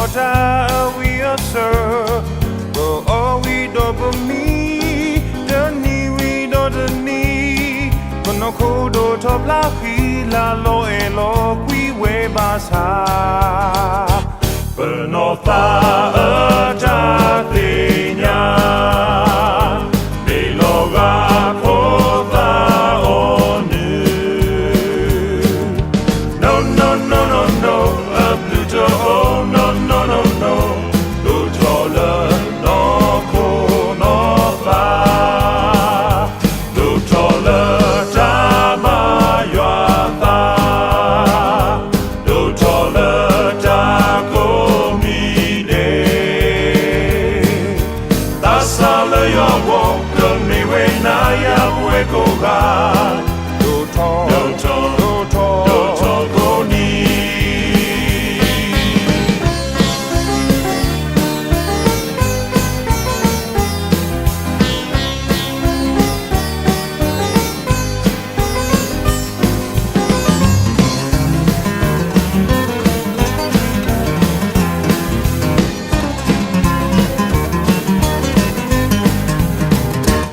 တၢ်အဝံအစၢၤ, ပအီၣ်ဝံၤဒီးပမံ, တနံၤဝံၤဒီးတနံၤ, ပနီၢ်ခိဒိၣ်ထီၣ်ဖျါဃံလၤလီၤအဲၣ်လီၤကွံဝဲဘၣ်ဆၣ်, ပနီၢ်သးအတၢ်သ့ၣ်ညါ, မ့ၢ်လီၤဂာ်ဖိသၣ်အီၤနုၢ် No, no, no, no, no, အဘျုးတအိၣ်, no, no, no, no, ဒိၣ်ထီၣ်လၢနီၢ်ခိနီၢ်သး, ဒိၣ်ထီၣ်လၢတၢ်ဘါယွၤသး, ဒိၣ်ထီၣ်လၢတၢ်ကိးမံၤဒဲး သးစၢ်လၢယွၤအဂီၢ် ကမ့ၢ်ဝဲနၤယၤပဝဲကိးဂၤ, ဒိၣ်ထီၣ်, ဒိၣ်ထီၣ်, ဒိၣ်ထီၣ်ကိးနံၤ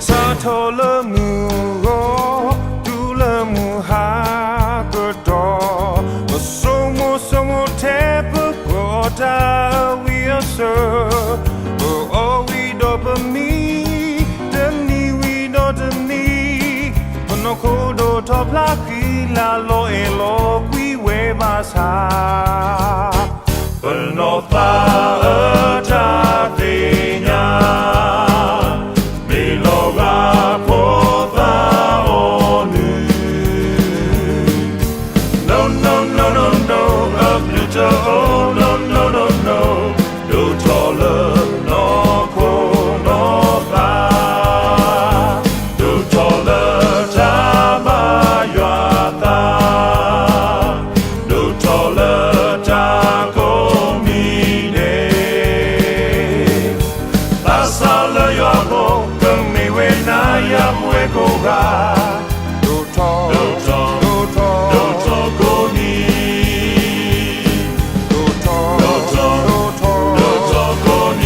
စးထီၣ်လၢမုၢ်ဂီၤ, တုၤလၢမုၢ်ဟါကတီၢ်, ပဆိကမိၣ်ဆိကမိၣ်ထဲပကီၢ်တၢ်အဝံအစၢၤ, ပအီၣ်ဝံၤဒီးပမံ, တနံၤဝံၤဒီးတနံၤ, ပနီၢ်ခိဒိၣ်ထီၣ်ဖျါဃံလၤလီၤအဲၣ်လီၤကွံဝဲဘၣ်ဆၣ် ပနီၢ်သးအတၢ်သ့ၣ်ညါ, မ့ၢ်လီၤဂာ်ဖိသၣ်အီၤနုၢ် No, no, no, no, no, အဘျုးတအိၣ်, no, no, no, no, ဒိၣ်ထီၣ်လၢနီၢ်ခိနီၢ်သး, ဒိၣ်ထီၣ်လၢတၢ်ဘါယွၤသး, ဒိၣ်ထီၣ်လၢတၢ်ကိးမံၤဒဲး သးစၢ်လၢယွၤအဂီၢ် ကမ့ၢ်ဝဲနၤယၤပဝဲကိးဂၤ, ဒိၣ်ထီၣ်, ဒိၣ်ထီၣ်, ဒိၣ်ထီၣ်ကိးနံၤ, ဒိၣ်ထီၣ်, ဒိၣ်ထီၣ်, ဒိၣ်ထီၣ်ကိး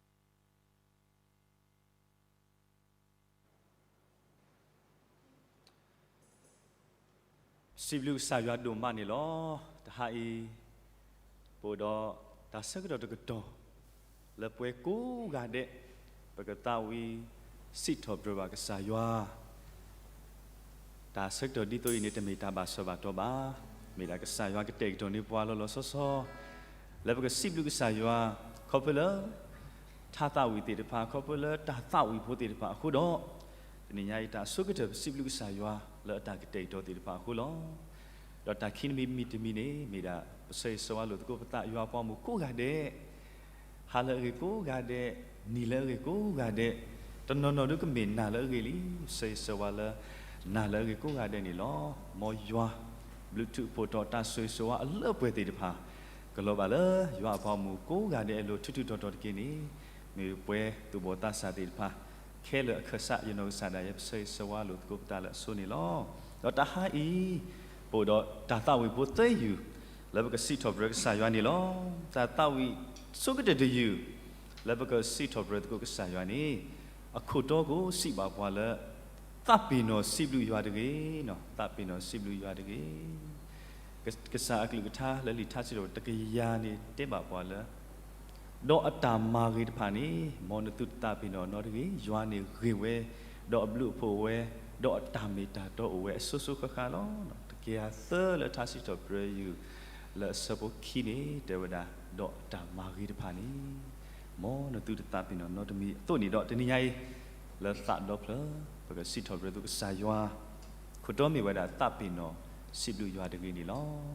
နံၤ. စံးဘျုးကစၢ်ယွၤဒိၣ်မးန့ၣ်လီၤ. တဟါအံၤ ပအိၣ်ဒီးတၢ်ဆၢကတီၢ်တကတီၢ် လၢပှၤကိးဂၤဒဲး ပကသးဝံၣ်စံးထီၣ်ပတြၢၤဘၣ်ကစၢ်ယွၤ တၢ်ဆၢကတီၢ်ဒ်သိးအံၤန့ၣ် တမ့ၢ်တၢ်ဘၣ်ဆၢဘၣ်တီၢ်ဘၣ်. မ့ၢ်ဒၣ်ကစၢ်ယွၤကတဲာ်ကတီၤန့ၢ်ပှၤလီၤလီၤဆီဆီ လၢပကစံးဘျုးကစၢ်ယွၤ ခီဖျိလၢ ထါသးဝံၣ်သ့ၣ်တဖၣ် ခီဖျိလၢတၢ်သးဝံၣ်ဖိသ့ၣ်တဖၣ်အဃိဒီး တနံၤညါအံၤတၢ်ဆိကတၢၢ်ပစံးဘျုးကစၢ်ယွၤ လၢအတၢ်ကတဲာ်ကတီၤသ့ၣ်တဖၣ်အဃိလီၤ. ဒီးတၢ်ခံမံၤတမံၤန့ၣ် မ့ၢ်ဒၣ် ပဆၢဂ့ၤဆၢဝါလိာ်သကိးပသးယွၤအပှၤမုၣ်ကိးဂၤဒဲး ဟါလၢအဂ့ၤကိးဂၤဒဲး, နံၤလၢအဂ့ၤကိးဂၤဒဲး, တနီၤနီၤဒုကမ့ၢ်နၤလၢအဂ့ၤလံ. ဆၢဂ့ၤဆၢဝါလၢ နၤလၢအဂ့ၤကိးဂၤဒဲးန့ၣ်လီၤ. မ်ယွၤ ဘျုးထုးဖှိၣ်ထီၣ်တၢ်ဆိၣ်ဂ့ၤဆိၣ်ဝါအလၢအပှဲၤသ့ၣ်တဖၣ် ကလီၤဘၣ်လၢယွၤအပှၤမုၣ်ကိးဂၤဒဲးအလိၤထူးထူးတီၤတီၤတက့ၢ်န့ၣ် မ့ၢ်ပှၤသူၣ်ဘီၣ်သးစၢ်သ့ၣ်တဖၣ် ခဲလၢာ်အခၢၣ်စး ယနီၢ်ကစၢ်ဒၣ်ယဲ ပဆၢဂ့ၤဆၢဝါလိာ်သကိးပသးလၢအဆိန့ၣ်လီၤ. ဒီးတဟါအံၤ ပအိၣ်ဒီးတၢ်သးဝံၣ်ဖိသၢယုၢ် လၢပကစံးထီၣ်ပတြၢၤကစၢ်ယွၤန့ၣ်လီၤ. တၢ်သးဝံၣ်ဆိကတၢၢ်တယုၢ် လၢပကစံးထီၣ်ပတြၢၤသကိးကစၢ်ယွၤန့ၣ် အခိၣ်တီကစံးဘၣ်ပှၤလၢ သးပ့ၤနီၣ်စံးဘျုးယွၤတဂ့ၤ, သးပ့ၤနီၣ်စံးဘျုးယွၤတဂ့ၤ. ကစၢ်အကလုၢ်ကထါလၢလံာ်ထါစံးထီၣ်ပတြၢၤတကယၤန့ၣ်တဲဘၣ်ပှၤလၢ ဒီးအတၢ်မၤဂ့ၤတဖၣ်န့ၣ် မ်နသုတသးပ့ၤနီၣ်နီတဂ့ၤ, ယွၤန့ၣ်ဂ့ၤဝဲ, ဒီးအဘျုးအဖှိၣ်အိၣ်ဝဲ, ဒီးအတၢ်မ့ၢ်တၢ်တီအိၣ်ဝဲအစိၤစိၤဃၣ်ဃၣ်လီၤ. တကယၤသၢလၢထါစံးထီၣ်ပတြၢၤယုၢ် လၢအဆၢဖိခံန့ၣ် တဲဝဲဒၣ် ဒီးအတၢ်မၤဂ့ၤတဖၣ်န့ၣ် မ်နသုတသးပ့ၤနီၣ်နီတမံၤအသိးန့ၣ်ဒီး တနံၤညါအံၤ လၢသးဒီဖျၢၣ် ပကစံးထီၣ်ပတြၢၤသကိးကစၢ်ယွၤ ခိၣ်တီမ့ၢ်ဝဲဒၣ်သးပ့ၤနီၣ်စံးဘျုးယွၤတဂ့ၤန့ၣ်လီၤ.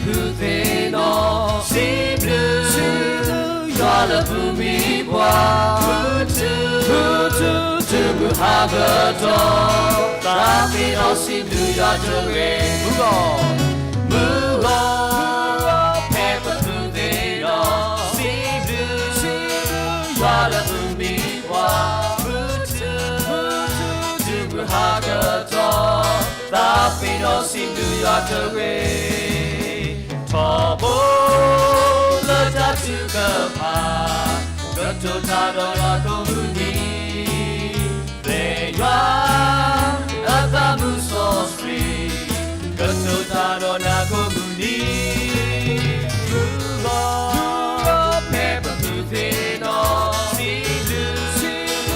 ဖုသ့ၣ်နီၣ်, စံးဘျုး, စံးဘျုးယွၤလၢအပူၤမံပှၤ, မုၢ်ထူ, မုၢ်ထူ, တုၤမုၢ်ဟါကတီၢ်, သးပ့ၤနီၣ်စံးဘျုးယွၤတဂ့ၤ. မုၢ်ဂီၤ, မုၢ်ဂီၤ, မုၢ်ဂီၤဖဲပဖုသ့ၣ်နီၣ်, စံးဘျုး, စံးဘျုးယွၤလၢအပူၤမံပှၤ, မုၢ်ထူ, မုၢ်ထူ, တုၤမုၢ်ဟါကတီၢ်, သးပ့ၤနီၣ်စံးဘျုးယွၤတဂ့ၤ. ထီဘိလၢတၢ်ထုကဖၣ်, ကတိၤတၢ်ဒီးယွၤကိးမုၢ်နံၤ, ပျဲယွၤအသးမုာ်စီဆှံ, ကတိၤတၢ်ဒီးနၤကိးမုၢ်နံၤ, မုၢ်ဂီၤ, မုၢ်ဂီၤဖဲပဖုသ့ၣ်နီၣ်, စံးဘျုး, စံးဘျ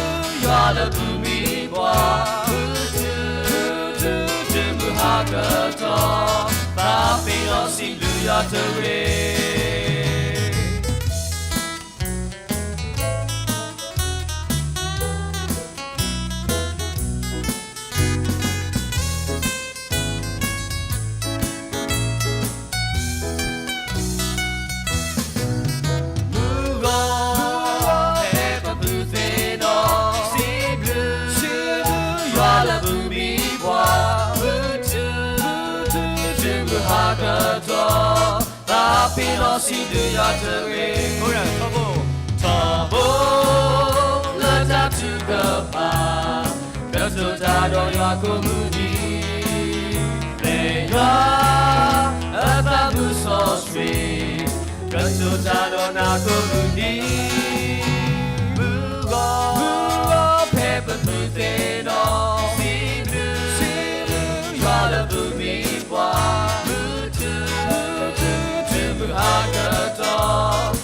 ုးယွၤလၢအပူၤမံပှၤ, မုၢ်ထူ, မုၢ်ထူ, တုၤမုၢ်ဟါကတီၢ်, သးပ့ၤနီၣ်စံးဘျုးယွၤတဂ့ၤ. မုၢ်ဂီၤ, မုၢ်ဂီၤဖဲပဖုသ့ၣ်နီၣ်, စံးဘျုး, စံးဘျုးယွၤလၢအပူၤမံပှၤ, မုၢ်ထူ, မုၢ်ထူ, တုၤမုၢ်ဟါကတီၢ်, သးပ့ၤနီၣ်စံးဘျုးယွၤတဂ့ၤ. ထီဘိ, ထီဘိလၢတၢ်ထုကဖၣ်, ကတိၤတၢ်ဒီးယွၤကိးမုၢ်နံၤ, ပျဲယွၤအသးမုာ်စီဆှံ, ကတိၤတၢ်ဒီးနၤကိးမုၢ်နံၤ, မုၢ်ဂီၤ, မုၢ်ဂီၤဖဲပဖုသ့ၣ်နီၣ်, စံးဘျုး, စံးဘျုးယွၤလၢအပူၤမံပှၤ, မုၢ်ထူ, မုၢ်ထူ, တုၤမုၢ်ဟါကတီၢ်,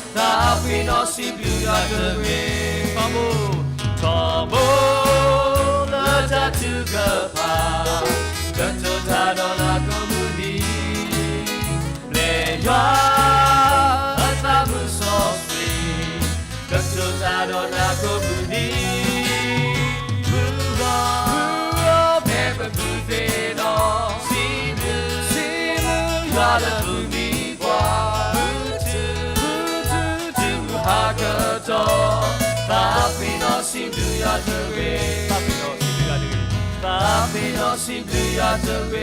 သးပ့ၤနီၣ်စံးဘျုးယွၤတဂ့ၤ. ထီဘိ, ထီဘိလၢတၢ်ထုကဖၣ်, ကတိၤတၢ်ဒီးနၤကိးမုၢ်နံၤ, ပျဲယွၤအသးမုာ်စီဆှံ, ကတိၤတၢ်ဒီးနၤကိးမုၢ်နံၤ, မုၢ်ဂီၤ, မုၢ်ဂီၤဖဲပဖုသ့ၣ်နီၣ်, စံးဘျုး, စံးဘျုး ယွၤလၢအပူၤမံပှၤ, မုၢ်ထူ, မုၢ်ထူ, တုၤမုၢ်ဟါကတီၢ်, သးပ့ၤနီၣ်စံးဘျုးယွၤတဂ့ၤ, သးပ့ၤနီၣ်စံးဘျုးယွၤတဂ့ၤ, သးပ့ၤနီၣ်စံးဘျုးယွၤတဂ့ၤ.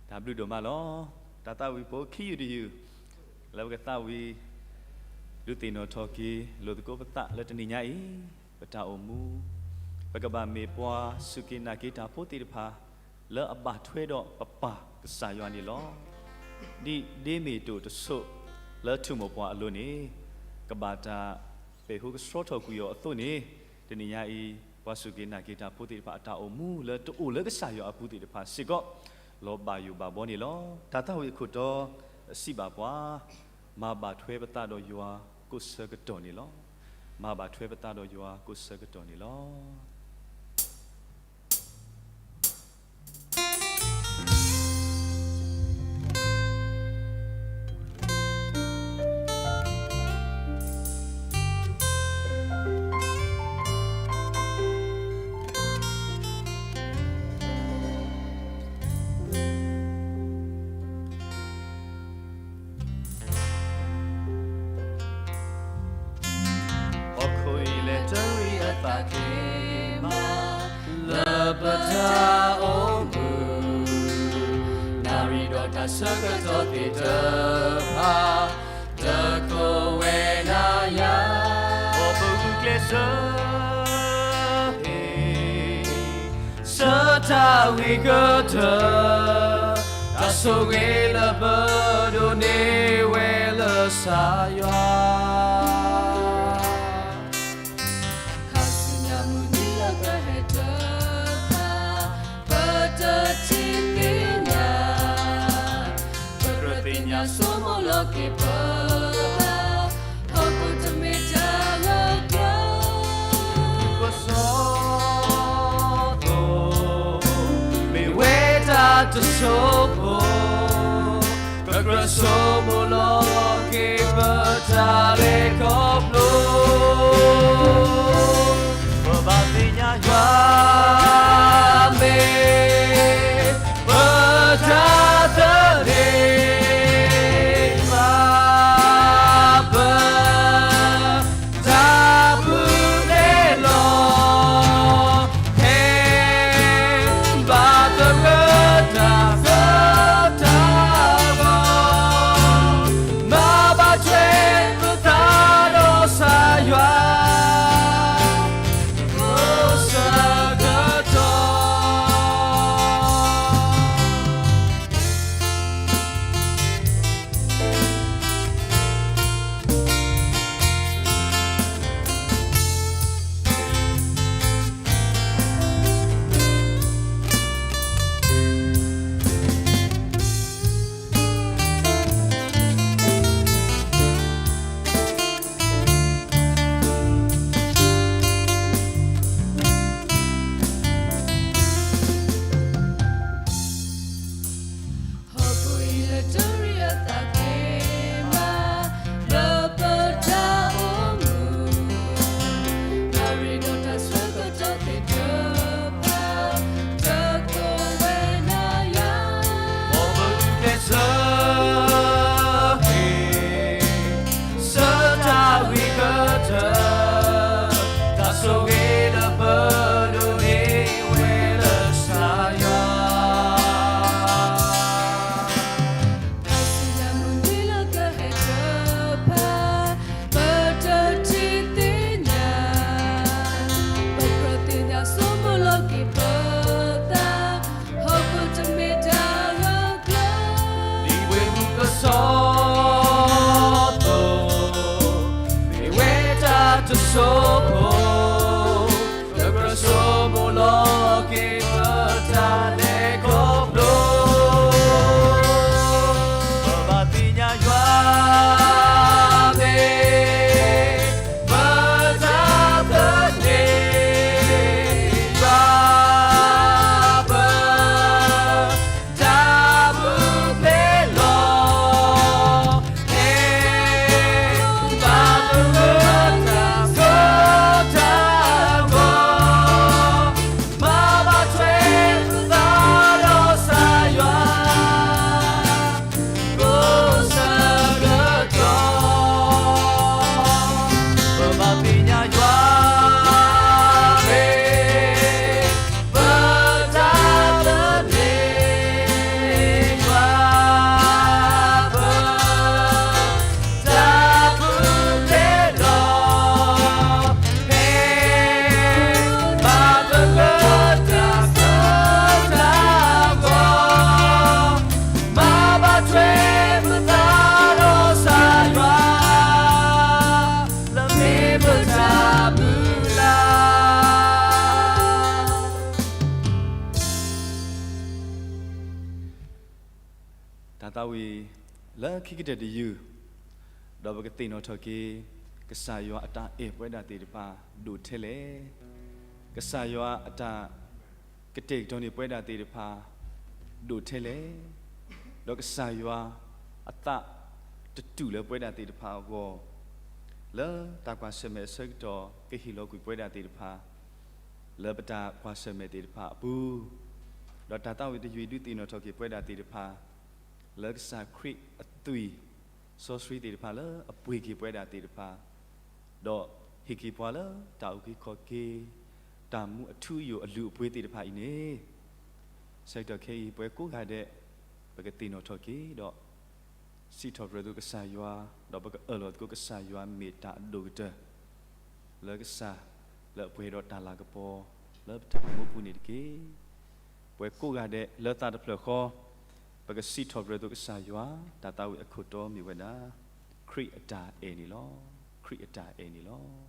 တၢ်ဘျုးဒိၣ်မးလီၤ. တၢ်သးဝံၣ်ဖိခံယုၢ်တယုၢ်, လၢပကသးဝံၣ် ဒုးသ့ၣ်နီၣ်ထီၣ်က့ၤ လိာ်သကိးပသးလၢတနံၤညါအံၤ, ပတၢ်အိၣ်မူ, ပကဘၣ်မ့ၢ်ပှၤစူၢ်က့ၤနာ်က့ၤတၢ်ဖိသ့ၣ်တဖၣ် လၢအဘၣ်ထွဲဒီးပပၢ်ကစၢ်ယွၤန့ၣ်လီၤ. ဒ်ဒ့မ့ၢ်တိၣ်တစိၢ်လၢထူၣ်မိၢ်ပှၢ်အလိၤန့ၣ်, ကဘၣ်တၢ်ပဲာ်ဟူကဆှီထီၣ်ကွံာ်အီၤအသိးန့ၣ်, တနံၤညါအံၤ ပှၤစူၢ်က့ၤနာ်က့ၤတၢ်ဖိသ့ၣ်တဖၣ်အတၢ်အိၣ်မူလၢတအိၣ်လၢကစၢ်ယွၤအပူၤသ့ၣ်တဖၣ်စ့ၢ်ကီး လီၤဘၣ်ယိၣ်ဘၣ်ဘှီန့ၣ်လီၤ. တၢ်သးဝံၣ်အခိၣ်တီ စံးဘၣ်ပှၤ, မၤဘၣ်ထွဲပသးဒီးယွၤကိးဆၢကတီၢ်န့ၣ်လီၤ. မၤဘၣ်ထွဲပသးဒီးယွၤကိးဆၢကတီၢ်န့ၣ်လီၤ. ဟီၣ်ခိၣ်အံၤလဲၤတရံးအသးက့ၤမး, လၢပတၢ်အိၣ်မူ, နၣ်ရံၣ်ဒီးတၢ်ဆၢကတီၢ်သ့ၣ်တဖၣ်, တကိးဝဲနၤယၤ, ပပူၤကျဲးစၢး ဟ့ၣ်ဆၢတၢ်ဂ့ၤကတၢၢ်, တၢ်ဆိၣ်ဂ့ၤလၢပဒိးန့ၢ်ဝဲလၢကစၢ်ယွၤ. ခါဆူညါမုၢ်နံၤလၢပဟဲတဖၣ်, ပတထံၣ်သ့ၣ်ညါ, ပကြၢးသ့ၣ်ညါဆိကမိၣ်လီၤက့ၤပသး, ဟီၣ်ခိၣ်တမ့ၢ်တၢ်လၢပျၢၤ ပစီၤသိ, မ့ၢ်ဝဲတၢ်တစိၢ်ဖိ, ပကြၢးဆိကမိၣ်လီၤက့ၤပတၢ်လဲၤခီဖျိ, ပဘၣ်သ့ၣ်ညါယွၤမ့ၢ် ဆိဖိ, ပကြၢးဆိကမိၣ်လီၤက့ၤပတၢ်လဲၤခီဖျိ, ပဘၣ်သ့ၣ်ညါယွၤမ့ၢ်ပတၢ်သန့ၤ, ယွၤ ပ တၢ်မူဖျဲးလီၤ, ဟဲဘၣ်ပဂၢၢ်တၢ်စိတၢ်ကမီၤ, မၤဘၣ်ထွဲပသးဒီးကစၢ်ယွၤ ကိးဆၢကတီၢ်, ပဘၣ်သ့ၣ်ညါယွၤမ့ၢ် ပတၢ်သန့ၤ, ယွၤ ပ တၢ်မူဖျဲးလီၤ, ဟဲဘၣ်ပဂၢၢ်တၢ်စိတၢ်ကမီၤ, မၤဘၣ်ထွဲပသးဒီးကစၢ်ယွၤ လၢမ့ၢ်ပတၢ်မုၢ်လၢ်. တၢ်သးဝံၣ်လၢခံကတၢၢ်တယုၢ်, ဒီးပကသ့ၣ်နီၣ်ထီၣ်က့ၤ ကစၢ်ယွၤအတၢ်အဲၣ်ပဝဲဒၣ်သ့ၣ်တဖၣ်ဒိၣ်ထဲလဲၣ်, ကစၢ်ယွၤအတၢ်ကတဲာ်ကတီၤန့ၢ်ပဝဲဒၣ်သ့ၣ်တဖၣ်ဒိၣ်ထဲလဲၣ်, ဒီးကစၢ်ယွၤအသးတတူၢ်လၢပဝဲဒၣ်သ့ၣ်တဖၣ်အဂီၢ်, လၢတၢ်ကွၢ်ဆၢၣ်မဲာ်အဆၢကတီၢ် ကဟ့ၣ်လီၤကွံာ်ပဝဲဒၣ်သ့ၣ်တဖၣ် လၢပတၢ်ကွၢ်ဆၢၣ်မဲာ်သ့ၣ်တဖၣ်အပူၤ, ဒီးတၢ်သးဝံၣ်တယုၢ်အံၤ ဒုးသ့ၣ်နီၣ်ထီၣ်က့ၤပဝဲဒၣ်သ့ၣ်တဖၣ် လၢကစၢ်ခရံာ်အသွံၣ်စီဆှံသ့ၣ်တဖၣ်လၢအပှ့ၤက့ၤပဝဲဒၣ်သ့ၣ်တဖၣ်, ဒီးဟ့ၣ်က့ၤပှၤလၢတၢ်အုၣ်က့ၤခီၣ်က့ၤ တၢ်မူအထူအယိာ်အလုၢ်အပှ့ၤသ့ၣ်တဖၣ်အံၤန့ၣ်, ဆၢကတီၢ်ခဲအံၤ ပှၤကိးဂၤဒဲး ပကသ့ၣ်နီၣ်ထီၣ်က့ၤဒီး စံးထီၣ်ပတြၢၤသကိးကစၢ်ယွၤ, ဒီးပကအၢၣ်လီၤသကိးကစၢ်ယွၤမ့ၢ်တၢ်အဒိၣ်ကတၢၢ် လၢကစၢ်လၢအပှဲၤဒီးတၢ်လၤကပီၤ လၢပတၢ်အိၣ်မူပူၤန့ၣ်တက့ၢ်. ပှၤကိးဂၤဒဲးလၢသးတဖျၢၣ်ဃီ, ပကစံးထီၣ်ပတြၢၤသကိးကစၢ်ယွၤ, တၢ်သးဝံၣ်အခိၣ်တီမ့ၢ်ဝဲဒၣ်, ခရံာ်အတၢ်အဲၣ်န့ၣ်လီၤ. ခရံာ်အတၢ်အဲၣ်န့ၣ်လီၤ.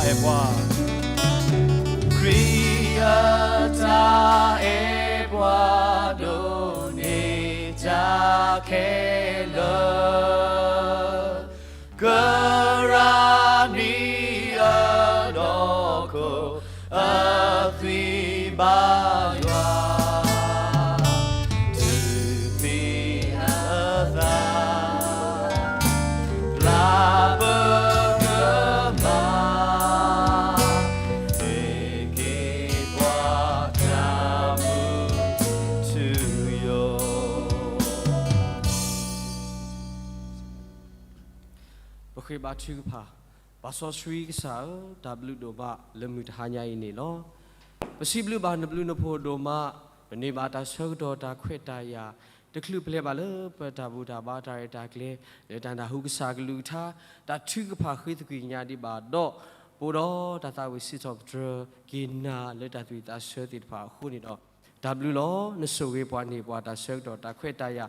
အဲၣ်ပှၤ, ခရံာ်အတၢ်အဲၣ်ပှၤဒိးန့ၢ်တၢ်ခဲလၢာ်, ကရၢနံၤအဒီခိၣ် အသွံၣ်ဘါယွၤ, ထူၣ်ဖျ့အသး ပျၢ်ပကမၤ, ဟ့ၣ်က့ၤပှၤတၢ်မူထူယိာ်. ပဃ့ဘါထုကဖၣ်. ပၢ်စီဆှံကစၢ်ဧၢ, တၢ်ဘျုးဒိၣ်မးလၢမုၢ်တဟါညါအံၤန့ၣ်လီၤ. ပစံးဘျုးဘၣ်နဘျုးနဖှိၣ်ဒိၣ်မး, ပန့ၢ်ဘၣ်တၢ်ဆၢကတီၢ်တၢ်ခွဲးတၢ်ယာ်, တချုးပလဲၤဘၣ်လၢပတၢ်ဘူၣ်တၢ်ဘါတၢ်ရဲၣ်တၢ်ကျဲၤ, လၢတၢ်နၢ်ဟူကစၢ်ကလုၢ်ကထါ, တၢ်ထုကဖၣ်ဃ့သကွံာ်ညါဒံးဘၣ်ဒီး, ပအိၣ်ဒီးတၢ်သးဝံၣ်စံးထီၣ်ပတြၢၤက့ၤနၤလၢတၢ်သးဝံၣ်သးဆၢသ့ၣ်တဖၣ်အဃိန့ၣ်ဒီး, တၢ်ဘျုးလီၤ. နဆိၣ်ဂ့ၤပှၤန့ၢ်ပှၤတၢ်ဆၢကတီၢ်တၢ်ခွဲးတၢ်ယာ်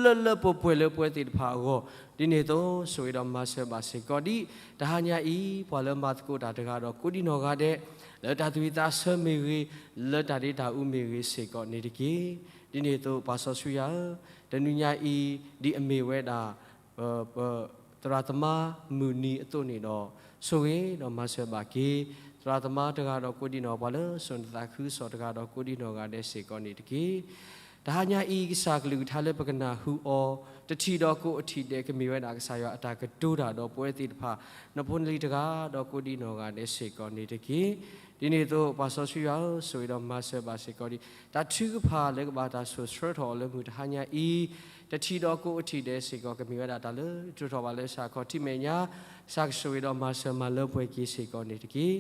လၢလၢပှဲၤပှဲၤလၢပဝဲသ့ၣ်တဖၣ်အဂီၢ်, ဒ်န့ၣ်အသိး ဆိၣ်ဂ့ၤဒီးမၤစၢၤဘၣ်စ့ၢ်ကီးဒံး တဟါညါအံၤ ပှၤလၢမၤသကိးတၢ်တဂၤဒီးကိးဒံနီၢ်ဂၤဒဲး, လၢတၢ်သးဝံၣ်သးဆၢမ့ၢ်ဂ့ၤ, လၢတၢ်ဒ့တၢ်အူမ့ၢ်ဂ့ၤစ့ၢ်ကီးန့ၣ်တက့ၢ်. ဒ်န့ၣ်အသိး ပၢ်စီဆှံယွၤဧၢ, တနံၤညါအံၤ ဒ်အမ့ၢ်ဝဲဒၣ် ပ ပသရၣ်သမါမုၢ်နံၤအသိးန့ၣ်ဒီး, ဆိၣ်ဂ့ၤဒီးမၤစၢၤဘၣ်က့ၤ သရၣ်သမါတဂၤဒီးကိးဒံနီၢ်, ပှၤလၢစိာ်နသးခုကစီၣ်တဂၤဒီးကိးဒံနီၢ်ဂၤဒဲးစ့ၢ်ကီးန့ၣ်တက့ၢ်. တဟါညါအံၤ ကစၢ်ကလုၢ်ကထါလၢပကနၢ်ဟူအီၤ, တထံၣ်ဒီးကိးအထံၣ်ဒဲး ကမ့ၢ်ဝဲဒၣ်ကစၢ်ယွၤအတၢ်ကတိၤတၢ်ဒီးပဝဲသ့ၣ်တဖၣ်, နဖိနလံၤတဂၤဒီးကိးဒံနီၢ်ဂၤဒဲးစ့ၢ်ကီးန့ၣ်တက့ၢ်. ဒ်န့ၣ်အသိး ပၢ်စီဆှံယွၤဧၢ, ဆိၣ်ဂ့ၤဒီးမၤစၢၤဘၣ်စ့ၢ်ကီးဒံး တၢ်ထုကဖၣ်လၢကဘၣ်တၢ်ဆိၣ်ဆၢထီၣ်အီၤလၢမုၢ်တဟါညါအံၤ, တထံၣ်ဒီးကိးအထံၣ်ဒဲးစ့ၢ်ကီး ကမ့ၢ်ဝဲဒၣ်တၢ်လၢတြူာ်ထီၣ်ဘၣ်လၢကစၢ်ခီၣ်ထံးမဲာ်ညါ, ကစၢ်ကဆိၣ်ဂ့ၤဒီးမၤစၢၤမၤလၢပှဲၤက့ၤစ့ၢ်ကီးန့ၣ်တက့ၢ်.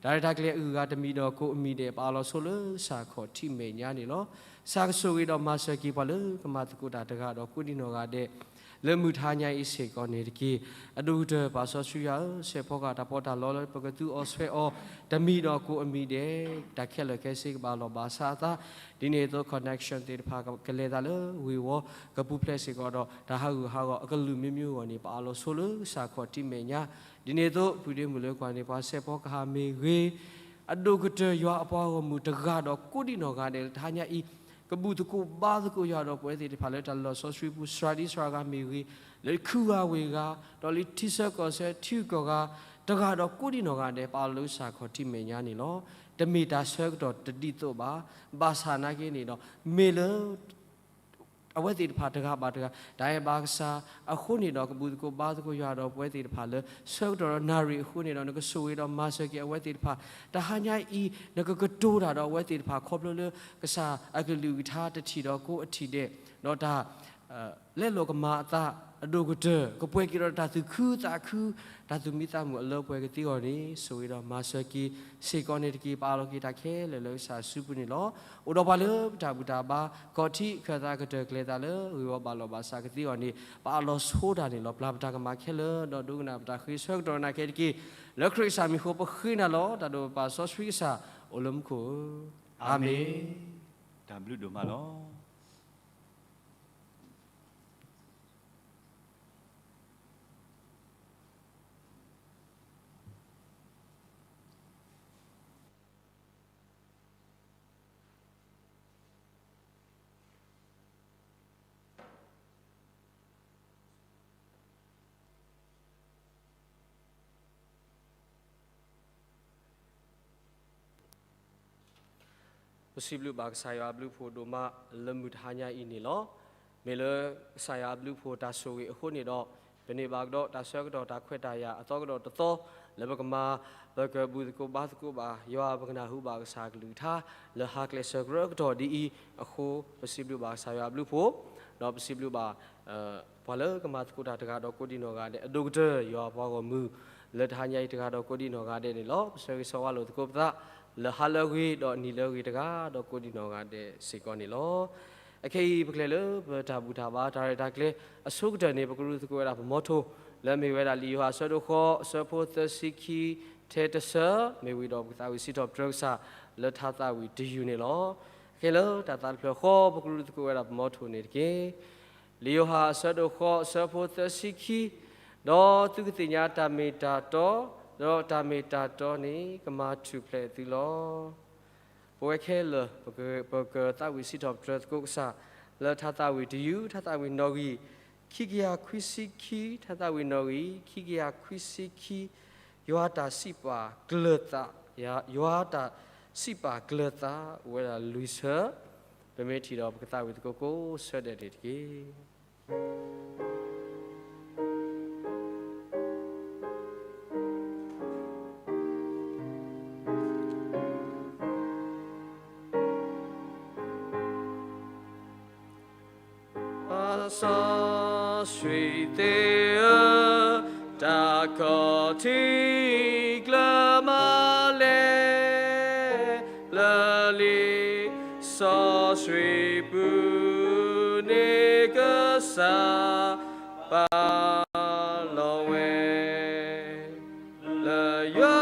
တၢ်ရဲၣ်တၢ်ကျဲၤအဂုၤအဂၤတမံၤဒီးကိးအမံၤဒဲး ပအးလီၤဆိလၢကစၢ်ခီၣ်ထံးမဲာ်ညါန့ၣ်လီၤ. ကစၢ်ကဆိၣ်ဂ့ၤဒီးမၤစၢၤက့ၤပှၤလၢကမၤသကိးတၢ်တဂၤဒီးကိးဒံနီၢ်ဂၤဒဲး လၢမုၢ်တဟါညါအံၤစ့ၢ်ကီးန့ၣ်တက့ၢ်. အဒိၣ်ကတၢၢ်ပၢ်စီဆှံယွၤဧၢ, ဆဲးဖီကဟၣ်တၢ်ပီးတၢ်လီလၢပကသူအီၤဆွဲအီၤ, တမံၤဒီးကိးအမံၤဒဲး, တၢ်ခဲလၢာ်ခဲဆ့ကဘၣ်လီၢ်ဘၣ်စးအသး, ဒ်န့ၣ်အသိး connection သ့ၣ်တဖၣ်ကလဲၤသးလၢဝ့ၢ်ဝီ, ကပူၤဖျဲးစ့ၢ်ကီးဒီး တၢ်ဟးဂူာ်ဟးဂီၤအကလုာ်မ့ၢ်မ့ၢ်အဂီၢ်န့ၣ် ပအးလီၤဆိလၢကစၢ်ခီၣ်ထံးမဲာ်ညါ, ဒ်န့ၣ်အသိး ပုၢ်ဒ့မုၣ်လၢကွၢ်န့ၣ် ပှၤဆဲးဖီကဟၣ်မ့ၢ်ဂ့ၤ, အဒိၣ်ကတၢၢ်ယွၤအပှၤဂီၢ်မုၢ်တဂၤဒီးကိးဒံနီၢ်ဂၤဒဲး လၢတဟါညါအံၤ ကဘူၣ်သကိးဘါသကိးယွၤဒီးပဝဲသ့ၣ်တဖၣ်လၢတၢ်လီၢ်စီဆှံပူၤ စှၤဒံစှၤဂၤမ့ၢ်ဂ့ၤ, လၢခူဂၤဝ့ၢ်ဂၤ, ဒီးလၢထံဆၢကီၢ်ဆၢထံဂုၤကီၢ်ဂၤ, တဂၤဒီးကိးဒံနီၢ်ဂၤဒဲး ပအးလီၤလၢကစၢ်ခီၣ်ထံးမဲာ်ညါန့ၣ်လီၤ. တမ့ၢ်တၢ်ဆၢကတီၢ်တဒ်သိးဘၣ်, ဘၣ်ဆၣ်နာ်က့န့ၣ်ဒီး မ့ၢ်လၢ အဝဲသ့ၣ်တဖၣ်တဂၤဘၣ်တဂၤ တၢ်အဲၣ်ဘၣ်ကစၢ်အဃိန့ၣ်ဒီး ကဘူၣ်သကိးဘါသကိးယွၤဒီးပဝဲသ့ၣ်တဖၣ်လၢ ဆၢကတီၢ်ဒီးနၣ်ရံၣ်အဃိန့ၣ်ဒီး နကဆိၣ်ဂ့ၤဒီးမၤစၢၤက့ၤအဝဲသ့ၣ်တဖၣ်, တဟါညါအံၤ နကကတိၤတၢ်ဒီးအဝဲသ့ၣ်တဖၣ် ခီဖျိလၢကစၢ်အကလုၢ်ကထါတထံၣ်ဒီးကိးအထံၣ်ဒဲး, ဒီးတၢ် လဲလိာ်ကမၤအသး အဒိၣ်ကတၢၢ် ကပှဲၤက့ၤဒီးတၢ်သူၣ်ခုသးခု တၢ်သူၣ်မံသးမုာ်အလၢပှဲၤကသ့အဂီၢ်န့ၣ် ဆိၣ်ဂ့ၤဒီးမၤစၢၤက့ၤစ့ၢ်ကီးန့ၣ်တက့ၢ်. ပအးလီၤက့ၤတၢ်ခဲလၢာ်လၢကစၢ်အစုပူၤန့ၣ်လီၤ. အိၣ်ဒီးပှၤလၢပတၢ်ဘူၣ်တၢ်ဘါ ခီၣ်ထံးခၢၣ်သးကတၢၢ်ကျဲၤသးလၢဂ့ၢ်ဝီဘၣ်လီၢ်ဘၣ်စးကသ့အဂီၢ်န့ၣ် ပအးလီၤဆိတၢ်န့ၣ်လီၤ. ပျၢ်ပတၢ်ကမၣ်ခဲလၢာ် ဒီးဒိကနၣ်ပတၢ်ဃ့ဆၢကတီၢ်နၤခဲတက့ၢ်. လၢခရံာ်ကစၢ်မံၤအဃိ ပဃ့နၤလီၤ. တၢ်ဒိၣ်ပပၢ်စီဆှံကစၢ် အိၣ်လၢမူခိၣ်ဧၢ, အၤမ့ၣ်. တၢ်ဘျုးဒိၣ်မးလီၤ. ပစံးဘျုးဘၣ်ကစၢ်ယွၤအဘျုးအဖှိၣ်ဒိၣ်မးလၢမုၢ်တဟါညါအံၤန့ၣ်လီၤ. မ့ၢ်လၢကစၢ်ယွၤအဘျုးအဖှိၣ်တၢ်ဆိၣ်ဂ့ၤအဃိန့ၣ်ဒီး ပန့ၢ်ဘၣ်ကဒီးတၢ်ဆၢကတီၢ်တၢ်ခွဲးတၢ်ယာ်အသီကဒီးတသီ လၢပကမၤ ပကဘူၣ်သကိးဘါသကိးဘၣ်ယွၤ ပကနၢ်ဟူဘၣ်ကစၢ်အကလုၢ်ကထါ လၢဟါကျဲးစၢးကရၢကတီၢ်ဒ်အံၤအဃိ ပစံးဘျုးဘၣ်ကစၢ်ယွၤအဘျုးအဖှိၣ် ဒီးပစံးဘျုးဘၣ် ပှၤလၢကမၤသကိးတၢ်တဂၤဒီးကိးဒံနီၢ်ဂၤဒဲး အဒိၣ်ကတၢၢ်ယွၤအပှၤဂီၢ်မုၢ် လၢတဟါညါအံၤတဂၤဒီးကိးဒံနီၢ်ဂၤဒဲးန့ၣ်လီၤ. ပဆၢဂ့ၤဆၢဝါလိာ်သကိးပသး လၢဟါလၢအဂ့ၤ ဒီးနံၤလၢအဂ့ၤတဂၤဒီးကိးဒံနီၢ်ဂၤဒဲးစ့ၢ်ကီးန့ၣ်လီၤ. အခဲအံၤ ပကလဲၤလၢပတၢ်ဘူၣ်တၢ်ဘါ တၢ်ရဲၣ်တၢ်ကျဲၤအဆိကတၢၢ်န့ၣ် ပကရူၢ်သကိးဝဲဒၣ်ပမီထိၣ် လၢအမ့ၢ်ဝဲဒၣ်လံာ်ယိၤဟၣ်အဆၢဒိၣ်ဃိး အဆၢဖိသၢဆံခံ ထဲတဆၢ မ့ၢ်ဝံၤဒီးပကသးဝံၣ်စံးထီၣ်ပတြၢၤကစၢ် လၢထါသးဝံၣ်တယုၢ်န့ၣ်လီၤ. အခဲလၢာ်တၢ်သးတဖျၢၣ်ဃီ ပကရူၢ်သကိးဝဲဒၣ်ပမီထိၣ်န့ၣ်တက့ၢ်. လံာ်ယိၤဟၣ်အဆၢဒိၣ်ဃိး အဆၢဖိသၢဆံခံ ဒီးသုကသ့ၣ်ညါတၢ်မ့ၢ်တၢ်တီ ဒီးတၢ်မ့ၢ်တၢ်တီန့ၣ် ကမၤထူၣ်ဖျဲးသုလီၤ. ပဝဲခဲလၢာ် ပက ပကသးဝံၣ်စံးထီၣ်ပတြၢၤသကိးကစၢ် လၢထါသးဝံၣ်တယုၢ် ထါသးဝံၣ်နီၣ်ဂံၢ် ခံကယၤခွံဆံခံ, ထါသးဝံၣ်နီၣ်ဂံၢ် ခံကယၤခွံဆံခံ, ယွၤတၢ်စံးပာ်ကျၢၤသး, ယွၤတၢ်စံးပာ်ကျၢၤသး အိၣ်ဝဲဒၣ်လွံၢ်ဆၢ, ပမ့ၢ်ထံၣ်ဒီးပကသးဝံၣ်သကိးကိးဆၢဒဲးန့ၣ်တက့ၢ်. စီဆှံသ့ၣ်ဧၢ, တၢ်ခီၣ်ထံးကျၢၤမၤလဲၣ်, လၢလံာ်စီဆှံပူၤန့ၣ်ကစၢ်ပာ်လီၤဝဲ လၢယွၤ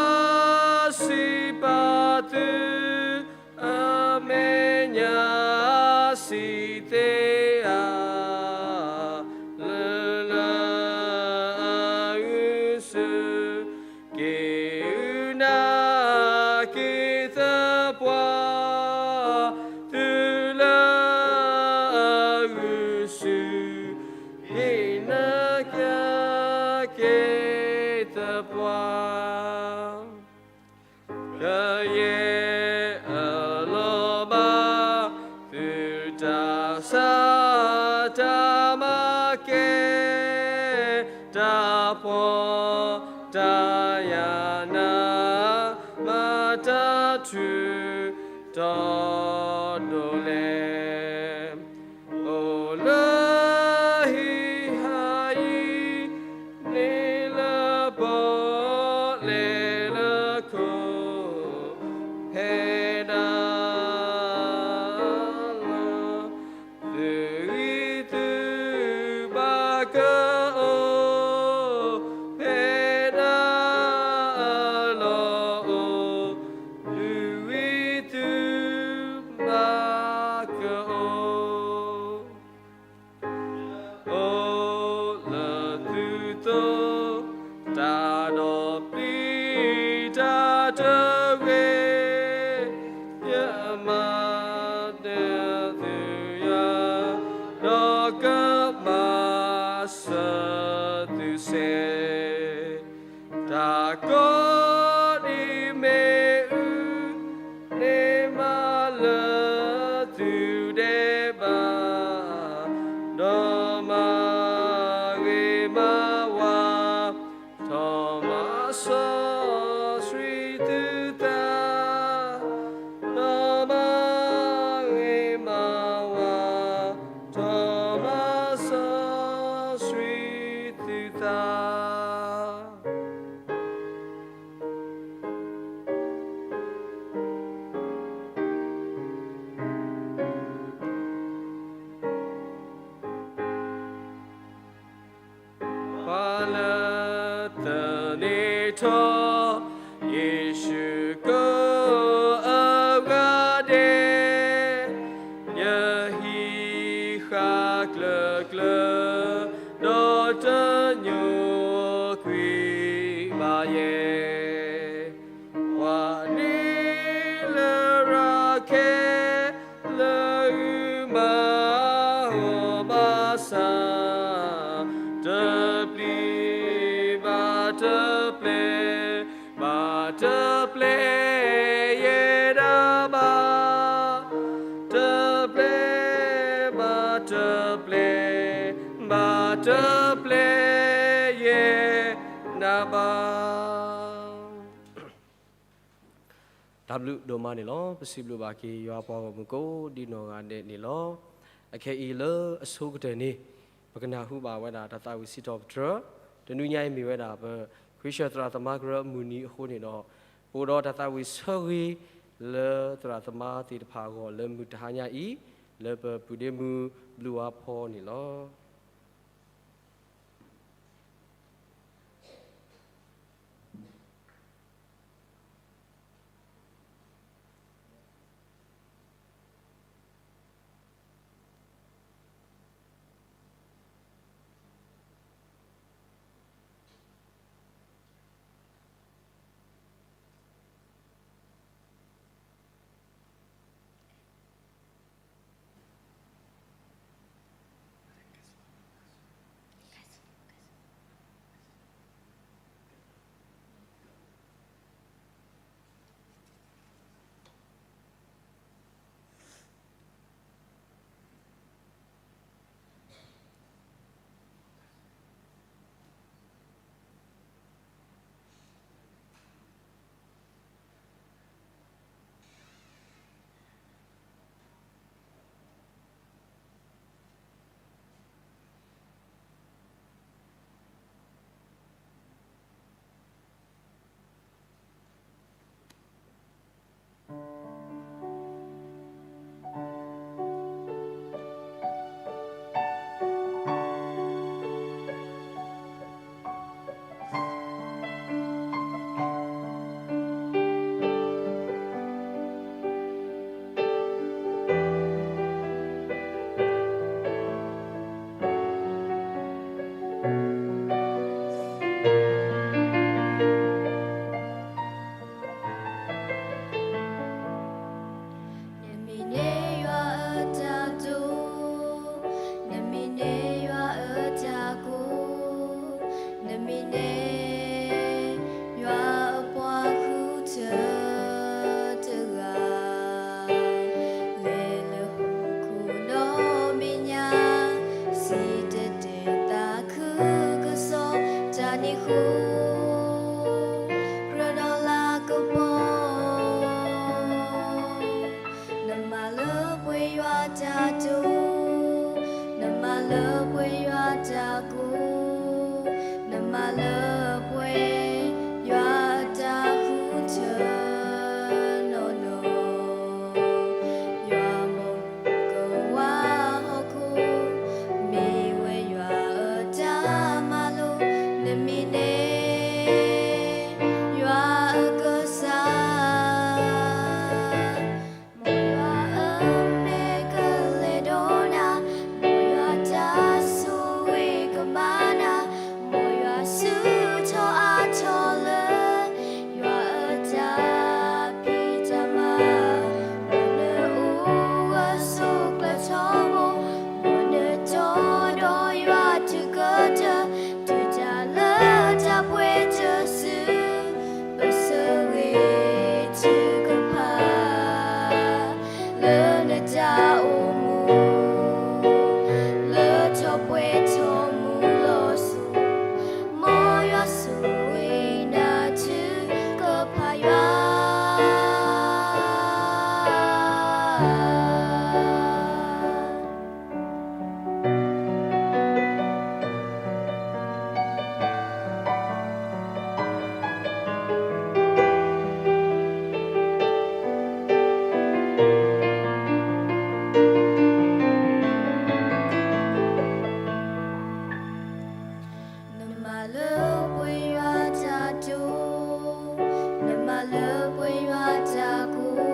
စံးပာ်သု အမဲာ်ညါစံးသ့ဧါ, လၢလၢအဂုာ်ဆူ က့ၤအုၣ်နၤက့ၤသပှၢ်, သုလၢအဂုာ်ဆူ က့ၤနၤက့ၤသပှၢ်. ကယဲၢ်အလီၢ်ဘၣ် သုတၢ်ဆါတၢ်မၤကဲ တၢ်ဖှီၣ်တၢ်ယာ်နၤ မၤတၢ်ထုးထီၣ်ဒိၣ်လဲၣ် အိၣ်လၢဟံးဟးအံၤ န့ၣ်လၢပီၣ်လဲၣ်လၢခိၣ် ဖဲဒၣ်လီၤ သုဂံၢ်သုဘါကအိၣ် ဖဲဒၣ်အလီၢ်အိၣ် သုဂံၢ်သုဘါကအိၣ် အိၣ်လၢသုသိး တၢ်ဒီးပျံၤတၢ်တဂ့ၤ, ယမၤနၢၤသုယၤ ဒီးကမၤစၢၤသုစဲး တၢ်ကိးဒံးမ့ၢ်အုၣ် န့ၢ်မးလၢသုဒဲးဘး, ဒီးမၤဂ့ၤမၤဝါ, ထီၣ်မၤစီဆှံသုသး, ဒီးမၤဂ့ၤမၤဝါ, ထီၣ်မၤစီဆှံသုသး ပှၤလၢသန့ၤထီၣ် ယ့ၣ်ၡူးကိးအဂၤဒဲး, ယဟံးဃာ်ကျၢၤကျၢၤ, ဒီးတညိကွံာ်ဘၣ်ယဲ ပှၤန့ၢ်လရာ်ခဲလၢာ်ဂုာ်မၤအီၤဘၣ်ဆၣ်, တပျံၤဘၣ်တပျဲၤ, ဘၣ်တပျဲၤယဲဒၣ်ဘၣ်, တပျဲၤဘၣ်တပျဲၤ, ဘၣ်တပျဲၤယဲဒၣ်ဘၣ် တၢ်ဘျုးဒိၣ်မးန့ၣ်လီၤ. ပစံးဘျုးဘၣ်က့ၤယွၤပှၤဂီၢ်မုၢ်ကိးဒံနီၢ်ဂၤဒဲးန့ၣ်လီၤ. အခဲအံၤလၢအဆိကတၢၢ်န့ၣ် ပကနၢ်ဟူဘၣ်ဝဲဒၣ်တၢ်သးဝံၣ်စံးထီၣ်ပတြၢၤ, တနွံညါအံၤမ့ၢ်ဝဲဒၣ် ပခရံာ်စၢ်သရၣ်သမါကရၢအမုၢ်နံၤအဃိန့ၣ်ဒီး, ပအိၣ်ဒီးတၢ်သးဝံၣ်ဆၢဂ့ၤ လၢသရၣ်သမါသ့ၣ်တဖၣ်အဂီၢ်လၢမုၢ်တဟါညါအံၤ, လၢပပုၢ်ဒ့မုၣ်ဘျုးဝါဖီန့ၣ်လီၤ. နမံၤန့ၣ် ယွၤအပှၤဃုထၢတဂၤ လဲၤလၢဟီၣ်ခိၣ်ဒီဘ့ၣ်ညါ စံၣ်တဲၤတဲာ်သးခုကစီၣ် တၢ်နံၤဃိ ကြၢးဒီးလၤကပီၤ နမၤလၢပှဲၤယွၤတၢ်တိာ်, နမၤလၢပှဲၤယွၤတၢ်ကိၢ်, နမၤလၢပှဲၤယွၤအတၢ်ဃုထၢနီၢ်နီၢ်, ယွၤမိၢ်ကဝါဟီၣ်ခိၣ် မ့ၢ်ဝဲယွၤအတၢ်မၤလိာ်, နမံၤန့ၣ် ယွၤအကစၢ် မ်ယွၤအမဲာ်ကလဲၤဒီးနၤ, မ်ယွၤတၢ်ဆိၣ်ဂ့ၤကမၤနၤ, မ်ယွၤဆူၣ်ထီၣ်အါထီၣ်လၢ ယွၤအတၢ်ဖံးတၢ်မၤ, မ်နအိၣ်ဂၢၢ်ဆိးကျၢၤထီဘိ, မ်နတီဒီးယွၤတုၤကတၢၢ်, တုၤတၢ်လၢတၢ်ပှဲၤတစု ပဆၢဂ့ၤထုကဖၣ် လၢနတၢ်အိၣ်မူ လၢထီၣ်ပှဲၤထီၣ်မူလီၤစိၤ, မ်ယွၤဆိၣ်ဂ့ၤနၤထုကဖၣ်ယွၤ နမၤလၢပှဲၤယွၤတၢ်တိာ်, နမၤလၢပှဲၤယွၤတၢ်ကိၢ်,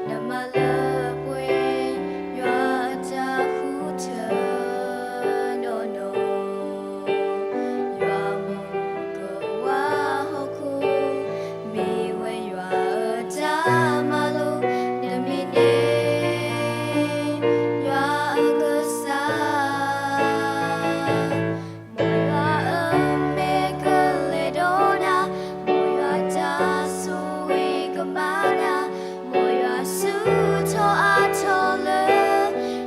နမၤလၢပှဲၤယွၤအတၢ်ဃုထၢနီၢ်နီၢ်, ယွၤမိၢ်ကဝါဟီၣ်ခိၣ် မ့ၢ်ဝဲယွၤအတၢ်မၤလိာ်, နမံၤန့ၣ် ယွၤအကစၢ် မ်ယွၤအမဲာ်ကလဲၤဒီးနၤ, မ်ယွၤတၢ်ဆိၣ်ဂ့ၤကမၤနၤ, မ်ယွၤဆူၣ်ထီၣ်အါထီၣ်လၢ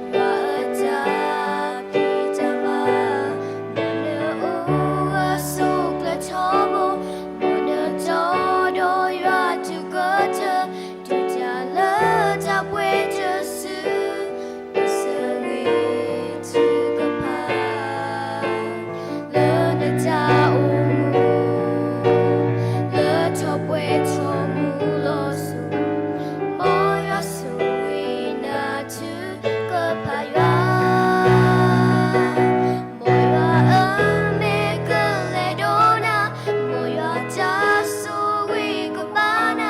ယွၤအတၢ်ဖံးတၢ်မၤ, မ်နအိၣ်ဂၢၢ်ဆိးကျၢၤထီဘိ, မ်နတီဒီးယွၤတုၤကတၢၢ်, တုၤတၢ်လၢတၢ်ပှဲၤတစု ပဆၢဂ့ၤထုကဖၣ် လၢနတၢ်အိၣ်မူ လၢထီၣ်ပှဲၤထီၣ်မူလီၤစိၤ, မ်ယွၤဆိၣ်ဂ့ၤနၤထုကဖၣ်ယွၤ မ်ယွၤအမဲာ်ကလဲၤဒီးနၤ, မ်ယွၤတၢ်ဆိၣ်ဂ့ၤကမၤနၤ,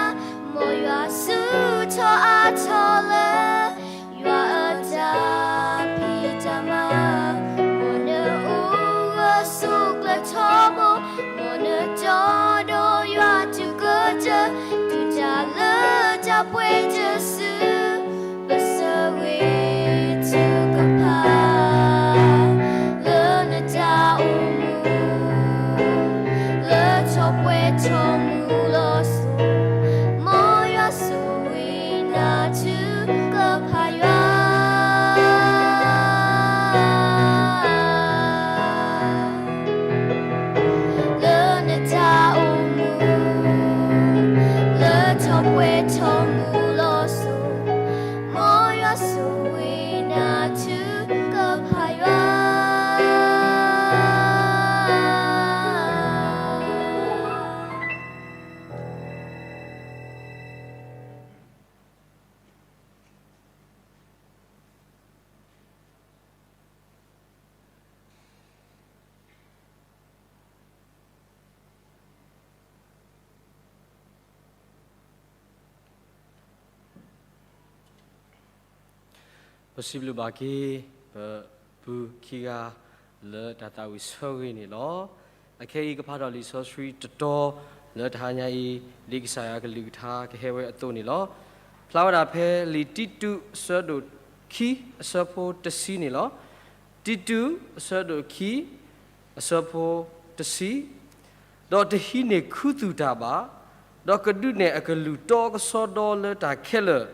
မ်ယွၤဆူၣ်ထီၣ်အါထီၣ်လၢ ယွၤအတၢ်ဖံးတၢ်မၤ, မ်နအိၣ်ဂၢၢ်ဆိးကျၢၤထီဘိ, မ်နတီဒီးယွၤတုၤကတၢၢ်, တုၤတၢ်လၢတၢ်ပှဲၤတစု ပဆၢဂ့ၤထုကဖၣ် လၢနတၢ်အိၣ်မူ လၢထီၣ်ပှဲၤထီၣ်မူလီၤစိၤ, မ်ယွၤဆိၣ်ဂ့ၤနၤထုကဖၣ်ယွၤ လၢနတၢ်အိၣ်မူ လၢထီၣ်ပှဲၤထီၣ်မူလီၤစိၤ, မ်ယွၤဆိၣ်ဂ့ၤနၤထုကဖၣ်ယွၤ ပစံးဘျုးဘၣ်က့ၤ ပပုၢ်ခံဂၤ လၢတၢ်သးဝံၣ်ဆၢဂ့ၤန့ၣ်လီၤ. အခဲအံၤကဖးဒီးလံာ်စီဆှံတတီၤ လၢတဟါညါအံၤ ဒ်ကစၢ်ယွၤအကလုၢ်ကထါကဟဲဝဲအသိးန့ၣ်လီၤ. ဖျါဝဲဒၣ်ဖဲလံာ်တံတူးအဆၢဒိၣ်ခံ အဆၢဖိတဆံန့ၣ်လီၤ. တံတူးအဆၢဒိၣ်ခံ အဆၢဖိ တဆံ, ဒီးတဟံးန့ၢ်ခူသူၣ်တၢ်ဘၣ်, ဒီးကဒုးနဲၣ်အကလုၢ်တီကစီဒီလၢတၢ်ခဲလၢာ်,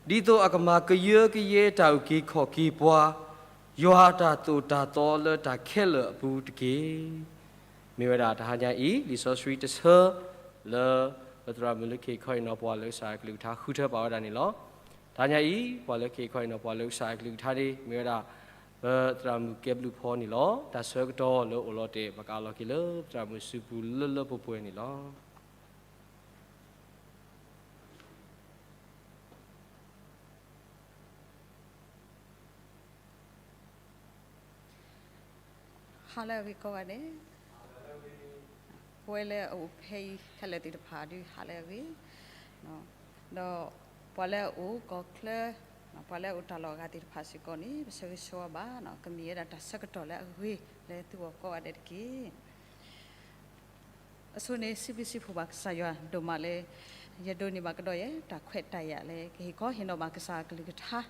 ဒ်သိးအကမၤကယၢကယဲတၢ်အုၣ်က့ၤခီၣ်က့ၤပှၤ, ယွၤအတၢ်သိၣ်တၢ်သီလၢတၢ်ခဲလၢာ်အပူၤတက့ၢ်. မ့ၢ်ဝဲဒၣ်တဟါညါအံၤ လံာ်စီဆှံတဆၢ လၢ ပသရၣ်မုၣ်လၢခံခီအံၤနီၤ ပှၤလၢကစၢ်အကလုၢ်ကထါဃုထၢပာ်ဝဲဒၣ်န့ၣ်လီၤ. တဟါညါအံၤ ပှၤလၢခံခီအံၤနီၤ ပှၤလၢကစၢ်အကလုၢ်ကထါန့ၣ် မ့ၢ်ဝဲဒၣ် ပသရၣ်မုၣ်ကဲဘျုးဖီန့ၣ်လီၤ. တၢ်ဆၢကတီၢ်လၢအိၣ်လီၤတဲာ် ပကအးလီၤက့ၤလၢပသရၣ်မုၣ်စုပူၤလၢလၢပှဲၤပှဲၤန့ၣ်လီၤ. ဟါလၢအဂ့ၤကိးဂၤဒဲး, ပဝဲလၢအအိၣ်ဖဲအံၤခဲလၢာ်သ့ၣ်တဖၣ်ဒုး ဟါလၢအဂ့ၤ, ဒီးပှၤလၢအအိၣ်ကီၢ်ချၢ, ပှၤလၢအအိၣ်တၢ်လီၢ်အဂၤသ့ၣ်တဖၣ်စ့ၢ်ကီးန့ၣ် ပဆၢဂ့ၤဆၢဝါဘၣ်, ကမ့ၢ်ဝဲဒၣ်တၢ်ဆၢကတီၢ်လၢအဂ့ၤလၢသုဂီၢ်ကိးဂၤဒဲးတက့ၢ်. အဆိန့ၣ် စံးဘျုးစံးဖှိၣ်ဘၣ်ကစၢ်ယွၤဒိၣ်မးလၢ ယဒိးန့ၢ်ဘၣ်ကဒီးယဲ တၢ်ခွဲးတၢ်ယာ်လၢ ကဟ့ၣ်ခီဟ့ၣ်နီၤဘၣ်ကစၢ်အကလုၢ်ကထါ, ဒီး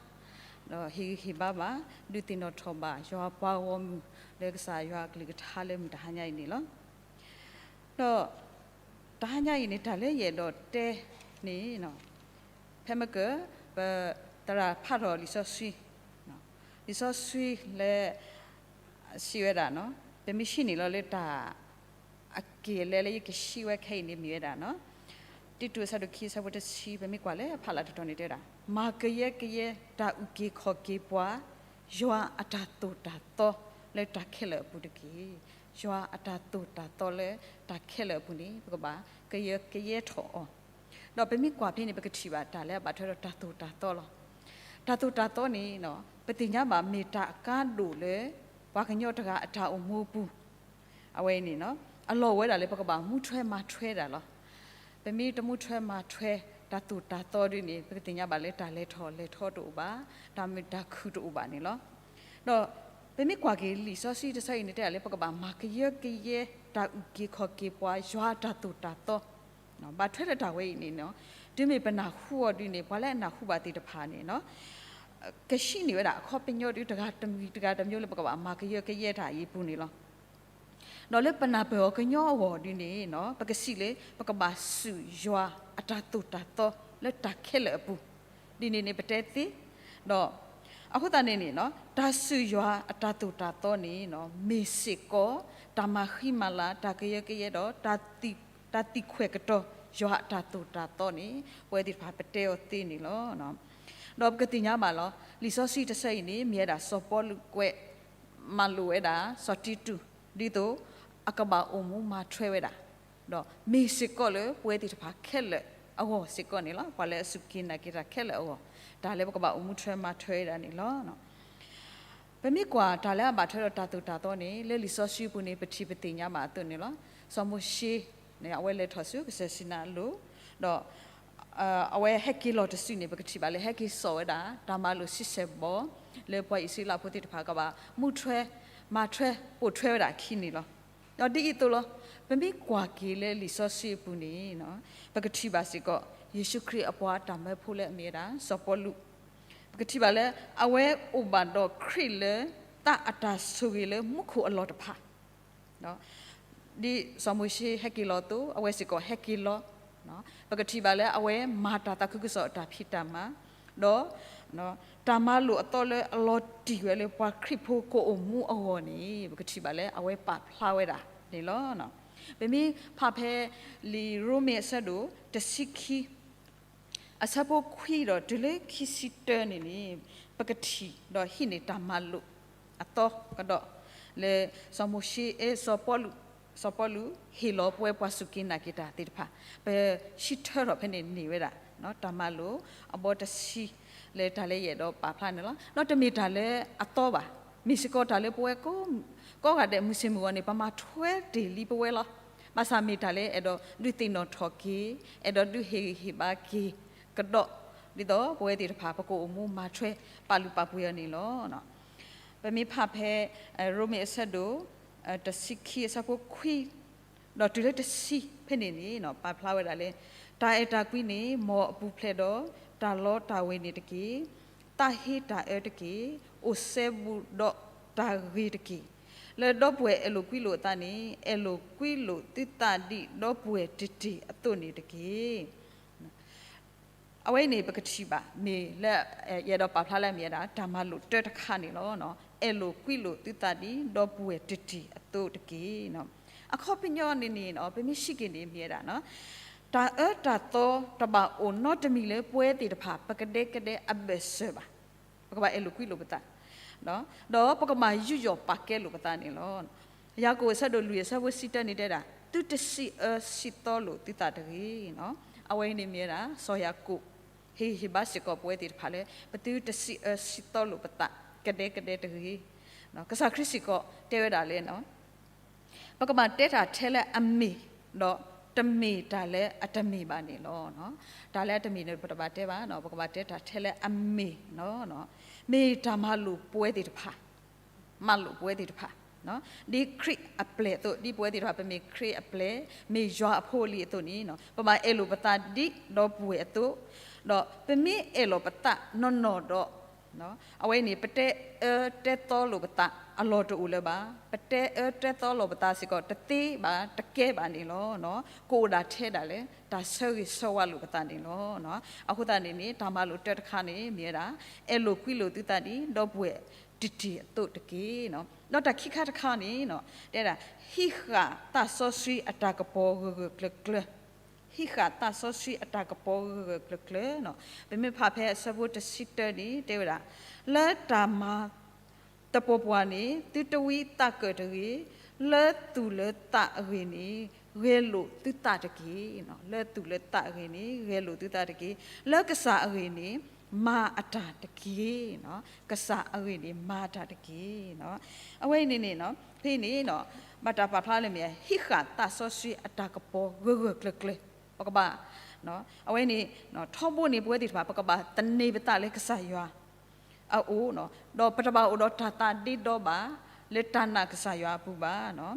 ဟ့ၣ်ဂံၢ်ဟ့ၣ်ဘါဘၣ် ဒုးသ့ၣ်နီၣ်ထီၣ်ဘၣ် ယွၤပှၤဂီၢ်မုၢ်လၢကစၢ်ယွၤအကလုၢ်ကထါလၢမုၢ်တဟါညါအံၤန့ၣ်လီၤ. ဒီးတဟါညါအံၤန့ၣ် တၢ်လၢယအဲၣ်ဒိးတဲန့ၣ် ဖဲမ့ၢ်က ပသရၣ်ဖးထီၣ်လံာ်စီဆှံ, လံာ်စီဆှံလၢ စံးဝဲဒၣ်, ပမ့ၢ်ဟံးန့ၢ်လီၤလၢတၢ် အက့ၢ်အလဲလၢယကစံးဝဲခဲအံၤန့ၣ်မ့ၢ်ဝဲဒၣ်, တံတူးအဆၢဒိၣ်ခံအဆၢဖိတဆံ ပမ့ၢ်ကွၢ်လၢအဖးလၢ်တတီၤန့ၣ်တဲဝဲဒၣ်, မၤကယၢကယဲတၢ်အုၣ်က့ၤခီၣ်က့ၤပှၤ, ယွၤအတၢ်သိၣ်တၢ်သီလၢတၢ်ခဲလၢာ်အပူၤတက့ၢ်. ယွၤအတၢ်သိၣ်တၢ်သီလၢတၢ်ခဲလၢာ်အပူၤန့ၣ် ပကဘၣ်ကယၢကယဲထီၣ်အီၤ, ဒီးပမ့ၢ်ကွၢ်ဖဲန့ၣ် ပကထံၣ်ဘၣ်တၢ်လၢအဘၣ်ထွဲဒီးတၢ်သိၣ်တၢ်သီလီၤ. တၢ်သိၣ်တၢ်သီန့ၣ် ပသ့ၣ်ညါဘၣ်မ့ၢ်တၢ်အကါဒိၣ်လၢ ပှၤကညီတဂၤအတၢ်အိၣ်မူအပူၤ, အဝဲအံၤန့ၣ် အလီၢ်အိၣ်ဝဲဒၣ်လၢပကဘၣ်မူထွဲမၤထွဲဒၣ်လီၤ. ပမ့ၢ်တမူထွဲမၤထွဲတၢ်သိၣ်တၢ်သီဒ်န့ၣ် ပကသ့ၣ်ညါဘၣ်လၢတၢ်လဲၤထီၣ်လဲၤထီတအိၣ်ဘၣ်, တၢ်မုာ်တၢ်ခုၣ်တအိၣ်ဘၣ်န့ၣ်လီၤ. ဒီးပမ့ၢ်ကွၢ်က့ၤလံာ်စီဆှံတဆၢအံၤန့ၣ် တဲဒၣ်လၢပကဘၣ်မၤကယၢကယဲ တၢ်အုၣ်က့ၤခီၣ်က့ၤပှၤ ယွၤအတၢ်သိၣ်တၢ်သီ, ဘၣ်ထွဲလၢတၢ်ဝဲအံၤန့ၣ် တုၤမ့ၢ်ပနၢ်ဟူအီၤဒ်န့ၣ် ပှၤလၢအနၢ်ဟူဘၣ်သ့ၣ်တဖၣ်န့ၣ် ကဟံးန့ၢ်ဝဲဒၣ်အခီပညီဒ်တဂၤတမံၤတဂၤတမံၤလၢပကဘၣ်မၤကယၢကယဲတၢ်အံၤအပူၤန့ၣ်လီၤ. ဒီးလၢပနၢ်ပၢၢ်အီၤကညီအဂီၢ်ဒ်န့ၣ် ပကစံးလၢ ပကဘၣ်စူၢ်ယွၤအတၢ်သိၣ်တၢ်သီလၢတၢ်ခဲလၢာ်အပူၤ, ဒ်န့ၣ်န့ၣ်ပတဲသ့, ဒီး အဃိသတးန့ၣ်န့ၣ် တၢ်စူၢ်ယွၤအတၢ်သိၣ်တၢ်သီန့ၣ် မ့ၢ်စ့ၢ်ကီး တၢ်မၤဃံမၤလၤ တၢ်ကယၢကယဲဒီး တၢ်သံခွဲးကတီၤ ယွၤအတၢ်သိၣ်တၢ်သီန့ၣ် ပဝဲသ့ၣ်တဖၣ်ပတဲအီၤသ့န့ၣ်လီၤ. ဒီးပကသ့ၣ်ညါဘၣ်လီၤ လံာ်စီဆှံတဆၢအံၤန့ၣ် မ့ၢ်ဝဲဒၣ်စီၤပီလူးကွဲး မၤလိာ်ဝဲဒၣ် စီၤတံတူး ဒ်သိးအကဘၣ်အိၣ်မူမၤထွဲဝဲဒၣ်, ဒီးမ့ၢ်စ့ၢ်ကီးလၢပဝဲသ့ၣ်တဖၣ်ခဲလၢာ်အဂီၢ်စ့ၢ်ကီးန့ၣ်လီၤ. ပှၤလၢအစူၢ်က့ၤနာ်က့ၤတၢ်ခဲလၢာ်အဂီၢ်, တၢ်လၢပကဘၣ်အိၣ်မူထွဲမၤထွဲဝဲဒၣ်န့ၣ်လီၤ. ပမ့ၢ်ကွၢ်တၢ်လၢအဘၣ်ထွဲဒီးတၢ်သိၣ်တၢ်သီန့ၣ် လၢလံာ်စီဆှံပူၤန့ၣ် ပထံၣ်ပသ့ၣ်ညါဘၣ်အသိးန့ၣ်လီၤ. စီၤမိၤၡ့န့ၣ် အဝဲလဲၤထီၣ်ဆူကစၢၢ်စံနါအလိၤ, ဒီး အဝဲဟဲက့ၤလီၤတစုန့ၣ် ပကထံၣ်ဘၣ်လၢဟဲက့ၤစိာ်ဝဲဒၣ် တၢ်မၤလိာ်ဆံဆဲၣ်ဘီ လၢပှၤအံၣ်စရ့လးဖိသ့ၣ်တဖၣ်ကဘၣ် မူထွဲ မၤထွဲပိာ်ထွဲဝဲဒၣ်အခံန့ၣ်လီၤ. ဒီးဒ်အံၤအသိးလီၤ, ပမ့ၢ်ကွၢ်က့ၤလၢလံာ်စီဆှံအပူၤန့ၣ် ပကထံၣ်ဘၣ်စ့ၢ်ကီး ယ့ၣ်ၡူးခရံာ်အပှၤတၢ်မၢဖိလၢအမ့ၢ်ဝဲဒၣ် စီၤပီလူး, ပကထံၣ်ဘၣ်လၢ အဝဲအိၣ်ဘၣ်ဒီးခရံာ်လၢ သးအတၢ်ဆိၣ်ဂ့ၤလၢမူခိၣ်အလီၢ်တဖၣ် ဒ်စီၤမိၤၡ့ဟဲက့ၤလီၤအသိး အဝဲစ့ၢ်ကီးဟဲက့ၤလီၤ, ပကထံၣ်ဘၣ်လၢအဝဲမၤတၢ်သးခုကစီၣ်အတၢ်ဖံးတၢ်မၤ, ဒီး တၢ်မၤလိာ်အသီလၢအလီၤတံၢ်ဝဲလၢပှၤခရံာ်ဖိကအိၣ်မူအဂီၢ်န့ၣ် ပကထံၣ်ဘၣ်လၢအဝဲပာ်ဖျါဝဲဒၣ်န့ၣ်လီၤ. ပမ့ၢ်ဖးဖဲ လံာ်ရိမ့ၤအဆၢဒိၣ်တဆံခံ အဆၢဖိခွံဒီးတုၤလၢခံဆံတၢန့ၣ်န့ၣ် ပကထံၣ်ဒီးဟံးန့ၢ်တၢ်မၤလိာ်အသီကဒီး လၢစီၤမိၤၡ့ အဲ စီၤပီလူး စီၤပီလူးဟ့ၣ်လီၤပဝဲပှၤစူၢ်က့ၤနာ်က့ၤတၢ်သ့ၣ်တဖၣ် ပဆံထၢထီၣ်ဖဲန့ၣ်န့ၢ်ဝဲဒၣ် တၢ်မၤလိာ်အဘီတဆံ လၢတၢ်လၢယအဲၣ်ဒိးပာ်ဖျါန့ၣ်လီၤ. ဒီးတမ့ၢ်တၢ်လၢအသီဘၣ်, မ့ၢ်စ့ၢ်ကီးတၢ်လၢပဝဲကိးဂၤဒဲးမုၢ်ဆ့ၣ်မုၢ်ဂီၤန့ၣ် ပမၤထွဲတ့ၢ်လံပဝဲလီၤ. ဘၣ်ဆၣ်မ့ၢ်တၢ်လၢအဲၣ်ဒိးဒုးသ့ၣ်နီၣ်ထီၣ်က့ၤ, အဲၣ်ဒိးဒုးဟ့ၣ်ဂံၢ်ဟ့ၣ်ဘါက့ၤကဒီး, ဒ်သိးပဝဲသ့ၣ်တဖၣ် ပကအိၣ်မူမၤထွဲပာ်လုၢ်ပာ်ပှ့ၤအီၤန့ၣ်လီၤ. ပမ့ၢ်ဖးဖဲ ရိမ့ၤအဆၢဒိၣ် တဆံခံအဆၢဖိခွံ ဒီးတုၤလၢတဆံဖဲန့ၣ်န့ၣ် ပာ်ဖျါဝဲဒၣ်လၢ တၢ်အဲၣ်တၢ်ကွံန့ၣ် မ်အပူၤဖျဲးဒီးတၢ်လီတၢ်ဝ့ၤန့ၣ်တက့ၢ်. သးဟ့တၢ်အၢတက့ၢ်. အိၣ်စဲဘူးဒီးတၢ်ဂ့ၤတက့ၢ်. လၢဒီပုၢ်ဝဲၢ်အဲၣ်လိာ်ကွံလိာ်အသးန့ၣ် အဲၣ်လိာ်ကွံလိာ်သုသးဒ်ဒီပုၢ်ဝဲၢ်တ့ၢ်တ့ၢ်အသိးန့ၣ်တက့ၢ်. အဝဲအံၤန့ၣ် ပကထံၣ်ဘၣ် မ့ၢ်လၢ ယအဲၣ်ဒိးပာ်ဖျါလၢအမ့ၢ်ဝဲဒၣ် တၢ်မၤလိာ်တၢတခါန့ၣ်လီၤ. အဲၣ်လိာ်ကွံလိာ်သုသးဒ်ဒီပုၢ်ဝဲၢ်တ့ၢ်တ့ၢ်အသိးတက့ၢ်. အခီပညီန့ၣ်န့ၣ် ပမ့ၢ်စံးက့ၤန့ၣ် မ့ၢ်ဝဲဒၣ် တၢ်အၢတၢ်သီတဘၣ်အိၣ်နီတမံၤလၢပဝဲသ့ၣ်တဖၣ် ပကဒဲကဒဲအဘၢၣ်စၢၤဘၣ်. ပကဘၣ်အဲၣ်လိာ်ကွံလိာ်ပသး ဒီးပကဘၣ်ယူးယီၣ်ပာ်ကဲလိာ်ပသးန့ၣ်လီၤ. ယၤကိာ်အဆၢဒိၣ်လွံၢ်အဆၢဖိတဆံတၢန့ၣ်တဲဒၣ် သုတစံးအၢစံးသီလိာ်သုသးတဂ့ၤ. အဝဲအံၤန့ၣ်မ့ၢ်ဝဲဒၣ် စီၤယၤကိာ် ဟ့ၣ်ဂံၢ်ဟ့ၣ်ဘါစ့ၢ်ကီးပဝဲသ့ၣ်တဖၣ်လၢ ပသုတစံးအၢစံးသီလိာ်ပသး ကဒဲကဒဲတဂ့ၤ. ကစၢ်ခရံာ်စ့ၢ်ကီးတဲဝဲဒၣ်လၢ ပကဘၣ်တဲတၢ်ထဲလၢအမ့ၢ် ဒီးတမ့ၢ်တၢ်လၢအတမ့ၢ်ဘၣ်န့ၣ်လီၤ. တၢ်လၢအတမ့ၢ်န့ၣ် ပတဘၣ်တဲဘၣ်, ပကဘၣ်တဲတၢ်ထဲလၢအမ့ၢ်, မ့ၢ်တၢ်မၤလိာ်ပဝဲသ့ၣ်တဖၣ်, မၤလိာ်ပဝဲသ့ၣ်တဖၣ် ဒ်ခရံာ်အပျဲၢ်အသိး, ဒ်ပဝဲသ့ၣ်တဖၣ် ပမ့ၢ်ခရံာ်အပျဲၢ်, မ့ၢ်ယွၤအဖိအလံၤအသိးန့ၣ်, ပဘၣ်အဲၣ်လိာ်ပသးဒ်ဒီပုၢ်ဝဲၢ်အသိး, ဒီးပမ့ၢ်အဲၣ်လိာ်ပသးနီၢ်နီၢ်ဒီး အဝဲန့ၣ် ပတဲအၢတဲသီလိာ်ပသးအလီၢ်တအိၣ်လၢၤဘၣ်. ပတဲအၢတဲသီလိာ်ပသးစ့ၢ်ကီး တသ့ဘၣ်တကဲဘၣ်န့ၣ်လီၤ. ကအိၣ်ဒၣ်ထဲဒၣ်လၢ တၢ်ဆၢဂ့ၤဆၢဝါလိာ်ပသးန့ၣ်လီၤ. အဃိသတးန့ၣ်န့ၣ် တၢ်မၤလိာ်တၢတခါန့ၣ် မ့ၢ်ဝဲဒၣ် အဲၣ်လိာ်ကွံလိာ်သုသးဒ်ဒီပုၢ်ဝဲၢ်တ့ၢ်တ့ၢ်အသိးတက့ၢ်. ဒီးတၢ်ခံခါတခါန့ၣ် တဲဒၣ် ဟံးဃာ်သးစီဆှံအတၢ်ကပီၤဂၢၢ်ဂၢၢ်ကျၢၤကျၢၤ ဟံးဃာ်သးစီဆှံအတၢ်ကပီၤဂၢၢ်ဂၢၢ်ကျၢၤကျၢၤ. ပမ့ၢ်ဖးဖဲအဆၢဖိတဆံတၢန့ၣ် တဲဝဲဒၣ် လၢတၢ်မၤသပှၢ်ပှၢ်န့ၣ် သုတဝံသးကၢၣ်တဂ့ၤ, လၢသူၣ်လၢသးအဂ့ၢ်န့ၣ် ဂဲၤလိာ်သုသးတက့ၢ်. လၢသူၣ်လၢသးအဂ့ၢ်န့ၣ် ဂဲၤလိာ်သုသးတက့ၢ်. လၢကစၢ်အဂ့ၢ်န့ၣ် မၤအတၢ်တက့ၢ်. ကစၢ်အဂ့ၢ်န့ၣ် မၤအတၢ်တက့ၢ်. အဝဲအံၤန့ၣ်န့ၣ် ဖဲအံၤန့ၣ် ဘၣ်တၢ်ပာ်ဖျါလၢမ့ၢ် ဟံးဃာ်သးစီဆှံအတၢ်ကပီၤဂၢၢ်ဂၢၢ်ကျၢၤကျၢၤ. ပကဘၣ် အဝဲန့ၣ် ထီဘိန့ၣ် ပဝဲသ့ၣ်တဖၣ် ပကဘၣ်သန့ၤပသးလၢကစၢ်ယွၤအအိၣ်, ဒီးပတဘၣ်အိၣ်ဒီးတၢ်သးဒ့ဒီဘၣ် လၢတၢ်နာ်ကစၢ်ယွၤအပူၤဘၣ်.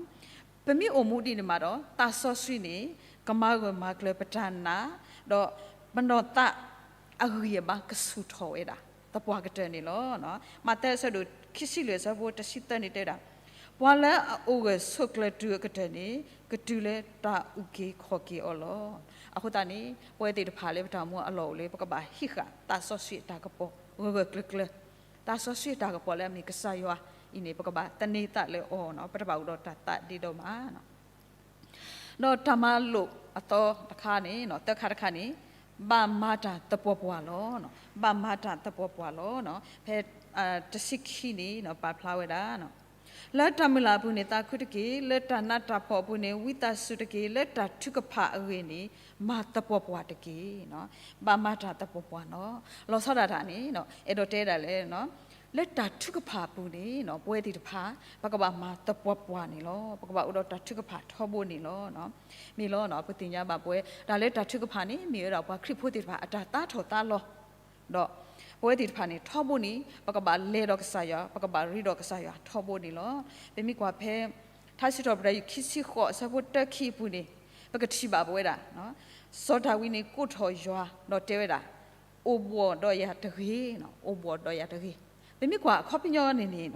ပမ့ၢ်အိၣ်မူဒ်န့ၣ်မးဒီး သးစီဆှံန့ၣ် ကမၤဂၢၢ်မၤကျၢၤပတၢ်နာ်, ဒီးပနီၢ်သးအဂံၢ်အဘါကဆူၣ်ထီၣ်ဝဲဒၣ် သပှၢ်ကတၢၢ်န့ၣ်လီၤ. မးသဲအဆၢဒိၣ်ခံဆံလွံၢ်အဆၢဖိတဆံသၢန့ၣ်တဲဝဲဒၣ်, ပှၤလၢအအိၣ်ဂၢၢ်ဆိးကျၢၤတုၤအကတၢၢ်န့ၣ် ကတုၤလၢတၢ်အုၣ်က့ၤခီၣ်က့ၤအီၤလီၤ. အဃိသတးန့ၣ် ပဝဲသ့ၣ်တဖၣ်လၢပတၢ်အိၣ်မူအလီၢ်အိၣ်လၢ ပကဘၣ်ဟံးဃာ်သးစီဆှံအတၢ်ကပီၤဂၢၢ်ဂၢၢ်ကျၢၤကျၢၤ, သးစီဆှံအတၢ်ကပီၤလၢအမ့ၢ်ကစၢ်ယွၤအံၤန့ၣ် ပကဘၣ်သန့ၤသးလၢအီၤ, ပတဘၣ်အိၣ်ဒီးတၢ်သးဒ့ဒီဘၣ်. ဒီးတၢ်မၤလိာ်အသီတခါန့ၣ် သၢခါတခါန့ၣ် ဘၣ်မၤတၢ်သပှၢ်ပှၢ်လီၤ. ဘၣ်မၤတၢ်သပှၢ်ပှၢ်လီၤ. ဖဲ တဆံခံန့ၣ် ပာ်ဖျါဝဲဒၣ် လၢတၢ်မုၢ်လၢ်အပူၤန့ၣ် သးခုတက့ၢ်. လၢတၢ်နးတၢ်ဖှီၣ်အပူၤန့ၣ် ဝံသးစူၤတက့ၢ်. လၢတၢ်ထုကဖၣ်အဂ့ၢ်န့ၣ် မၤသပှၢ်ပှၢ်တက့ၢ်. ဘၣ်မၤတၢ်သပှၢ်ပှၢ်လီၤ. လီၤဆီဒၣ်တၢ်န့ၣ် အဲၣ်ဒိးတဲဒၣ်လၢ လၢတၢ်ထုကဖၣ်အပူၤန့ၣ် ပဝဲသ့ၣ်တဖၣ် ပကဘၣ်မၤသပှၢ်ပှၢ်န့ၣ်လီၤ. ပကဘၣ်အိၣ်ဒီးတၢ်ထုကဖၣ်ထီဘိန့ၣ်လီၤ. မ့ၢ်လီၤ ပသ့ၣ်ညါဘၣ်ပဝဲ တၢ်လၢတၢ်ထုကဖၣ်န့ၣ် မ့ၢ်ဝဲဒၣ်ပှၤခရံာ်ဖိသ့ၣ်တဖၣ်အတၢ်သးထီၣ်သးလီၤ. ဒီးပဝဲသ့ၣ်တဖၣ်န့ၣ် ထီဘိန့ၣ် ပကဘၣ်လဲၤဒီးကစၢ်ယွၤ, ပကဘၣ်ရ့ဒီးကစၢ်ယွၤထီဘိန့ၣ်လီၤ. ပမ့ၢ်ကွၢ်ဖဲ ထါစံးထီၣ်ပတြၢၤ ယူၢ်ခံဆံဃိး အဆၢဖိတၢခံအပူၤန့ၣ် ပကထံၣ်ဘၣ်ပဝဲဒၣ် စီၤဒၤဝံးန့ၣ် ကိးထီၣ်ယွၤ ဒီးတဲဝဲဒၣ်, အိၣ်ဘှီၣ်ဒီးယၤတဂ့ၤ, အိၣ်ဘှီၣ်ဒီးယၤတဂ့ၤ. ပမ့ၢ်ကွၢ်အခီပညီန့ၣ်န့ၣ်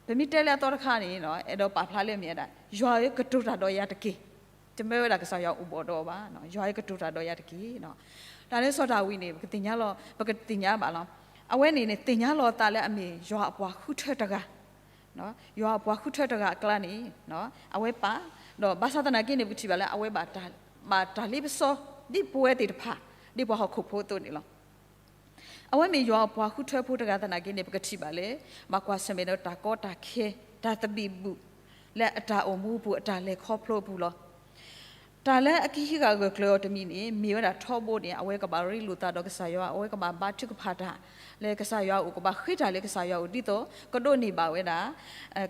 ပမ့ၢ်တဲလၢအသီတခါန့ၣ် အဲၣ်ဒိးပာ်ဖျါလၢမ့ၢ်ဝဲဒၣ် ယွၤဧၢ ကတိၤတၢ်ဒီးယၤတက့ၢ်. တမ့ၢ်ဝဲဒၣ်ကစၢ်ယွၤအိၣ်ဘှီၣ်ဒီးအီၤဘၣ်, ယွၤဧၢ ကတိၤတၢ်ဒီးယၤတက့ၢ်. တၢ်လၢစီၤဒၤဝံးန့ၣ် ပကသ့ၣ်ညါလီၤ, ပကသ့ၣ်ညါဘၣ်လီၤ. အဝဲန့ၣ်န့ၣ် သ့ၣ်ညါလီၤအသးလၢအမ့ၢ်ယွၤအပှၤဃုထၢတဂၤ ယွၤအပှၤဃုထၢတဂၤအကျါန့ၣ် အဝဲပာ်, ဒီးဘၣ်ဆၣ်သနာ်က့န့ၣ် ပကထံၣ်ဘၣ်လၢအဝဲဘၣ်တၢ်လ့ပစီ ဒ်ပဝဲသ့ၣ်တဖၣ် ဒ်ပှၤဟီၣ်ခိၣ်ဖိအသိးန့ၣ်လီၤ. အဝဲမ့ၢ်ယွၤအပှၤဃုထၢဖိတဂၤသနာ်က့န့ၣ် ပကထံၣ်ဘၣ်လၢ ဘၣ်ကွၢ်ဆၢၣ်မဲာ်ဒီးတၢ်ကီတၢ်ခဲ တၢ်သဘံၣ်ဘုၣ် လၢအတၢ်အိၣ်မူအပူၤ အတၢ်လဲၤခီဖျိအပူၤလီၤ. တၢ်လၢအကဟံးဃာ်ဂၢၢ်ကျၢၤအီၤတမံၤန့ၣ် မ့ၢ်ဝဲဒၣ်ထီဘိန့ၣ် အဝဲကဘၣ်ရ့လိာ်သးဒီးကစၢ်ယွၤ, အဝဲကဘၣ်ဘါထုကဖၣ်တၢ်လၢကစၢ်ယွၤအအိၣ်, ကဘၣ်ဃ့တၢ်လၢကစၢ်ယွၤအအိၣ် ဒ်သိးကဒိးန့ၢ်ဘၣ်ဝဲဒၣ်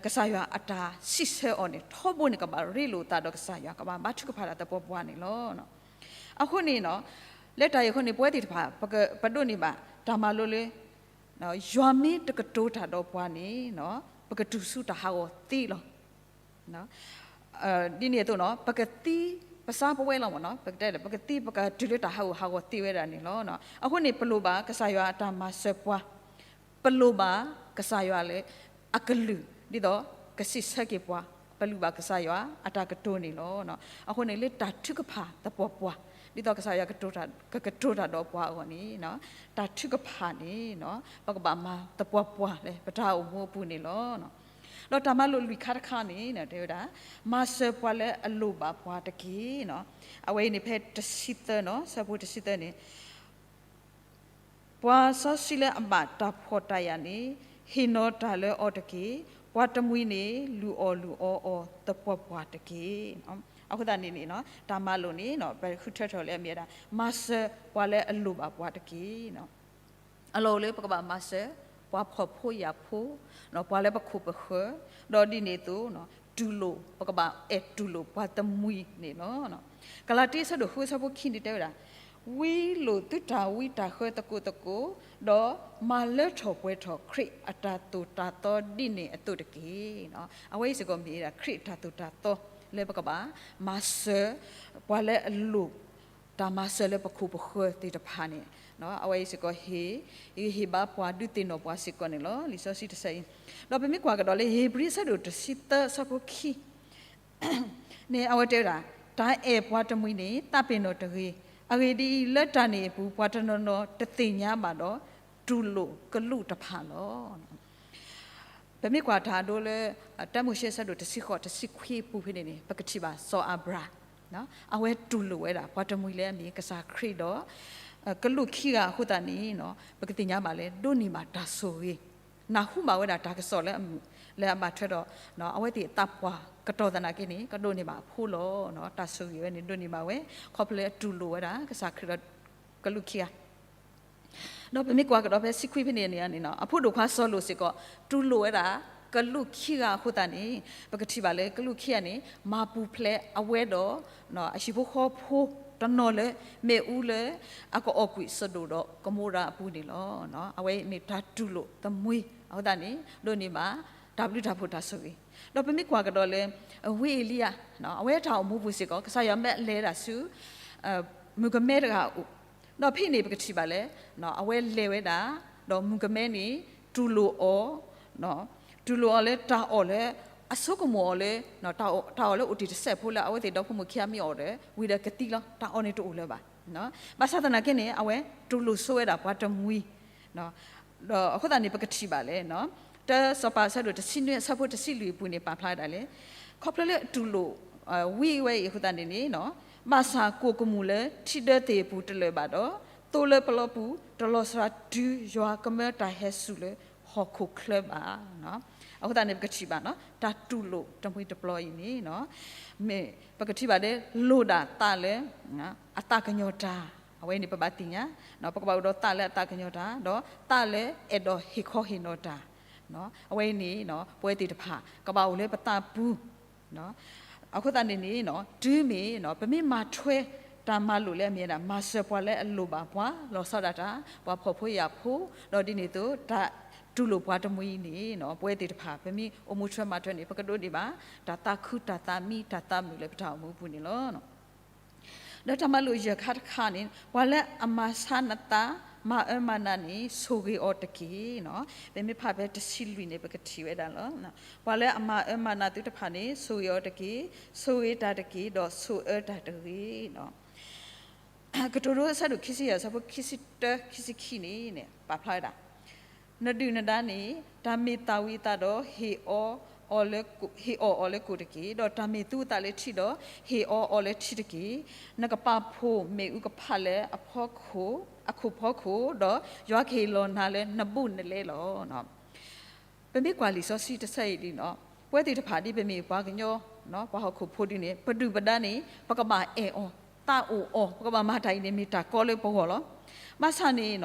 ကစၢ်ယွၤအတၢ်စံးဆၢအီၤန့ၣ် ထီဘိန့ၣ် ကဘၣ်ရ့လိာ်သးဒီးကစၢ်ယွၤ, ကဘၣ်ဘါထုကဖၣ်တၢ်သပှၢ်ပှၢ်န့ၣ်လီၤ. အဃိန့ၣ် လၢတၢ်အံၤအဃိန့ၣ် ပဝဲသ့ၣ်တဖၣ် ပဒိးန့ၢ်ဘၣ်တၢ်မၤလိလၢ ယွၤမ့ၢ်တကတိၤတၢ်ဒီးပှၤန့ၣ် ပကတုၤဆူတၢ်ဟးဂီၤသ့လီၤ. ဒ်န့ၣ်အသိး ပကသံ ပစါပဝဲလီၤမ့ၢ်နီၤ, ပကတဲ ပကသံ ပကတုၤလၢတၢ်ဟးဂီၤဟးဂီၤသ့ဝဲဒၣ်န့ၣ်လီၤ. အဃိန့ၣ် ပလိၣ်ဘၣ်ကစၢ်ယွၤအတၢ်မၤစၢၤပှၤ, ပလိၣ်ဘၣ်ကစၢ်ယွၤလၢအကလုၢ် ဒ်သိး ကစံးဆၢက့ၤပှၤ ပလုၢ်ဘၣ်ကစၢ်ယွၤအတၢ်ကတိၤန့ၣ်လီၤ. အဃိန့ၣ်လၢတၢ်ထုကဖၣ်သပှၢ်ပှၢ် ဒ်သိးကစၢ်ယွၤကကတိၤတၢ်ဒီးပှၤအဂီၢ်န့ၣ် တၢ်ထုကဖၣ်န့ၣ် ပကဘၣ်မၤသပှၢ်ပှၢ်လၢပတၢ်အိၣ်မူအပူၤန့ၣ်လီၤ. ဒီးတၢ်မၤလိာ်လွံၢ်ခါတခါန့ၣ် တဲဝဲဒၣ် မၤစၢၤပှၤလၢအလိၣ်ဘၣ်ပှၤတက့ၢ်. အဝဲအံၤန့ၣ်ဖဲတဆံသၢနီၤ ဆၢဖိတဆံသၢန့ၣ် ပှၤစီဆှံလၢအဘၣ်တၢ်ဖှီၣ်တၢ်ယာ်န့ၣ် ဟ့ၣ်နီၤတၢ်လၢအီၤတက့ၢ်. ပှၤတမှံၤန့ၣ် လုၢ်အီၣ်လုၢ်အီအီၤသပှၢ်ပှၢ်တက့ၢ်. အဃိသတးန့ၣ်န့ၣ် တၢ်မၤလိာ်န့ၣ် ပဃုထၢထီၣ်လၢအမ့ၢ်ဝဲဒၣ် မၤစၢၤပှၤလၢအလိၣ်ဘၣ်ပှၤတက့ၢ်. အလီၢ်အိၣ်လၢပကဘၣ်မၤစၢၤ ပှၤဖှီၣ်ဖိယာ်ဖိ, ပှၤလၢပခိၣ်ပဃၢၤ, ဒီးဒ်န့ၣ်အသိး တူၢ်လိာ် ပကဘၣ်အဲၣ်တူၢ်လိာ်ပှၤတမှံၤန့ၣ်လီၤ. ကလၤတံ အဆၢဒိၣ်ဃု အဆၢဖိခံန့ၣ်တဲဝဲဒၣ်, ဝံလိာ်သုတၢ်ဝံတၢ်ဃၢသကိးသကိး, ဒီးမၤလၢထီၣ်ပှဲၤထီၣ်ခရံာ်အတၢ်သိၣ်တၢ်သီဒ်န့ၣ်အသိးတက့ၢ်. အဝဲအံၤစ့ၢ်ကီးမ့ၢ်ဝဲဒၣ်ခရံာ်အတၢ်သိၣ်တၢ်သီလၢပကဘၣ်မၤစၢၤ ပှၤလၢအလိၣ် တၢ်မၤစၢၤလၢပခိၣ်ပဃၢၤသ့ၣ်တဖၣ်န့ၣ် အဝဲအံၤစ့ၢ်ကီးဟ့ၣ် ဟ့ၣ်ဘါပှၤဒုးသ့ၣ်နီၣ်ပှၤစ့ၢ်ကီးန့ၣ်လီၤ. လံာ်စီဆှံတဆၢအံၤ ဒီးပမ့ၢ်ကွၢ်ကဒီးလၢဧ့ၤဘြံၤအဆၢဒိၣ်တဆံသၢအဆၢဖိခံ န့ၣ် အဝဲတဲဝဲဒၣ်, တၢ်အဲၣ်ပှၤတမှံၤန့ၣ် သးပ့ၤနီၣ်တဂ့ၤ. အဂ့ၢ်ဒ်အံၤ, လၢတၢ်န့ၣ်အပူၤ ပှၤတနီၤနီၤတသ့ၣ်ညါဘၣ်ဒီး တူၢ်လိာ်ကလူးတဖၣ်လီၤ. ပမ့ၢ်ကွၢ်တၢ်ဒိလၢ တၢမိၤၡ့အဆၢဒိၣ်တဆံဃိး တဆံခွံအပူၤဖဲန့ၣ်န့ၣ် ပကထံၣ်ဘၣ်စီၤအၤဘြၤဟၣ် အဝဲတူၢ်လိာ်ဝဲဒၣ် ပှၤတမှံၤလၢအမ့ၢ်ကစၢ်ခရံာ်ဒီး ကလူးခံဂၤအဃိသတးန့ၣ် ပကသ့ၣ်ညါဘၣ်လၢ ဒိးန့ၢ်ဘၣ်တၢ်ဆိၣ်ဂ့ၤ, နၢ်ဟူဘၣ်ဝဲဒၣ်တၢ်ကစီၣ်လၢအမုာ် လၢအဘၣ်ထွဲဒီး အဝဲသ့ၣ်အသးပှၢ်ကတီၢ်သနာ်က့န့ၣ် ကဒိးန့ၢ်ဘၣ်အဖိလီၤ. တၢ်ဆိၣ်ဂ့ၤဝဲန့ၣ် ဒိးန့ၢ်ဘၣ်ဝဲ ခီဖျိလၢအတူၢ်လိာ်ဝဲဒၣ် ကစၢ်ခရံာ်ဒီး ကလူးခံဂၤ ဒီးပမ့ၢ်ကွၢ်ကဒီးဖဲဆံခွံဖဲန့ၣ်န့ၣ် အဖိဒိၣ်ခွါစီၤလိာ်စ့ၢ်ကီး တူၢ်လိာ်ဝဲဒၣ် ကလူးခံဂၤအဃိသတးန့ၣ် ပကထံၣ်ဘၣ်လၢကလူးခံဂၤန့ၣ် မၤပူၤဖျဲးအဝဲဒီး အဟံၣ်ဖိဃီဖိတနီၤလၢ မ့ၣ်အူလၢ အကအီၣ်ကွံာ်စဒိၣ်ဒီးကမိရၤအပူၤန့ၣ်လီၤ. အဝဲန့ၣ်တၢ်တူၢ်လိာ်တမှံၤအဃိသတးန့ၣ် ဒိးန့ၢ်ဘၣ် တၢ်ဘျုးတၢ်ဖှိၣ်တၢ်ဆိၣ်ဂ့ၤ, ဒီးပမ့ၢ်ကွၢ်ကဒီးလၢ ဝံအ့လံယၤ အဝဲတၢ်အိၣ်မူပူၤစ့ၢ်ကီး ကစၢ်ယွၤမ့ၢ်လဲၤဝဲဒၣ်ဆူ မုၣ်ကမဲတဂၤအအိၣ်, ဒီးဖဲန့ၣ်ပကထံၣ်ဘၣ်လၢ အဝဲလဲၤဝဲဒၣ် ဒီးမုၣ်ကမဲန့ၣ် တူၢ်လိာ်အီၤ, တူၢ်လိာ်အီၤလၢတၢ်အီၣ်လၢ အဆိကမိၣ်အီၤလၢ တၢ်အီၣ်လၢအိၣ်တ့ၢ်တစဲးဖိလၢအဝဲသ့ၣ်ဒီဖိမိၢ်ခံဂၤမ့ၢ်အီၣ်ဒီး ဝံၤဒီးကသံလီၤ. တၢ်အီၣ်န့ၣ်တအိၣ်လၢၤဘၣ်. ဘၣ်ဆၣ်သနာ်က့န့ၣ် အဝဲတူၢ်လိာ်ဆိဝဲဒၣ်ပှၤတမှံၤ ဒီးအဃိသတးန့ၣ် ပကထံၣ်ဘၣ်လၢ တၢစီၤပၤအဆၢဒိၣ်တဆံနွံအဆၢဖိတဆံလွံၢ်အပူၤန့ၣ် ပာ်ဖျါဝဲဒၣ်လၢ ခီဖျိလၢအတူၢ်လိာ် ဝံအဝဲအံၤအဃိသတးန့ၣ်န့ၣ် ဘၣ်ဆၣ်ကိၣ်ကမူၣ်လၢထံဒၢသ့ၣ်အပူၤတလၢာ်ဘၣ်ဒီး သိလၢပလီပူၤ တလီၤစှၤတုၤယွၤကမၢတၢ်ဟဲစူၤလၢဟီၣ်ခိၣ်ချၢဘၣ်. အဃိသတးန့ၣ် ပကထံၣ်ဘၣ် တၢ်တူၢ်လိာ်တမှံၤတပျီအံၤန့ၣ် မ့ၢ်ပကထံၣ်ဘၣ်လၢ လိၣ်ဒၣ်သးလၢ အသးကညီၤတၢ်, အဝဲန့ၣ်ပဘၣ်သ့ၣ်ညါ, ပကဘၣ်အိၣ်ဒီးသးလၢအသးကညီၤတၢ် ဒီးသးလၢအဲၣ်ဒိးဟ့ၣ်ခီဟ့ၣ်နီၤတၢ်, အဝဲအံၤန့ၣ် ပဝဲသ့ၣ်တဖၣ် ကဘၣ်အိၣ်လၢပသးပူၤ အဃိသတးန့ၣ်န့ၣ် တုၤမ့ၢ် ပမ့ၢ်မၤထွဲတၢ်မၤလိာ်လၢအမ့ၢ်ဝဲဒၣ် မၤစၢၤပှၤလၢအလိၣ်ဘၣ်ပှၤ လီၤဆီဒၣ်တၢ် ပှၤဖှီၣ်ဖိယာ်ဖိ, ဒီးဒ်န့ၣ်အသိး တၢ်တူၢ်လိာ်ပှၤတမှံၤအံၤန့ၣ် ပဝဲသ့ၣ်တဖၣ် ပမ့ၢ်အိၣ်မူထွဲမၤထွဲန့ၣ် ပကဒိးန့ၢ်ဘၣ် တၢ်သးခုတၢ်သးမံတၢ်သးမုာ်လၢပတၢ်အိၣ်မူအပူၤန့ၣ်လီၤ. ဒီးတၢ်မၤလိာ်ယဲၢ်ခါတခါန့ၣ် ပှၤလၢအမၤဆါနသး မၤအၢမၤနးန့ၣ် ဆိၣ်ဂ့ၤအီၤတက့ၢ်. ပမ့ၢ်ဖးဖဲတဆံလွံၢ်န့ၣ် ပကထံၣ်ဝဲဒၣ်လီၤ. ပှၤလၢအမၤအၢမၤနးသုတဖၣ်န့ၣ် ဆိၣ်ဂ့ၤအီၤတက့ၢ်, ဆိၣ်ဂ့ၤတၢ်တက့ၢ်, ဒီးဆိၣ်အၢတၢ်တဂ့ၤ. ကတိၤဒိအဆၢဒိၣ်ခံဆံယဲၢ် အဆၢဖိခံဆံတၢ ခံဆံခံန့ၣ် ပာ်ဖျါဝဲဒၣ် နဒုၣ်နဒါန့ၣ် တၢ်မ့ၢ်သၣ်ဝံၤအသးဒီး ဟ့ၣ်အီၣ်အီၤလၢကိၣ်တက့ၢ်, ဒီးတၢ်မ့ၢ်သူအသးလၢထံဒီး ဟ့ၣ်အီၣ်အီၤလၢထံတက့ၢ်. နကပာ်ဖှိၣ်မ့ၣ်အူကဖးလၢအခိၣ်ဖီခိၣ်, ဒီးယွၤကဟ့ၣ်လီၤနၤလၢနဘူးနလဲလီၤ. ပမ့ၢ်ကွၢ်လံာ်စီဆှံတဆၢအံၤဒ်န့ၣ် ပဝဲသ့ၣ်တဖၣ်ဒ်ပမ့ၢ်ပှၤကညီ ပှၤဟီၣ်ခိၣ်ဖိဒ်န့ၣ် ပဒုၣ်ပဒါန့ၣ် ပကဘၣ်အဲၣ်အီၤ သးအိၣ်အီၤ ပကဘၣ်မၤတၢ်အံၤန့ၣ် မ့ၢ်တၢ်ကီလၢပဂီၢ်လီၤ. ဘၣ်ဆၣ်န့ၣ်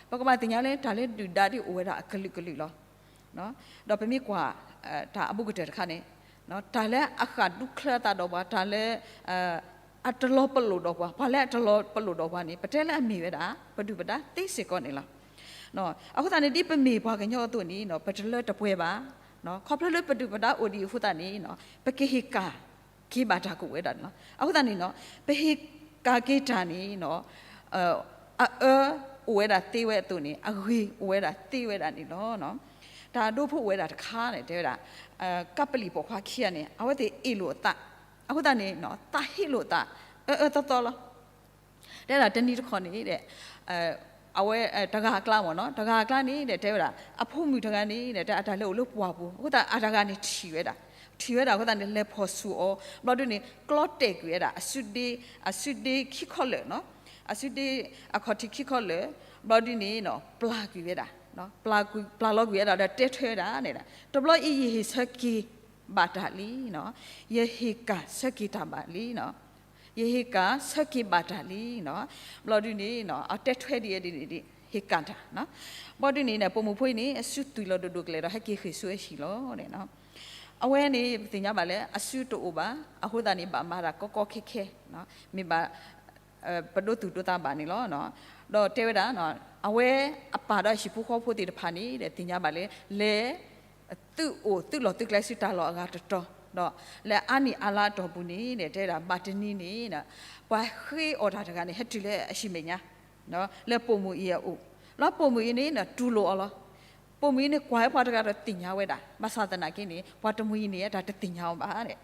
ပကဘၣ်သ့ၣ်ညါလၢတၢ်လၢဒုၣ်ဒါဒ်အိၣ်ဝဲဒၣ်အကလုာ်ကလုာ်လီၤ. ဒီးပမ့ၢ်ကွၢ် တၢ်အဘူးကတၢၢ်တခါန့ၣ် တၢ်လၢအဃၣ်ဒူချၢအသးဒီးပှၤ တၢ်လၢ အတလီၤပလိာ်ဒီးပှၤ ပှၤလၢအတလီၤပလိာ်ဒီးပှၤန့ၣ် ပတဲလၢအမ့ၢ်ဝဲဒၣ် ပဒုၣ်ပဒါသ့စ့ၢ်ကီးန့ၣ်လီၤ. အဃိသတးန့ၣ် ဒ်ပမ့ၢ်ပှၤကညီအသိးန့ၣ် ပတလၢတပှဲၤဘၣ်. ခီဖျိလၢပဒုၣ်ပဒါအိၣ်ဒံးအဃိသတးန့ၣ် ပကဟ့ၣ်ကၣ်က့ၤဘၣ်တၢ်ကအိၣ်ဝဲဒၣ်န့ၣ်လီၤ. အဃိသတးန့ၣ် ပဟ့ၣ်ကၣ်က့ၤတၢ်န့ၣ် အအၢအိၣ်ဝဲဒၣ်သ့ဝဲအသိးန့ၣ် အဂ့ၤအိၣ်ဝဲဒၣ်သ့ဝဲဒၣ်န့ၣ်လီၤ. တၢ်ဒိဖိဝဲဒၣ်တခါန့ၣ် တဲဝဲဒၣ် ကပလံၣ်ပိာ်ခွါခံဂၤန့ၣ် အဝဲသ့ၣ်အ့ၣ်လိာ်အသး, အဃိသတးန့ၣ် သးဟ့လိာ်သး အၢအၢသီသီလီၤ. တဲဒၣ်တနံၤတခီန့ၣ်ဒီး အဝဲတဂၤအကျါမ့ၢ်နီၤ တဂၤအကျါန့ၣ်ဒီး တဲဝဲဒၣ် အဖိမုၣ်တဂၤန့ၣ်ဒီး တဲအတၢ်လဲၤအိၣ်လၢပှၢ်ပူၤ အဃိသတးအတဂၤန့ၣ်ထံၣ်ဝဲဒၣ်, ထံၣ်ဝဲဒၣ်အဃိသတးန့ၣ် လဲၤဖီၣ်ဆူၣ်အီၤ ဘျီဒုန့ၣ် ကျီတဲာ်ကွံာ်ဝဲဒၣ် အစုဒ့ခံခီလၢာ်နီၤ, အစုဒ့အခီၣ်ထံးခံခီလၢာ် ဘျီဒုန့ၣ် ပျၢ်ကွံာ်ဝဲဒၣ် ပျၢ်လီၤကွံာ်ဝဲဒၣ်ဒီးတဲထွဲဝဲဒၣ်န့ၣ်ဒီး တဘျီအံၤယဟ့ၣ်ဆၢက့ၤဘၣ်တၢ်လံနီၤ, ယဟ့ၣ်ကၣ်ဆၢက့ၤတၢ်ဘၣ်လံနီၤ, ယဟ့ၣ်ကၣ်ဆၢက့ၤဘၣ်တၢ်လံနီၤ, ဘျီဒုန့ၣ် အတဲထွဲဒ်အံၤဒ်န့ၣ်ဒ် ဟ့ၣ်ကၣ်တၢ်, ဘျီဒုန့ၣ် ပိာ်မုၣ်ဖိအံၤန့ၣ် အစုသွံၣ်လီၤဒိၣ်ဒိၣ်ကလဲာ်ဒီး ဟဲက့ၤဃ့ၢ်ဆူအဟံၣ်လီၤ. အဝဲန့ၣ် ပသ့ၣ်ညါဘၣ်လၢ အစုတအိၣ်ဘၣ်, အဃိသတးန့ၣ် ဘၣ်မၤတၢ်ကီကီခဲခဲ, မ့ၢ်ဘၣ် ပဒိသူၣ်ဒိသးဘၣ်န့ၣ်လီၤ. ဒီးတဲဝဲဒၣ် အဝဲအပၢ်ဒီးအဟံၣ်ဖိဃီဖိသ့ၣ်တဖၣ်န့ၣ်ဒီး သ့ၣ်ညါဘၣ်လၢ လဲၤ သုးအိၣ်သုးလီၢ်သုးကျဲဆူတၢ်လီၢ်အဂၤတတီၤ, ဒီးလၢအါနံၣ်အါလါအတီၢ်ပူၤန့ၣ်ဒီး တဲဝဲဒၣ် ဘၣ်တနံၤန့ၣ် ပှၤဃ့အီၣ်တၢ်တဂၤန့ၣ် ဟဲတုၤလၢအဟံၣ်မဲာ်ညါ လၢပိာ်မုၣ်အံၤအအိၣ်, လၢပိာ်မုၣ်အံၤန့ၣ် တူၢ်လိာ်အီၤလီၤ. ပိာ်မုၣ်အံၤန့ၣ် ကွၢ်ဝဲပှၤတဂၤဒီးသ့ၣ်ညါဝဲဒၣ်, ဘၣ်ဆၣ်သနာ်က့န့ၣ် ပှၤတမှံၤအံၤန့ၣ် အတၢ်တသ့ၣ်ညါအီၤဘၣ်.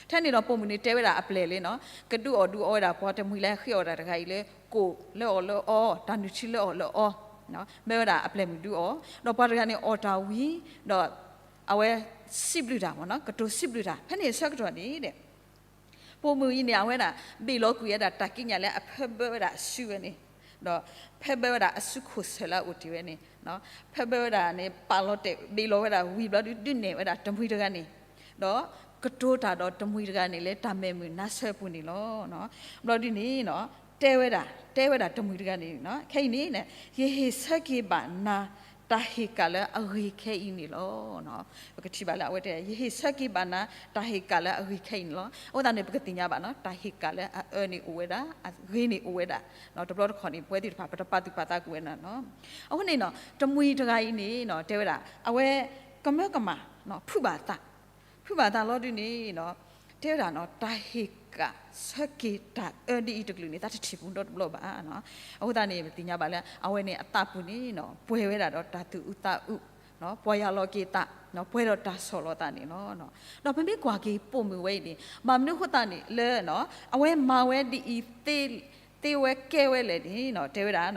ထဲန့ၣ်ဒီးပိာ်မုၣ်န့ၣ်တဲဝဲဒၣ်အပျဲၢ်လံနီၤ, ကဒုးအီၣ်ဒုးအီဝဲဒၣ် ပှၤတမှံၤလၢဟဲဃ့အီၣ်တၢ်တဂၤအံၤလၢ ကိၣ်လၢအီၣ်လၢအီ, တၢ်နုၢ်ထံလၢအီၣ်လၢအီ, မ့ၢ်ဝဲဒၣ်အပျဲၢ်မုၣ်ဒုးအီၣ်, ဒီးပှၤတဂၤန့ၣ်အီၣ်တၢ်ဝံၤ, ဒီး အဝဲစံးဘျုးတၢ်မ့ၢ်နီၤ, ကတိၤစံးဘျုးတၢ်, ဖဲန့ၣ်အဆၢကတီၢ်န့ၣ်ဒီး ပိာ်မုၣ်အံၤန့ၣ် အဝဲဒၣ် ဘ့ၣ်လီၤကွံာ်ဝဲဒၣ်တၢ်ကံးညာ်လၢအဖၢဘၢဝဲဒၣ်အစုဝဲန့ၣ်, ဒီးဖၢဘၢဝဲဒၣ်အစုခိၣ်ဆၢလၢအအိၣ်တ့ၢ်ဝဲန့ၣ်, ဖၢဘၢဝဲဒၣ်န့ၣ် ပာ်လီၤတဲာ်ဘ့ၣ်လီၤဝဲဒၣ်ဝံၤဘျီဒု ဒုးနဲၣ်ဝဲဒၣ်တမှံၤတဂၤန့ၣ်, ဒီးကတိၤတၢ်ဒီးတမှံၤတဂၤန့ၣ်လၢတၢ်မဲာ်မုာ်နါဆၢပူၤန့ၣ်လီၤ. ဘျီဒုန့ၣ် တဲဝဲဒၣ် တဲဝဲဒၣ်တမှံၤတဂၤန့ၣ် ခဲအံၤန့ၣ် ယဟ့ၣ်ဆၢက့ၤဘၣ်နၤ တၢ်ဟ့ၣ်ကၣ်လၢအဂ့ၤခဲအံၤန့ၣ်လီၤ. ပကထံၣ်ဘၣ်လၢအဝဲတဲ ယဟ့ၣ်ဆၢက့ၤဘၣ်နၤ တၢ်ဟ့ၣ်ကၣ်လၢအဂ့ၤခဲအံၤန့ၣ်လီၤ. အဃိသတးန့ၣ် ပကသ့ၣ်ညါဘၣ်နီၤ တၢ်ဟ့ၣ်ကၣ်လၢအအၢန့ၣ်အိၣ်ဝဲဒၣ် အဂ့ၤန့ၣ်အိၣ်ဝဲဒၣ်, တဘျီတခီၣ်န့ၣ် ပဝဲသ့ၣ်တဖၣ် ပတပာ်သူၣ်ပာ်သးကွံာ်ဝဲဒၣ်နီၤ. အဃိန့ၣ်နီၤ တမှံၤတဂၤအံၤန့ၣ်နီၤ တဲဝဲဒၣ် အဝဲကမၢကမၣ် ဖုးဘၣ်အသး, ဖုးဘၣ်အသးလီၤဒုန့ၣ်နီၤ တဲဝဲဒၣ်နီၤ တၢ်ဟ့ၣ်ကၣ်ဆၢက့ၤတၢ်အၢဒ်အံၤတကလုာ်န့ၣ် သးတထံၣ်ပူၤဒီတဘျီဘၣ်. အဃိသတးန့ၣ် ပသ့ၣ်ညါဘၣ်လၢ အဝဲန့ၣ်အသးပူၤန့ၣ်နီၤ ပှဲၤဝဲဒၣ်ဒီးတၢ်သူၣ်အုးသးအုး, ပှၤယၢ်လီၤက့ၤသး, ပှဲၤဒီးတၢ်ဆီၣ်လီၤသးန့ၣ်လီၤ. ဒီးပမ့ၢ်ကွၢ်က့ၤပိာ်မုၣ်ဝဲအံၤန့ၣ် ဘၣ်မနုၤအဃိသတးန့ၣ်လၢ အဝဲမၤဝဲဒ်အံၤ သ့ဝဲကဲဝဲလဲၣ်န့ၣ် တဲဝဲဒၣ်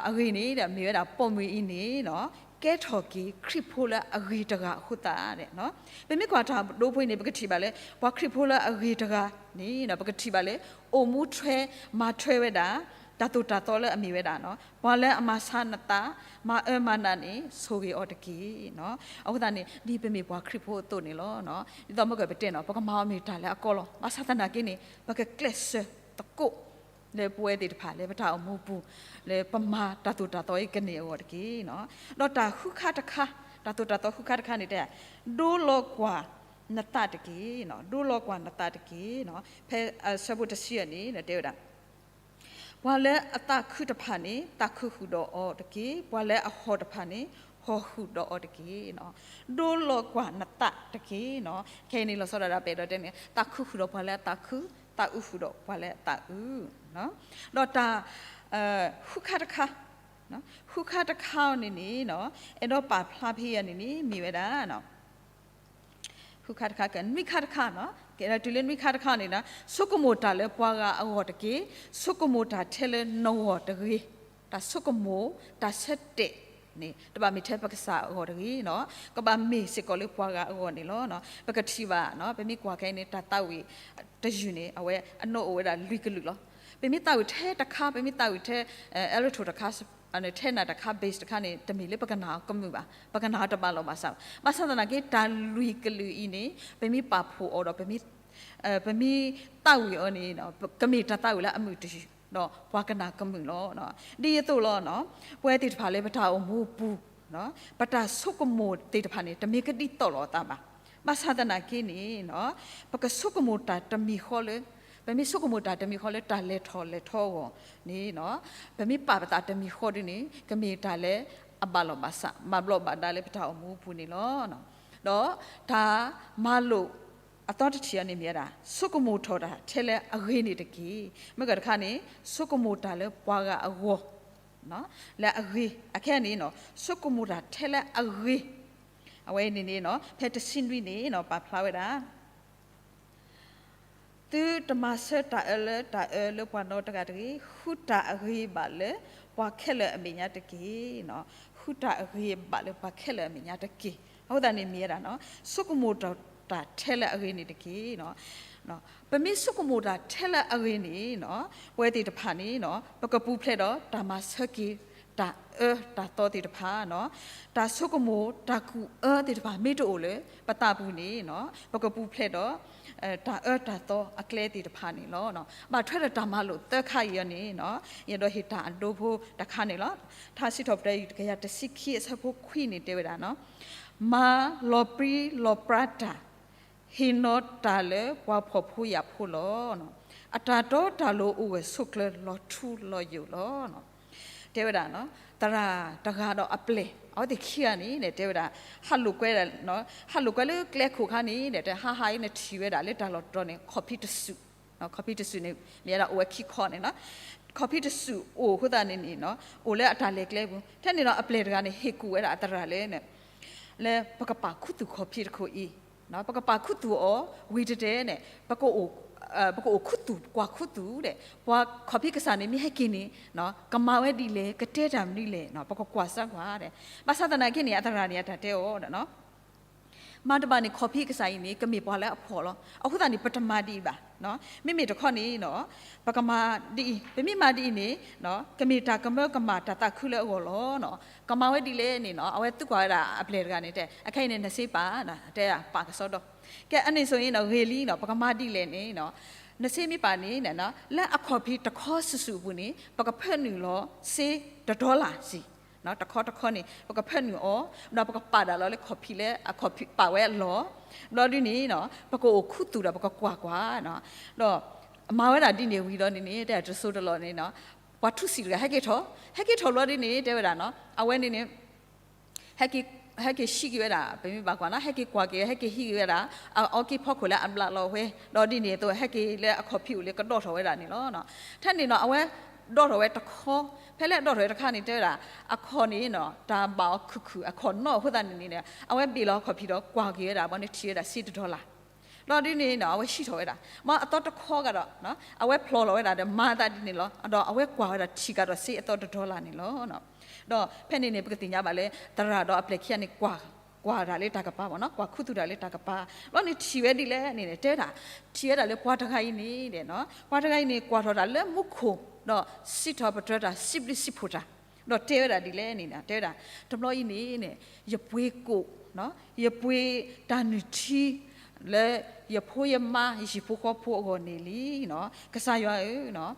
အဂ့ၢ်န့ၣ်ဒီး မ့ၢ်ဝဲဒၣ်ပိာ်မုၣ်အံၤန့ၣ်နီၤ ကဲထီၣ်က့ၤခရံာ်ဖိလၢအဂ့ၤတဂၤအဃိသတး, ပမ့ၢ်ကွၢ်တၢ်ဒိဖိအံၤန့ၣ် ပကထံၣ်ဘၣ်လၢ ပှၤခရံာ်ဖိလၢအဂ့ၤတဂၤန့ၣ် ပကထံၣ်ဘၣ်လၢ အိၣ်မူထွဲ မၤထွဲဝဲဒၣ် တၢ်သိၣ်တၢ်သီလၢအမ့ၢ်ဝဲဒၣ်နီၤ ပှၤလၢအမၤဆါနသး မၤအၢမၤနးန့ၣ် ဆိၣ်ဂ့ၤအီၤတက့ၢ်. အဃိသတးန့ၣ် ဒ်ပမ့ၢ်ပှၤခရံာ်ဖိအသိးန့ၣ်လီၤ. ဒ်သိးမ့ၢ်ကပတဲနီၤ ပကမၤအီၤမ့ၢ်တၢ်လၢအကီလီၤ. ဘၣ်ဆၣ်သနာ်က့န့ၣ် ပကကျဲးစၢးသကိး လၢပဝဲသ့ၣ်တဖၣ်လၢပတၢ်အိၣ်မူပူၤ လၢပမၤတၢ်သိၣ်တၢ်သီအံၤကန့ၢ်အဂီၢ်တက့ၢ်. ဒီးတၢ်ဃုခါတခါ တၢ်သိၣ်တၢ်သီဃုခါတခါန့ၣ်တဲ ဒိလီၤကွၢ်နသးတက့ၢ်. ဒိလီၤကွၢ်နသးတက့ၢ်. ဖဲအဆၢဖိတဆံအန့ၣ် တဲဝဲဒၣ် ပှၤလၢအသးခုတဖၣ်န့ၣ် သးခုဃုာ်ဒီးအီၤတက့ၢ်. ပှၤလၢအဟီၣ်တဖၣ်န့ၣ် ဟီၣ်ဃုာ်ဒီးအီၤတက့ၢ်. ဒိလီၤကွၢ်နသးတက့ၢ်. ခဲအံၤန့ၣ် လီၤဆီဒၣ်တၢ်ပဲာ်ဒီးတဲန့ၣ် သးခုဃုာ်ဒီးပှၤလၢအသးခု, သးအုးဃုာ်ဒီးပှၤလၢအသးအုး. ဒီးတၢ် ဃုခါတခါ, ဃုခါတခါအံၤန့ၣ်န့ၣ် အဲၣ်ဒိးပာ်ဖျါဖဲအံၤန့ၣ်န့ၣ် မ့ၢ်ဝဲဒၣ် ဃုခါတခါ ကနွံခါတခါနီၤ ကဲဒီးတုၤလၢနွံခါတခါန့ၣ်ဒီး ဆိကမိၣ်တၢ်လၢပှၤဂၤအဂီၢ်တက့ၢ်. ဆိကမိၣ်တၢ်ထဲလၢနဂီၢ်တဂ့ၤ. တၢ်ဆိကမိၣ် တၢ်ဆၢတဲာ်န့ၣ် တဘၣ်မ့ၢ်ထဲပကစၢ်အဂီၢ်တဂ့ၤနီၤ ကဘၣ်မ့ၢ်စ့ၢ်ကီးလၢပှၤဂၤအဂီၢ်န့ၣ်လီၤ. ပကထံၣ်ဘၣ်နီၤ ပမ့ၢ်ကွၢ်ခဲအံၤန့ၣ် တၢ်သးဝံၣ်တယုၢ်န့ၣ် အဝဲအနီၢ်အိၣ်ဝဲဒၣ်လွံၢ်ကလုာ်လီၤ. ပမ့ၢ်သးဝံၣ်ထဲတခါ ပမ့ၢ်သးဝံၣ်ထဲ အဲး alto တခါ ထဲနၢ်တခါ bass တခါန့ၣ် တမ့ၢ်လၢပကနၣ်အီၤကမုာ်ဘၣ်, ပကနၣ်အီၤတဘၣ်လီၤဘၣ်စးဘၣ်. ဘၣ်ဆၣ်သနာ်က့ တၢ်လွံၢ်ကလုာ်အံၤန့ၣ် ပမ့ၢ်ပာ်ဖှိၣ်အီၤဒီး ပမ့ၢ်သးဝံၣ်အီၤန့ၣ် ကမ့ၢ်တၢ်သးဝံၣ်လၢအမုာ်တယုၢ် ဒီးပှၤကနၣ်ကမုာ်လီၤ. ဒ်အသိးလီၤနီၤ ပဝဲသ့ၣ်တဖၣ်လၢပတၢ်အိၣ်မူပူၤ ပတၢ်ဆိကမိၣ်သ့ၣ်တဖၣ်န့ၣ် တမ့ၢ်ကဒ်သိးလိာ်အသးဘၣ်. ဘၣ်ဆၣ်သနာ်က့န့ၣ် ပကဆိကမိၣ်တၢ်တမံၤဃီလၢ ပမ့ၢ်ဆိကမိၣ်တၢ်တမံၤဃီလၢတၢ်လဲၤထီၣ်လဲၤထီအဂီၢ်န့ၣ် ပမ့ၢ်ပာ်ပသးတမံၤဃီဒ်န့ၣ် ကမ့ၢ်တၢ်လၢအဘၣ်လီၤဘၣ်စး ဘၣ်ဘျီးဘၣ်ဒါလၢပတၢ်အိၣ်မူအပူၤန့ၣ်လီၤ. ဒီးတၢ်မၤလိာ်အသီတထံၣ်အံၤန့ၣ်မ့ၢ်ဝဲဒၣ် ဆိကမိၣ်ထီၣ်တၢ်ထဲလၢအဂ့ၤန့ၣ်တက့ၢ်. မ့ၢ်ကတခါန့ၣ် ဆိကမိၣ်တၢ်လၢပှၤဂၤအဂီၢ် လၢအဂ့ၤ, အခဲအံၤန့ၣ် ဆိကမိၣ်တၢ်ထဲလၢအဂ့ၤ, အဝဲန့ၣ်န့ၣ် ဖဲတဆံနွံန့ၣ် ပာ်ဖျါဝဲဒၣ် သုတမၤဆၢတၢ်အၢလၢတၢ်အၢလၢပှၤနီတဂၤတဂ့ၤ, ဃုတၢ်အဂ့ၤဘၣ်လၢပှၤခဲလၢာ်အမဲာ်ညါတက့ၢ်. ဃုတၢ်အဂ့ၤဘၣ်လၢပှၤခဲလၢာ်အမဲာ်ညါတက့ၢ်. အဃိသတးန့ၣ်မ့ၢ်ဝဲဒၣ် ဆိကမိၣ်တၢ်ထဲလၢအဂ့ၤန့ၣ်တက့ၢ်. ပမ့ၢ်ဆိကမိၣ်တၢ်ထဲလၢအဂ့ၤန့ၣ် ပဝဲသ့ၣ်တဖၣ်န့ၣ် ပကပူၤဖျဲးဒီးတၢ်မၤဆၢက့ၤ တၢ်အၢတၢ်သီသ့ၣ်တဖၣ်, တၢ်ဆိကမိၣ်တၢ်ကူၣ်အၢသ့ၣ်တဖၣ် မ့ၢ်တအိၣ်လၢပသးပူၤန့ၣ် ပကပူၤဖျဲးဒီး တၢ်အၢတၢ်သီအကျဲသ့ၣ်တဖၣ်န့ၣ်လီၤ. ဘၣ်ထွဲဒီးတၢ်မၤလိာ်သၢခါအံၤအီၤန့ၣ် ယအဲၣ်ဒိးဟ့ၣ်တၢ်အဒိဖိတခါန့ၣ်လီၤ. ထါစံးထီၣ်ပတြၢၤ တကယၤတဆံခံအဆၢဖိခွံန့ၣ်တဲဝဲဒၣ် မၤလီၤပြံလီၤပြါတၢ်, ဟ့ၣ်နီၤတၢ်လၢပှၤဖှီၣ်ဖိယာ်ဖိလီၤ. အတၢ်တီတၢ်လိၤအိၣ်ဂၢၢ်ဆိးကျၢၤလီၤထူလီၤယိာ်လီၤ. တဲဝဲဒၣ် သရၣ်တဂၤဒီးအပျဲၢ် အဝဲသ့ၣ်ခံဂၤန့ၣ် တဲဝဲဒၣ် ဟးလိာ်ကွဲ ဟးလိာ်ကွဲလၢကျဲခိၣ်ခါန့ၣ် တဲဟါဟါအံၤန့ၣ်ထံၣ်ဝဲဒၣ်လၢတၢ်လီၢ်တတီၤန့ၣ် ခီၣ်ဖံးတစူၣ်, ခီၣ်ဖံးတစူၣ်န့ၣ် မ့ၢ်ဝဲဒၣ်အိၣ်ဝဲခံခီန့ၣ်လီၤ. ခီၣ်ဖံးတစူၣ်အိၣ်အဃိသတးန့ၣ်န့ၣ် အိၣ်လၢအတၢ်လဲၤကျဲပူၤ ထဲန့ၣ်ဒီးအပျဲၢ်တဂၤန့ၣ် ဟ့ၣ်ကူၣ်ဝဲဒၣ်အသရၣ်လၢ လၢပကပာ်ခူသူၣ်ခီၣ်ဖံးတခိၣ်အံၤ, ပကပာ်ခူသူၣ်အီၤဝံၤတတဲန့ၣ် ပကအိၣ်ခူသူၣ်ကွၢ်ခူသူၣ်ဒီး ပှၤခီၣ်ဖံးကစၢ်န့ၣ်မ့ၢ်ဟဲက့ၤန့ၣ် ကမၤဝဲဒ်လဲၣ် ကတဲတၢ်မနုၤလဲၣ် ပကကွၢ်စၢ်ကွၢ်ဒီး ဘၣ်ဆၣ်သနာ်က့န့ၣ် အသရၣ်န့ၣ်အတၢ်တဲအီၤဒီး မၤတဘၣ်န့ၣ် ခီၣ်ဖံးကစၢ်အံၤန့ၣ် ကမ့ၢ်ပှၤလၢအဖှီၣ်လီၤ. အဃိသတးန့ၣ် ပတမၤဒ်အံၤဘၣ်. မ့မ့ၢ်တခီန့ၣ် ပကမၤဒ်အံၤ, ပမ့ၢ်မၤဒ်အံၤန့ၣ် ကမ့ၢ်တၢ်ကမၢကမၣ်တၢ်သးခုလၢအဂီၢ်လီၤ. ကမၤဝဲဒ်လဲၣ်န့ၣ် အဝဲသံကွၢ်ဝဲဒၣ်အပျဲၢ်တဂၤန့ၣ် တဲ အခဲအံၤန့ၣ် နစ့ပာ် တဲပာ်ကစီဒီ, ကဲအန့ၣ်စိၤအံၤ ဂ့ၤလံ ပကမၤဒ်လဲၣ်န့ၣ် နစ့မ့ၢ်ပာ်န့ၣ် လၢအခီၣ်ဖံးတခီစုာ်စုာ်အပူၤန့ၣ် ပကဖၢနုာ်လီၤစ့တဒီလၣ်စ့ၢ် တခီတခီန့ၣ် ပကဖၢနုာ်အီၤ ဒီးပကပာ်ဒၣ်လီၤလၢခီၣ်ဖံးလၢအခီၣ်ဖံးပာ်ဝဲအလီၢ်, ဘျီဒ်န့ၣ် ပကအိၣ်ခူသူၣ်ဒီးပကကွၢ်ကွၢ်, ဒီးမၤဝဲဒၣ်ဒ်န့ၣ်ဝံၤဒီးန့ၣ်န့ၣ် တဲတစိၢ်တလီၢ်န့ၣ် ပှၤထူစံးတဂၤ ဟဲက့ၤထီၣ်, ဟဲက့ၤထီၣ်ဘျီဒ်န့ၣ် တဲဝဲဒၣ် အဝဲန့ၣ်န့ၣ် ဟဲက့ၤဟံးက့ၤဝဲဒၣ် ပမ့ၢ်ဘၣ်ကွၢ်နီၤ ဟဲက့ၤကွၢ်က့ၤ ဟဲက့ၤဟံးက့ၤဝဲဒၣ် အအီက့ၤဖီခိၣ်လၢအဘျးလီၤဝဲ, ဒီးဒ်န့ၣ်အသိး ဟဲက့ၤလၢအခီၣ်ဖံးအိၣ်လၢကဒီၣ်ထီၣ်ဝဲဒၣ်န့ၣ်လီၤ. ထဲန့ၣ်ဒီး အဝဲဒီၣ်ထီၣ်ဝဲတခီ, ဖဲလၢအဒီၣ်ထီၣ်ဝဲတခါန့ၣ် တဲဝဲဒၣ် အခီၣ်န့ၣ် တၢ်ဘၣ်အီၤခုၣ်ခုၣ် အခီၣ်နီၣ်အဃိသတးန့ၣ်န့ၣ် အဝဲဘ့ၣ်လီၤအခီၣ်ဖံးဒီးကွၢ်က့ၤဝဲဒၣ် ဘီန့ၣ်ထံၣ်ဝဲဒၣ်စ့တဒီလၣ် ဒီးဒ်န့ၣ် အဝဲဟံးထီၣ်ဝဲဒၣ် မ်အသီတခီကဒီး အဝဲဖျိးလီၤဝဲဒၣ်ဒီးမၤသးဒ်န့ၣ်လီၤ. ဒီးအဝဲကွၢ်ဝဲဒၣ်ထံၣ်ကဒီးစ့အသီတဒီလၣ်န့ၣ်လီၤ. ဒီးဖဲန့ၣ်န့ၣ် ပကသ့ၣ်ညါဘၣ်လၢ သရၣ်ဒီးအပျဲၢ်ခံဂၤန့ၣ် ကွၢ်တၢ်လၢတၢ်ကပၤဘၣ်နီၤ ကွၢ်ခူသူၣ်တၢ်လၢတၢ်ကပၤ, ဘျီန့ၣ်ထံၣ်ဝဲဒ်လဲၣ်န့ၣ် တဲဝဲဒၣ် ထံၣ်ဝဲဒၣ်လၢပှၤတဂၤအံၤန့ၣ် ပှၤတဂၤအံၤန့ၣ် ကွၢ်ထီၣ်တၢ်လၢမူခိၣ် ဒီးစံးထီၣ်ပတြၢၤတၢ်စံးဘျုးစံးဖှိၣ်တၢ်, ဒီးတဲဝဲဒၣ်ဒ်လဲၣ်န့ၣ် တဲဝဲဒၣ် တဘျီအံၤန့ၣ် ယပှ့ၤကိၣ် ယပှ့ၤတၢ်နုၢ်ထံ လၢယဖိယမါယဟံၣ်ဖိဃီဖိအဂီၢ်န့ၣ်လံ. ကစၢ်ယွၤဧၢ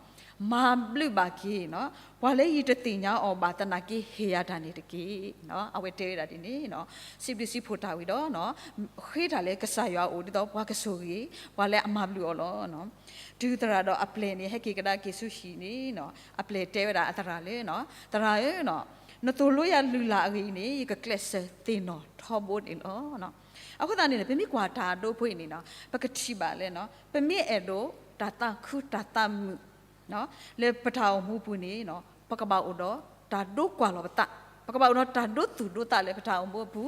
မၤဘျုးဘၣ်က့ၤ ပှၤလၢယတသ့ၣ်ညါအီၤဘၣ်သနာ်က့ ဟ့ၣ်ယၤတၢ်န့ၣ်တက့ၢ်. အဝဲတဲဝဲဒၣ်ဒ်န့ၣ် စံးဘျုးစံးဖှိၣ်တၢ်ဝံၤဒီး ဃ့တၢ်လၢကစၢ်ယွၤအအိၣ်ဒ်သိးပှၤကဆိၣ်ဂ့ၤ ပှၤလၢအမၤဘျုးအီၤလီၤ. တုၤသရၣ်ဒီးအပျဲၢ်န့ၣ် ဟဲက့ၤကဒါက့ၤဆူဟံၣ်န့ၣ် အပျဲၢ်တဲဝဲဒၣ်အသရၣ်လၢ သရၣ်ဧၢ နသိၣ်လိယၤလုၢ်လၢ်အဂ့ၢ်အံၤန့ၣ် ယကကျဲးစၢးသ့ၣ်နီၣ်ထီဘိန့ၣ်လီၤ. အဃိသတးန့ၣ် ပမ့ၢ်ကွၢ်တၢ်အဒိဖိအံၤန့ၣ် ပကထံၣ်ဘၣ်လၢ ပမ့ၢ်အဲၣ်ဒိးတၢ်သးခုတၢ်သးမုာ် လၢပတၢ်အိၣ်မူပူၤန့ၣ် ပကဘၣ်အိၣ်ဒီးတၢ်ဒိကွၢ်လီၤပသး, ပကဘၣ်အိၣ်ဒီးတၢ်ဒိသူၣ်ဒိသးလၢပတၢ်အိၣ်မူအပူ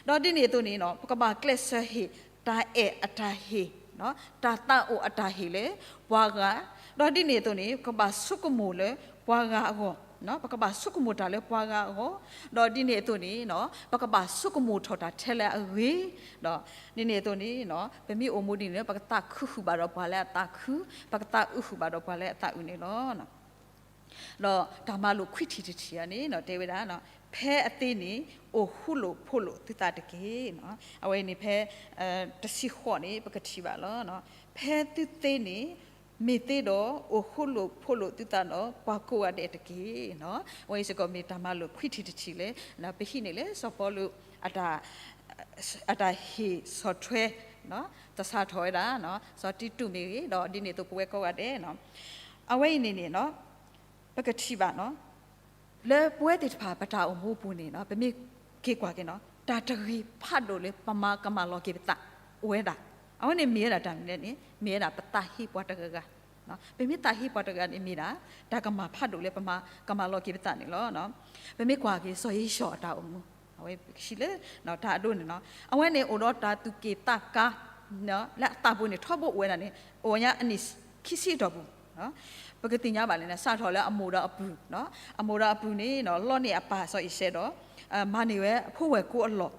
ၤ, ဒီးဒ်န့ၣ်အသိးန့ၣ် ပကဘၣ်ကျဲးစၢးဟ့ၣ် တၢ်အဲၣ်အတၢ်ဟ့ၣ်, တၢ်သးအိၣ်အတၢ်ဟ့ၣ်လၢပှၤဂၤ, ဒီးဒ်န့ၣ်အသိးန့ၣ် ပကဘၣ်ဆိကမိၣ်လၢပှၤဂၤအဂီၢ်, ပကဘၣ်ဆိကမိၣ်တၢ်လၢပှၤဂၤအဂီၢ်, ဒီးဒ်န့ၣ်အသိးန့ၣ် ပကဘၣ်ဆိကမိၣ်ထီၣ်တၢ်ထဲလၢအဂ့ၤ, ဒီးဒ်န့ၣ်အသိးန့ၣ် ပမ့ၢ်အိၣ်မူဒ်န့ၣ် ပကသးခုဃုာ်ဘၣ်ဒီးပှၤလၢအသးခု, ပကသးအုးဃုာ်ဘၣ်ဒီးပှၤလၢအသးအုးန့ၣ်လီၤ. ဒီးတၢ်မၤလိာ်ခွံထံၣ်တထံၣ်အံၤန့ၣ် တဲဝဲဒၣ် ဖဲအသ့န့ၣ် အိၣ်ဃူလိာ်ဖိးလိာ်သုသးတက့ၢ်. အဝဲန့ၣ်ဖဲ တဆံဃိးန့ၣ် ပကထံၣ်ဘၣ်လီၤ. ဖဲသုသ့န့ၣ် မ့ၢ်သ့ဒီး အိၣ်ဃူလိာ်ဖိးလိာ်သုသးဒီးပှၤကိးဂၤဒဲးတက့ၢ်. အဝဲအံၤစ့ၢ်ကီးမ့ၢ်တၢ်မၤလိာ်ခွံထံၣ်တထံၣ်လၢ ပဟံးန့ၢ်လၢစီၤပီလူး အတၢ်ဟ့ၣ်ဆီၣ်ထွဲ သဆၣ်ထီၣ်ဝဲဒၣ် စီၤတံတူးမ့ၢ်ဂ့ၤ, ဒီးဒ်န့ၣ်အသိးပဝဲကိးဂၤဒဲး အဝဲအံၤန့ၣ်န့ၣ် ပကထံၣ်ဘၣ် လၢပဝဲသ့ၣ်တဖၣ်ပတၢ်အိၣ်မူအပူၤန့ၣ် ပမ့ၢ်က့ၤကွၢ်က့ၤ တၢ်တဂ့ၤဖးဒိၣ်လၢပမၤကမၣ်လီၤက့ၤပသးအိၣ်ဝဲဒၣ်. အဝဲန့ၣ်မ့ၢ်ဝဲဒၣ်တၢ်မနုၤလဲၣ်န့ၣ် မ့ၢ်ဝဲဒၣ်ပသးဟ့ပှၤတဂၤဂၤ ပမ့ၢ်သးဟ့ပှၤတဂၤန့ၣ်မ့ၢ်ဒၣ် တၢ်ကမၣ်ဖးဒိၣ်လၢပမၤကမၣ်လီၤက့ၤပသးန့ၣ်လီၤ. ပမ့ၢ်ကွၢ်က့ၤစီၤဧ့ၡီၤအတၢ်အိၣ်မူ, အဝဲပကထံၣ်လၢ တၢ်အဒိန့ၣ်လီၤ. အဝဲန့ၣ်အိၣ်ဒီးတၢ်သူၣ်က့ၣ်သးကါ လၢအသးပူၤန့ၣ် ထီဘိအိၣ်ဝဲဒၣ်န့ၣ် အိၣ်ဝဲညါအနံၣ်ခံဆံတီၢ်ပူၤ ပကသ့ၣ်ညါဘၣ်လၢ စးထီၣ်လၢအမိၢ်ဒီးအပုၢ်, အမိၢ်ဒီးအပုၢ်န့ၣ် လီန့ၢ်အပၢ်စီၤအံၤစဲးဒီး မၤန့ၢ်ဝဲအဖိဝဲၢ်ကိအလီၢ်,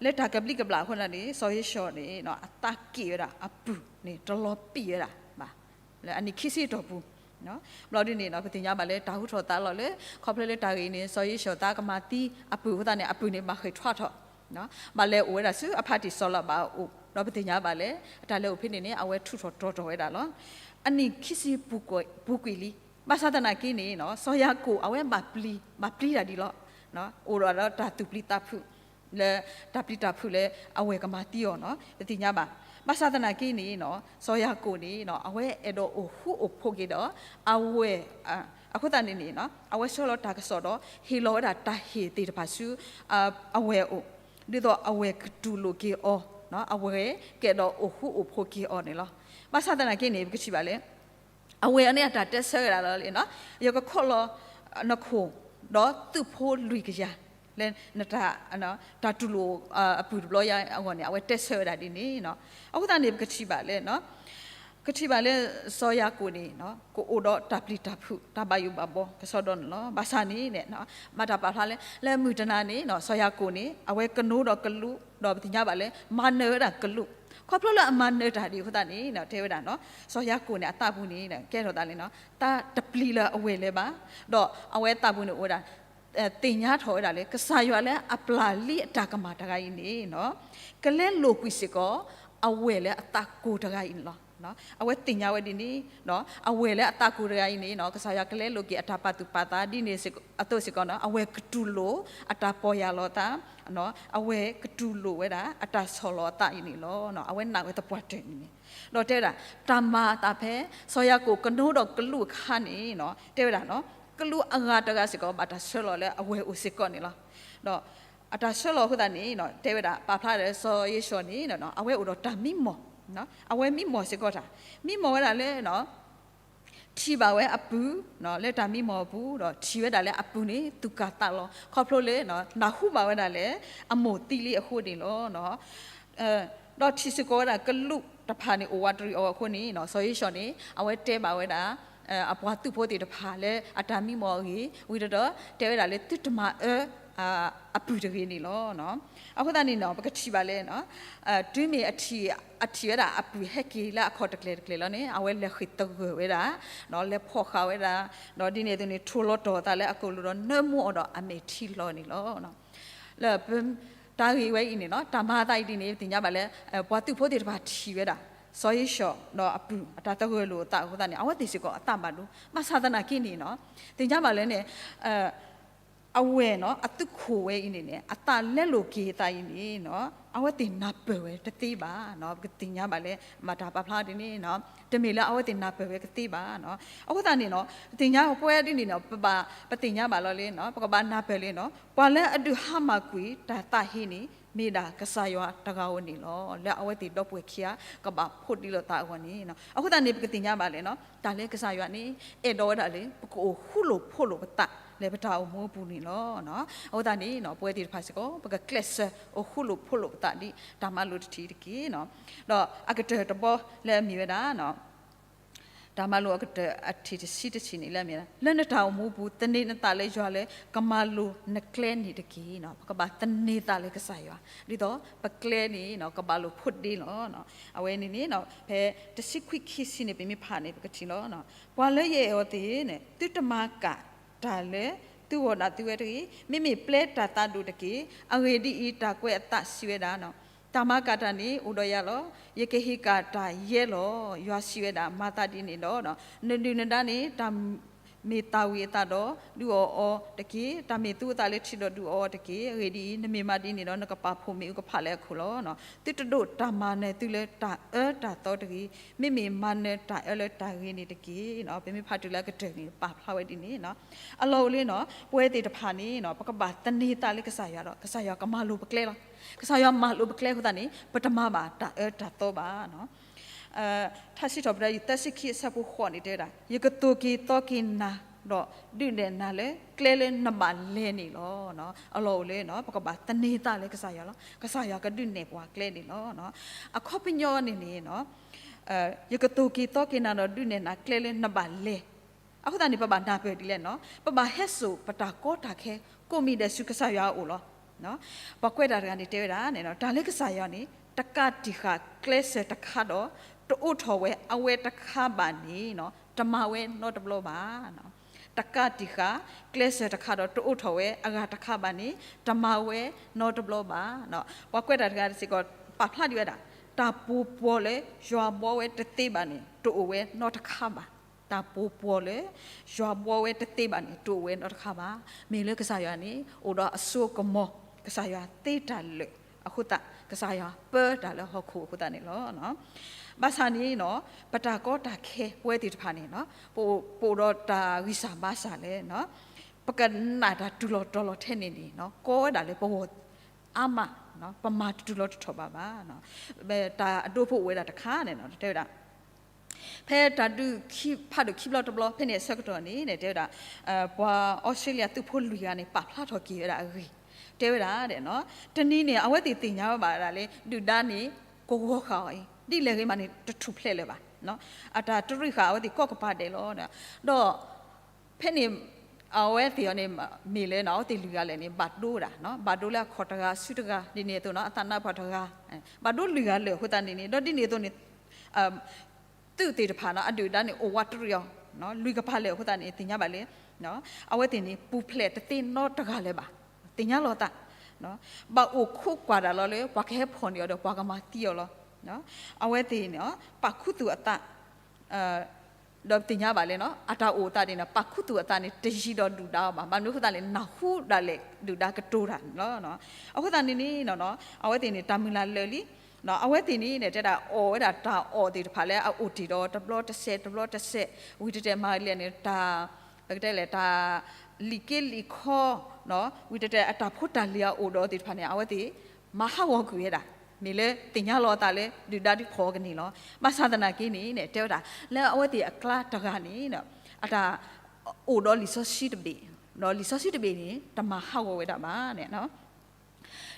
လၢတၢ်ကဘျံးကဘျၣ်အဃိန့ၣ် စီၤဧ့ၡီၤန့ၣ် အသးက့ၣ်ဝဲဒၣ်အပုၢ်န့ၣ် တလီၤပံာ်ဝဲဒၣ်ဘၣ် လၢအနံၣ်ခံဆံတီၢ်ပူၤ, ဘျီဒ်န့ၣ် ပသ့ၣ်ညါဘၣ်လၢတၢ်ဟူထီၣ်သါလီၤလၢ ခီဖျိလၢတၢ်ဂ့ၢ်န့ၣ် စီၤဧ့ၡီၤသးကမၤသံအပုၢ်အဃိသတးန့ၣ် အပုၢ်န့ၣ်ဘၣ်ဃ့ၢ်ထွါထီၣ် ဘၣ်လဲၤအိၣ်ဝဲဒၣ်ဆူအဖါတံၢ်စီၤလးဘးအအိၣ်, ဒီးပသ့ၣ်ညါဘၣ်လၢ အတၢ်လဲၤအိၣ်ဖဲန့ၣ်န့ၣ် အဝဲထူးထီၣ်တီၤထီၣ်ဝဲဒၣ်လီၤ. အနံၣ်ခံဆံပူၤကွံာ်လံ, ဘၣ်ဆၣ်သနာ်က့န့ၣ် စီၤယၤကိာ်အဝဲဘၣ်ပျံၤ, ဘၣ်ပျံၤတၢ်ဒ်လီၤ, အိၣ်ဒီးတၢ်သူၣ်ပျံၤသးဖုး လၢတၢ်ပျံၤတၢ်ဖုးလၢအဝဲၢ်ကမၤသံအီၤန့ၣ် ပသ့ၣ်ညါဘၣ်. ဘၣ်ဆၣ်သနာ်က့န့ၣ် စီၤယၤကိာ်န့ၣ် အဝဲအဲၣ်ဒိးအိၣ်ဃူအိၣ်ဖိးက့ၤဒီး အဝဲၢ်, အဃိသတးန့ၣ်န့ၣ် အဝဲဆှၢလီၤတၢ်ကစီၣ်ဒီး ဟ့ၣ်လီၤဝဲဒၣ်တၢ်ဟ့ၣ်သ့ၣ်တဖၣ်ဆူ အဝဲၢ်အအိၣ်, ဒ်သိးအဝဲၢ်ကတူၢ်လိာ်က့ၤအီၤ, အဝဲၢ်ကအဲၣ်ဒိးအိၣ်ဃူအိၣ်ဖိးက့ၤအီၤန့ၣ်လီၤ. ဘၣ်ဆၣ်သနာ်က့န့ၣ် ပကထံၣ်ဘၣ်လၢ အဝဲၢ်အန့ၣ်အတၢ်တဲဆၢဝဲဒၣ်လီၤလၢ ယကခိးလီၤနခိၣ် ဒီးသုးဖိလွံၢ်ကယၤ လၢ တၢ်တူၢ်လိာ်အပုၢ်တဘျီအံၤအဂီၢ်န့ၣ် အဝဲတဲဆၢဝဲဒၣ်ဒ်န့ၣ်. အဃိသတးန့ၣ် ပကထံၣ်ဘၣ်လၢ ကထံၣ်ဘၣ်လၢ စီၤယၤကိာ်န့ၣ် ကအိၣ်ဒီးတၢ်ပျံၤတၢ်ဖုး တၢ်ဘၣ်ယိၣ်ဘၣ်ဘှီကစီဒီန့ၣ်လီၤ. ဘၣ်ဆၣ်န့ၣ် ဘၣ်တၢ်ပာ်ဖျါလၢ လၢမုၢ်တနၤန့ၣ် စီၤယၤကိာ်န့ၣ် အဝဲကနိဒီးကလူး ဒီးပသ့ၣ်ညါဘၣ်လၢ မၤနၢၤဝဲဒၣ်ကလူး, ခီဖျိလၢအမၤနၢၤတၢ်ဒ်အဃိသတးန့ၣ် တဲဝဲဒၣ် စီၤယၤကိာ်န့ၣ် အသးပူၤန့ၣ် ကဲထီၣ်သးလၢ သးတပျံၤလၢအဝဲၢ်လၢၤဘၣ်, ဒီးအဝဲသးပူၤန့ၣ်အိၣ်ဝဲဒၣ် သ့ၣ်ညါထီၣ်ဝဲဒၣ်လၢ ကစၢ်ယွၤလၢအပျၢ်လံအတၢ်ကမၣ်တဂၤအံၤန့ၣ် ကလဲလိာ်ကွံာ်စ့ၢ်ကီး အဝဲၢ်လၢအသးကိၤတဂၤအံၤန့ၣ်လီၤ. အဝဲသ့ၣ်ညါဝဲဒ်န့ၣ် အဝဲၢ်လၢအသးကိၤတဂၤအံၤန့ၣ် ကစၢ်ယွၤကလဲလိာ်က့ၤအတၢ်ပာ်သူၣ်ပာ်သးဒ်န့ၣ်အသိးစ့ၢ်ကီး အဝဲၢ်ကတူၢ်လိာ်အတၢ်ပီၢ်ယၢ်လီၤသး, အဝဲၢ်ကတူၢ်လိာ်ဝဲဒၣ်အတၢ်ဆီၣ်လီၤအသးအံၤန့ၣ်လီၤ. အဝဲနာ်ဝဲသပှၢ်တၢၢ်န့ၣ်န့ၣ် ဒီးတဲဝဲဒၣ် တၢ်မၤအသးဖဲ စီၤယၤကိာ်ကနိဒီးကလူးအခါန့ၣ် တဲဝဲဒၣ် ကလူးအဂၤတဂၤစ့ၢ်ကီးဘၣ်တၢ်ဆှၢလီၤလၢအဝဲၢ်အိၣ်စ့ၢ်ကီးန့ၣ်လီၤ. ဒီးအတၢ်ဆှၢလီၤအဃိသတးန့ၣ် တဲဝဲဒၣ် ပာ်ဖျါဒီးစီၤဧ့ၡီၤန့ၣ် အဝဲအိၣ်ဒီးတၢ်မံမီၢ်, အဝဲမံမီၢ်စ့ၢ်ကီးတၢ်, မံမီၢ်ဝဲဒၣ်လၢ ထံၣ်ဘၣ်ဝဲအပုၢ် လၢတၢ်မံမီၢ်အပူၤ ဒီးထံၣ်ဝဲဒၣ်လၢအပုၢ်န့ၣ် သူၣ်ကၢ်သးလီၤ ခီဖျိလၢ နၢ်ဟူဘၣ်ဝဲဒၣ်လၢ အမိၢ်သံလံအဃိန့ၣ်လီၤ. ဒီးထံၣ်စ့ၢ်ကီးဝဲဒၣ်ကလူးတဖၣ်န့ၣ် အိၣ်ဝးတရံးအီၤအဃိန့ၣ် စီၤဧ့ၡီၤန့ၣ် အဝဲတဲဘၣ်ဝဲဒၣ် အပှၤသုးဖိသ့ၣ်တဖၣ်လၢအတၢ်မံမီၢ်အဂ့ၢ် ဝံၤဒီး တဲဝဲဒၣ်လၢ သုတမၤအၢ အပုၢ်တဂ့ၤန့ၣ်လီၤ. အဃိသတးန့ၣ် ပကထံၣ်ဘၣ်လၢ တုၤမ့ၢ်အထံၣ်ဝဲဒၣ်အပုၢ်ဟဲက့ၤလၢအခီၣ်တကျဲၤတကျဲၤလီၤန့ၣ် အဝဲလဲၤဃ့ၢ်သဂၢၢ်ဝဲဒၣ် လဲၤဖီၣ်ဃာ်ဝဲဒၣ် ဒီးဒ်န့ၣ်အသိးန့ၣ် ထိၣ်လီၤတီၢ်အသးလၢအကိာ်လိၤဒီး နၢမူအီၤဒီးအမဲာ်ထံလီၤန့ၣ်လီၤ. လၢ တၢ်ဂ့ၢ်ဝဲအံၤန့ၣ် တၢ်မၤအသးအံၤဒ်န့ၣ် ပသ့ၣ်ညါဘၣ်လၢ ပှၤသုးဖိသ့ၣ်တဖၣ်ထံၣ်ဝဲဒၣ် စီၤဧ့ၡီၤဒီးအပုၢ် အတၢ်သဂၢၢ်လိာ်အသးအဃိသတးန့ၣ် အဝဲသ့ၣ်စ့ၢ်ကီးအသးဘၣ်ဒိ ဘၣ်ဆၣ်သနာ်က့န့ၣ် သ့ၣ်ညါဘၣ်လၢန့ၣ် အဝဲၢ်န့ၣ် အသုးခိၣ်ဝဲအံၤန့ၣ်န့ၣ် အသးလဲလိာ်က့ၤအသးအံၤန့ၣ် အဝဲသ့ၣ်နၢ်ပၢၢ်ဝဲတသ့ဘၣ်. ပကသ့ၣ်ညါဘၣ်လၢ ဘၣ်တၢ်ပာ်ဖျါဒ်န့ၣ် တမ့ၢ်လၢအဝဲသ့ၣ်နၢ်ပၢၢ်ဝဲကသ့ဘၣ်. အဃိသတးန့ၣ် ပသ့ၣ်ညါပဝဲဒ်န့ၣ်န့ၣ် ပဘၣ် ပသ့ၣ်ညါဘၣ်လီၤလၢ ပကဘၣ်နၢ်ပၢၢ်လၢ ပှၤလၢအဒုးဟါမၢ်ကွံာ်တၢ်သးဟ့န့ၣ် မ့ၢ်ဒၣ်ကစၢ်ယွၤတဂၤဧိၤန့ၣ်လီၤ. လၢအဝဲသ့ၣ်ဒီပုၢ်ဝဲၢ်ခံဂၤ ကဘၣ်ဖိးဒံးလိာ်သးအဂီၢ်န့ၣ် အဃိသတးန့ၣ် ပကသ့ၣ်ညါဘၣ်လၢ တၢ်လၢကစၢ်ယွၤန့ၣ် အဲၣ်ဒိးဝဲဒၣ်လၢ ပကအိၣ်ဃူလိာ်ဖိးလိာ်ပသး လၢပတၢ်အိၣ်မူအပူၤန့ၣ်လီၤ. အဃိသတးန့ၣ် ပဝဲသ့ၣ်တဖၣ်စ့ၢ်ကီး ပကကျဲးစၢးအိၣ်ဃူလိာ်ဖိးလိာ်ပသးဒ်တၢ်မၤလိာ်တထံၣ်တက့ၢ်. ဒီးအကတၢၢ်တဘီလၢအမ့ၢ်ဝဲဒၣ် တၢ်မၤလိာ်အကတၢၢ်အထံၣ်တဆံတထံၣ်န့ၣ်လၢအမ့ၢ် လၢနတၢ်အိၣ်မူပူၤ သန့ၤနသးလၢယွၤလၢ ကမၤလိၤနကျဲန့ၣ်တက့ၢ်. ပကဘၣ်သန့ၤသးလၢကစၢ်ယွၤ ဒ်သိးပကျဲန့ၣ် ကဘၣ်လိာ်ဖိးဒ့လီၤ. အဝဲန့ၣ်န့ၣ် ဖဲတဆံခွံခံဆံန့ၣ် ပမ့ၢ်ဖးန့ၣ် ပကထံၣ်လီၤ. ပှၤလၢယအဲၣ်အီၤသ့ၣ်န့ၣ် သုတမၤကၣ်တၢ်လၢ သုဂီၢ်ဒၣ်သုဝဲတဂ့ၤ, မ့မ့ၢ်ပျဲတၢ်သးဒိၣ်တက့ၢ်. အဂ့ၢ်ဒ်အံၤ, တၢ်ကွဲးအသးစံးဝဲဒၣ် တၢ်မၤကၣ်တၢ်န့ၣ် အိၣ်ဒီးယၤလီၤ. ယကဟ့ၣ်ကၣ်တၢ်ယဲလီၤ. ယွၤစံးဝဲဒၣ်, မၤသးဒ်န့ၣ်ဒီး နဒုၣ်နဒါန့ၣ် တၢ်မ့ၢ်သၣ်ဝံၤအသးဒီး ဒုးအီၣ်အီၤတက့ၢ်. တၢ်မ့ၢ်သူအသးလၢထံဒီး ဒုးအီအီၤတက့ၢ်. အဂ့ၢ်ဒ်အံၤ, နမ့ၢ်မၤဒ်န့ၣ်ဒီး နကပာ်ဖှိၣ်မ့ၣ်အူကဖးလၢအခိၣ်လီၤ. သုတဒိးတၢ်မၤနၢၤသုလၢတၢ်အၢတၢ်သီတဂ့ၤ, မ့မ့ၢ်မၤနၢၤတၢ်အၢလၢတၢ်ဂ့ၤန့ၣ်တက့ၢ်. ပမ့ၢ်ဖးတုၤလၢအကတၢၢ်န့ၣ် ပာ်ဖျါဝဲဒ်န့ၣ် အလီၢ်အိၣ်လၢ ပဝဲသ့ၣ်တဖၣ်န့ၣ် ပကဘၣ်သန့ၤသးလၢကစၢ်ယွၤဒီး ကစၢ်ယွၤကမၤလိၤပကျဲလီၤ. ကစၢ်ယွၤမၤလိၤပကျဲအဃိသတးန့ၣ် ပတမၤဘၣ်တၢ်အၢတၢ်သီဘၣ်. ထါစံးထီၣ်ပတြၢၤ ယူၢ်သၢဆံခံအဆၢဖိဃိးန့ၣ် တဲဝဲဒၣ်, ယကသိၣ်က့ၤသီက့ၤနၤ ဒီးဒုးနဲၣ်နၤလၢကျဲလၢနဘၣ်လဲၤန့ၣ်လီၤ. အလီၢ်အိၣ်လၢ ပကဘၣ်သန့ၤသးလၢကစၢ်ယွၤလီၤ. ကစၢ်ယွၤကဒုးနဲၣ်ပှၤကျဲန့ၣ်လီၤ. အခီပညီန့ၣ်န့ၣ် ယကသိၣ်က့ၤသီက့ၤနၤ ဒီးဒုးနဲၣ်နၤကျဲလၢနဘၣ်လဲၤ. အဃိသတးန့ၣ် ပဘၣ်နၢ်ပၢၢ်ဒ်လဲၣ်န့ၣ်, ပဘၣ်ဟဲစိာ်ပတၢ်ကီတၢ်ခဲ ကိးမံၤဒဲးဆူကစၢ်ယွၤအအိၣ်လီၤ. ပှၤကွဲးတၢ်တဂၤန့ၣ် တဲဝဲဒၣ်န့ၣ် တၢ်လၢကစၢ်ယွၤန့ၣ် တကးတံာ်ဃာ်ကျဲစၢၤတခါဒီး တအိးထီၣ်ဝဲအဝဲတခါဘၣ်န့ၣ် တမၤဝဲနီတဘျီဘၣ်. တကးတံာ်ဃာ်ကျဲစၢၤတခါဒီး တအိးထီၣ်ဝဲအဂၤတခါဘၣ်န့ၣ် တမၤဝဲနီတဘျီဘၣ်. ပှၤကွဲးတၢ်တဂၤစ့ၢ်ကီး ပာ်ဖျါဒံးဝဲဒၣ်, တၢ်ပူၤပှီၢ်လၢယွၤဘှီဝဲတသ့ဘၣ်န့ၣ် တအိၣ်ဝဲနီတခါဘၣ်. တၢ်ပူၤပှီၢ်လၢ ယွၤဘှီဝဲတသ့ဘၣ်န့ၣ် တအိၣ်ဝဲနီတခါဘၣ်. မ့ၢ်လၢကစၢ်ယွၤန့ၣ် အိၣ်ဒီးအစိအကမီၤ, ကစၢ်ယွၤသ့တၢ်လၢာ်အဃိသတး ကစၢ်ယွၤပၢတၢ်လၢဟီၣ်ခိၣ်အဃိသတးန့ၣ်လီၤ. ဘၣ်ဆၣ်န့ၣ် ပတၢ်ကီတၢ်ခဲပဝဲသ့ၣ်တဖၣ်န့ၣ် ပအိၣ်ဒီးတၢ်ဂံၢ်စၢ်ဘါစၢ်လၢ ပကနာ်တၢ်တူၢ်လီၤတီၤလီၤထဲန့ၣ်န့ၣ် ကီဝဲဒၣ်လၢပဂီၢ်အါမး, ပမၤတတူၢ်လီၤတထီၣ်ဘၣ်ဘၣ်. တၢ်အဒိဖိအိၣ်ဝဲဒၣ်တခါန့ၣ် တဲဝဲဒၣ် ဖဲတၢ်ဒုးခံဖးဒိၣ်ခံဘျီတဘျီ ဖဲန့ၣ်အဆၢကတီၢ်န့ၣ် တဲဝဲဒၣ် ပှၤအီစထြ့လယါသုးဖိလွံၢ်ဂၤန့ၣ် ပာ်ဖျါထီၣ်က့ၤဝဲဒၣ်အဂ့ၢ်, တဲဝဲဒၣ် တနံၤန့ၣ် အဝဲသ့ၣ်သ့ၣ်ညါဝဲဘၣ်ဝဲဒၣ်လၢ ဒုၣ်ဒါန့ၣ် ကဝီၤဃာ်အီၤအံၤ ဒ်လဲၣ်ဂ့ၤမးန့ၣ် တထူၣ်ဖျဲးလၢၤဘၣ်. အတၢ်တရံးဃာ်အဝဲသ့ၣ်ကိးကပၤဒဲးလီၤ. ဒီး ဖဲန့ၣ် အဝဲသ့ၣ်အီၤန့ၣ် မ့ၢ်လၢ အဝဲသ့ၣ်လွံၢ်ဂၤလၢာ်န့ၣ် ဘၣ်ဒိဝဲဒၣ်, ဘၣ်ဒိလၢအခီၣ်တဂၤစုတဂၤ ဒ်န့ၣ်အသိးန့ၣ် အသးနါပှၢ်တဂၤ, ဘၣ်ဒိလွံၢ်ဂၤလၢာ်အဃိသတးန့ၣ်န့ၣ် ဒီးဒ်န့ၣ်အသိးန့ၣ် သုးသ့ၣ်တဖၣ်န့ၣ် အဒုၣ်ဒါန့ၣ် အိၣ်ဝးတရံးအီၤ လွံၢ်ကပၤလၢာ်အဃိသတးန့ၣ် သ့ၣ်ညါဘၣ်လၢ အဝဲသ့ၣ်န့ၣ် ပူၤဖျဲးတသ့နီတဂၤလၢၤဘၣ်. သ့ၣ်ညါလီၤသး ဘၣ်အိၣ်ခိးကွၢ်တၢ်လီၤလၢ ပှၤကဟဲဖီၣ်န့ၢ်အီၤဒီး ပှၤကမၤသံအီၤလီၤ. အဝဲသ့ၣ်န့ၣ် ပာ်ခူသူၣ်အသး ဒီးသ့ၣ်ညါဘၣ်လၢ အတၢ်အိၣ်အသးန့ၣ် ပာ်ခူသူၣ်အသးန့ၣ် တယံၤဒီးဒုၣ်ဒါအီၤဘၣ်. ဘၣ်မနုၤအဃိသတးလဲၣ် နၢ်ဟူဒၣ်လဲာ်ဒုၣ်ဒါကတိၤတၢ်န့ၣ်လီၤ. အဃိသတးန့ၣ်န့ၣ် အဝဲသ့ၣ်န့ၣ် တၢ်မုၢ်လၢ်လၢာ်လံ. အဝဲသ့ၣ်န့ၣ် တဲဒၣ်အီၣ်ဝဲဒၣ်တၢ်အီၣ်သ့ၣ်တဖၣ်လၢအအိၣ်တ့ၢ်ဒီး တဘျီတစဲး တဘျီတစဲး ဝံၤတဲတဲမၤလဲၣ်န့ၣ် တၢ် ပကတဲလဲၣ် တၢ်လံၣ်က့လံၣ်ခီ ဝံၤတဲတဲအတၢ်ဖိတၢ်လံၤအအိၣ်ဒီးသ့ၣ်တဖၣ်န့ၣ် အဝဲသ့ၣ် မၤဟးဂီၤကွံာ်ဝဲဒၣ် မ့ၢ်လၢသ့ၣ်ညါလီၤအသးလၢ ဒုၣ်ဒါဒုးဖီၣ်အီၤကန့ၢ်လီၤ. ဘၣ်ဆၣ်သနာ်က့န့ၣ် တဲဝဲဒၣ် လၢအဝဲသ့ၣ်အကျါတဂၤန့ၣ် အတၢ်အိၣ်ဒီးလံာ်စီဆှံတဘ့ၣ်, ဒီးလံာ်စီဆှံတဘ့ၣ်န့ၣ် တမၤဟးဂီၤဝဲဒၣ်ဘၣ်န့ၣ်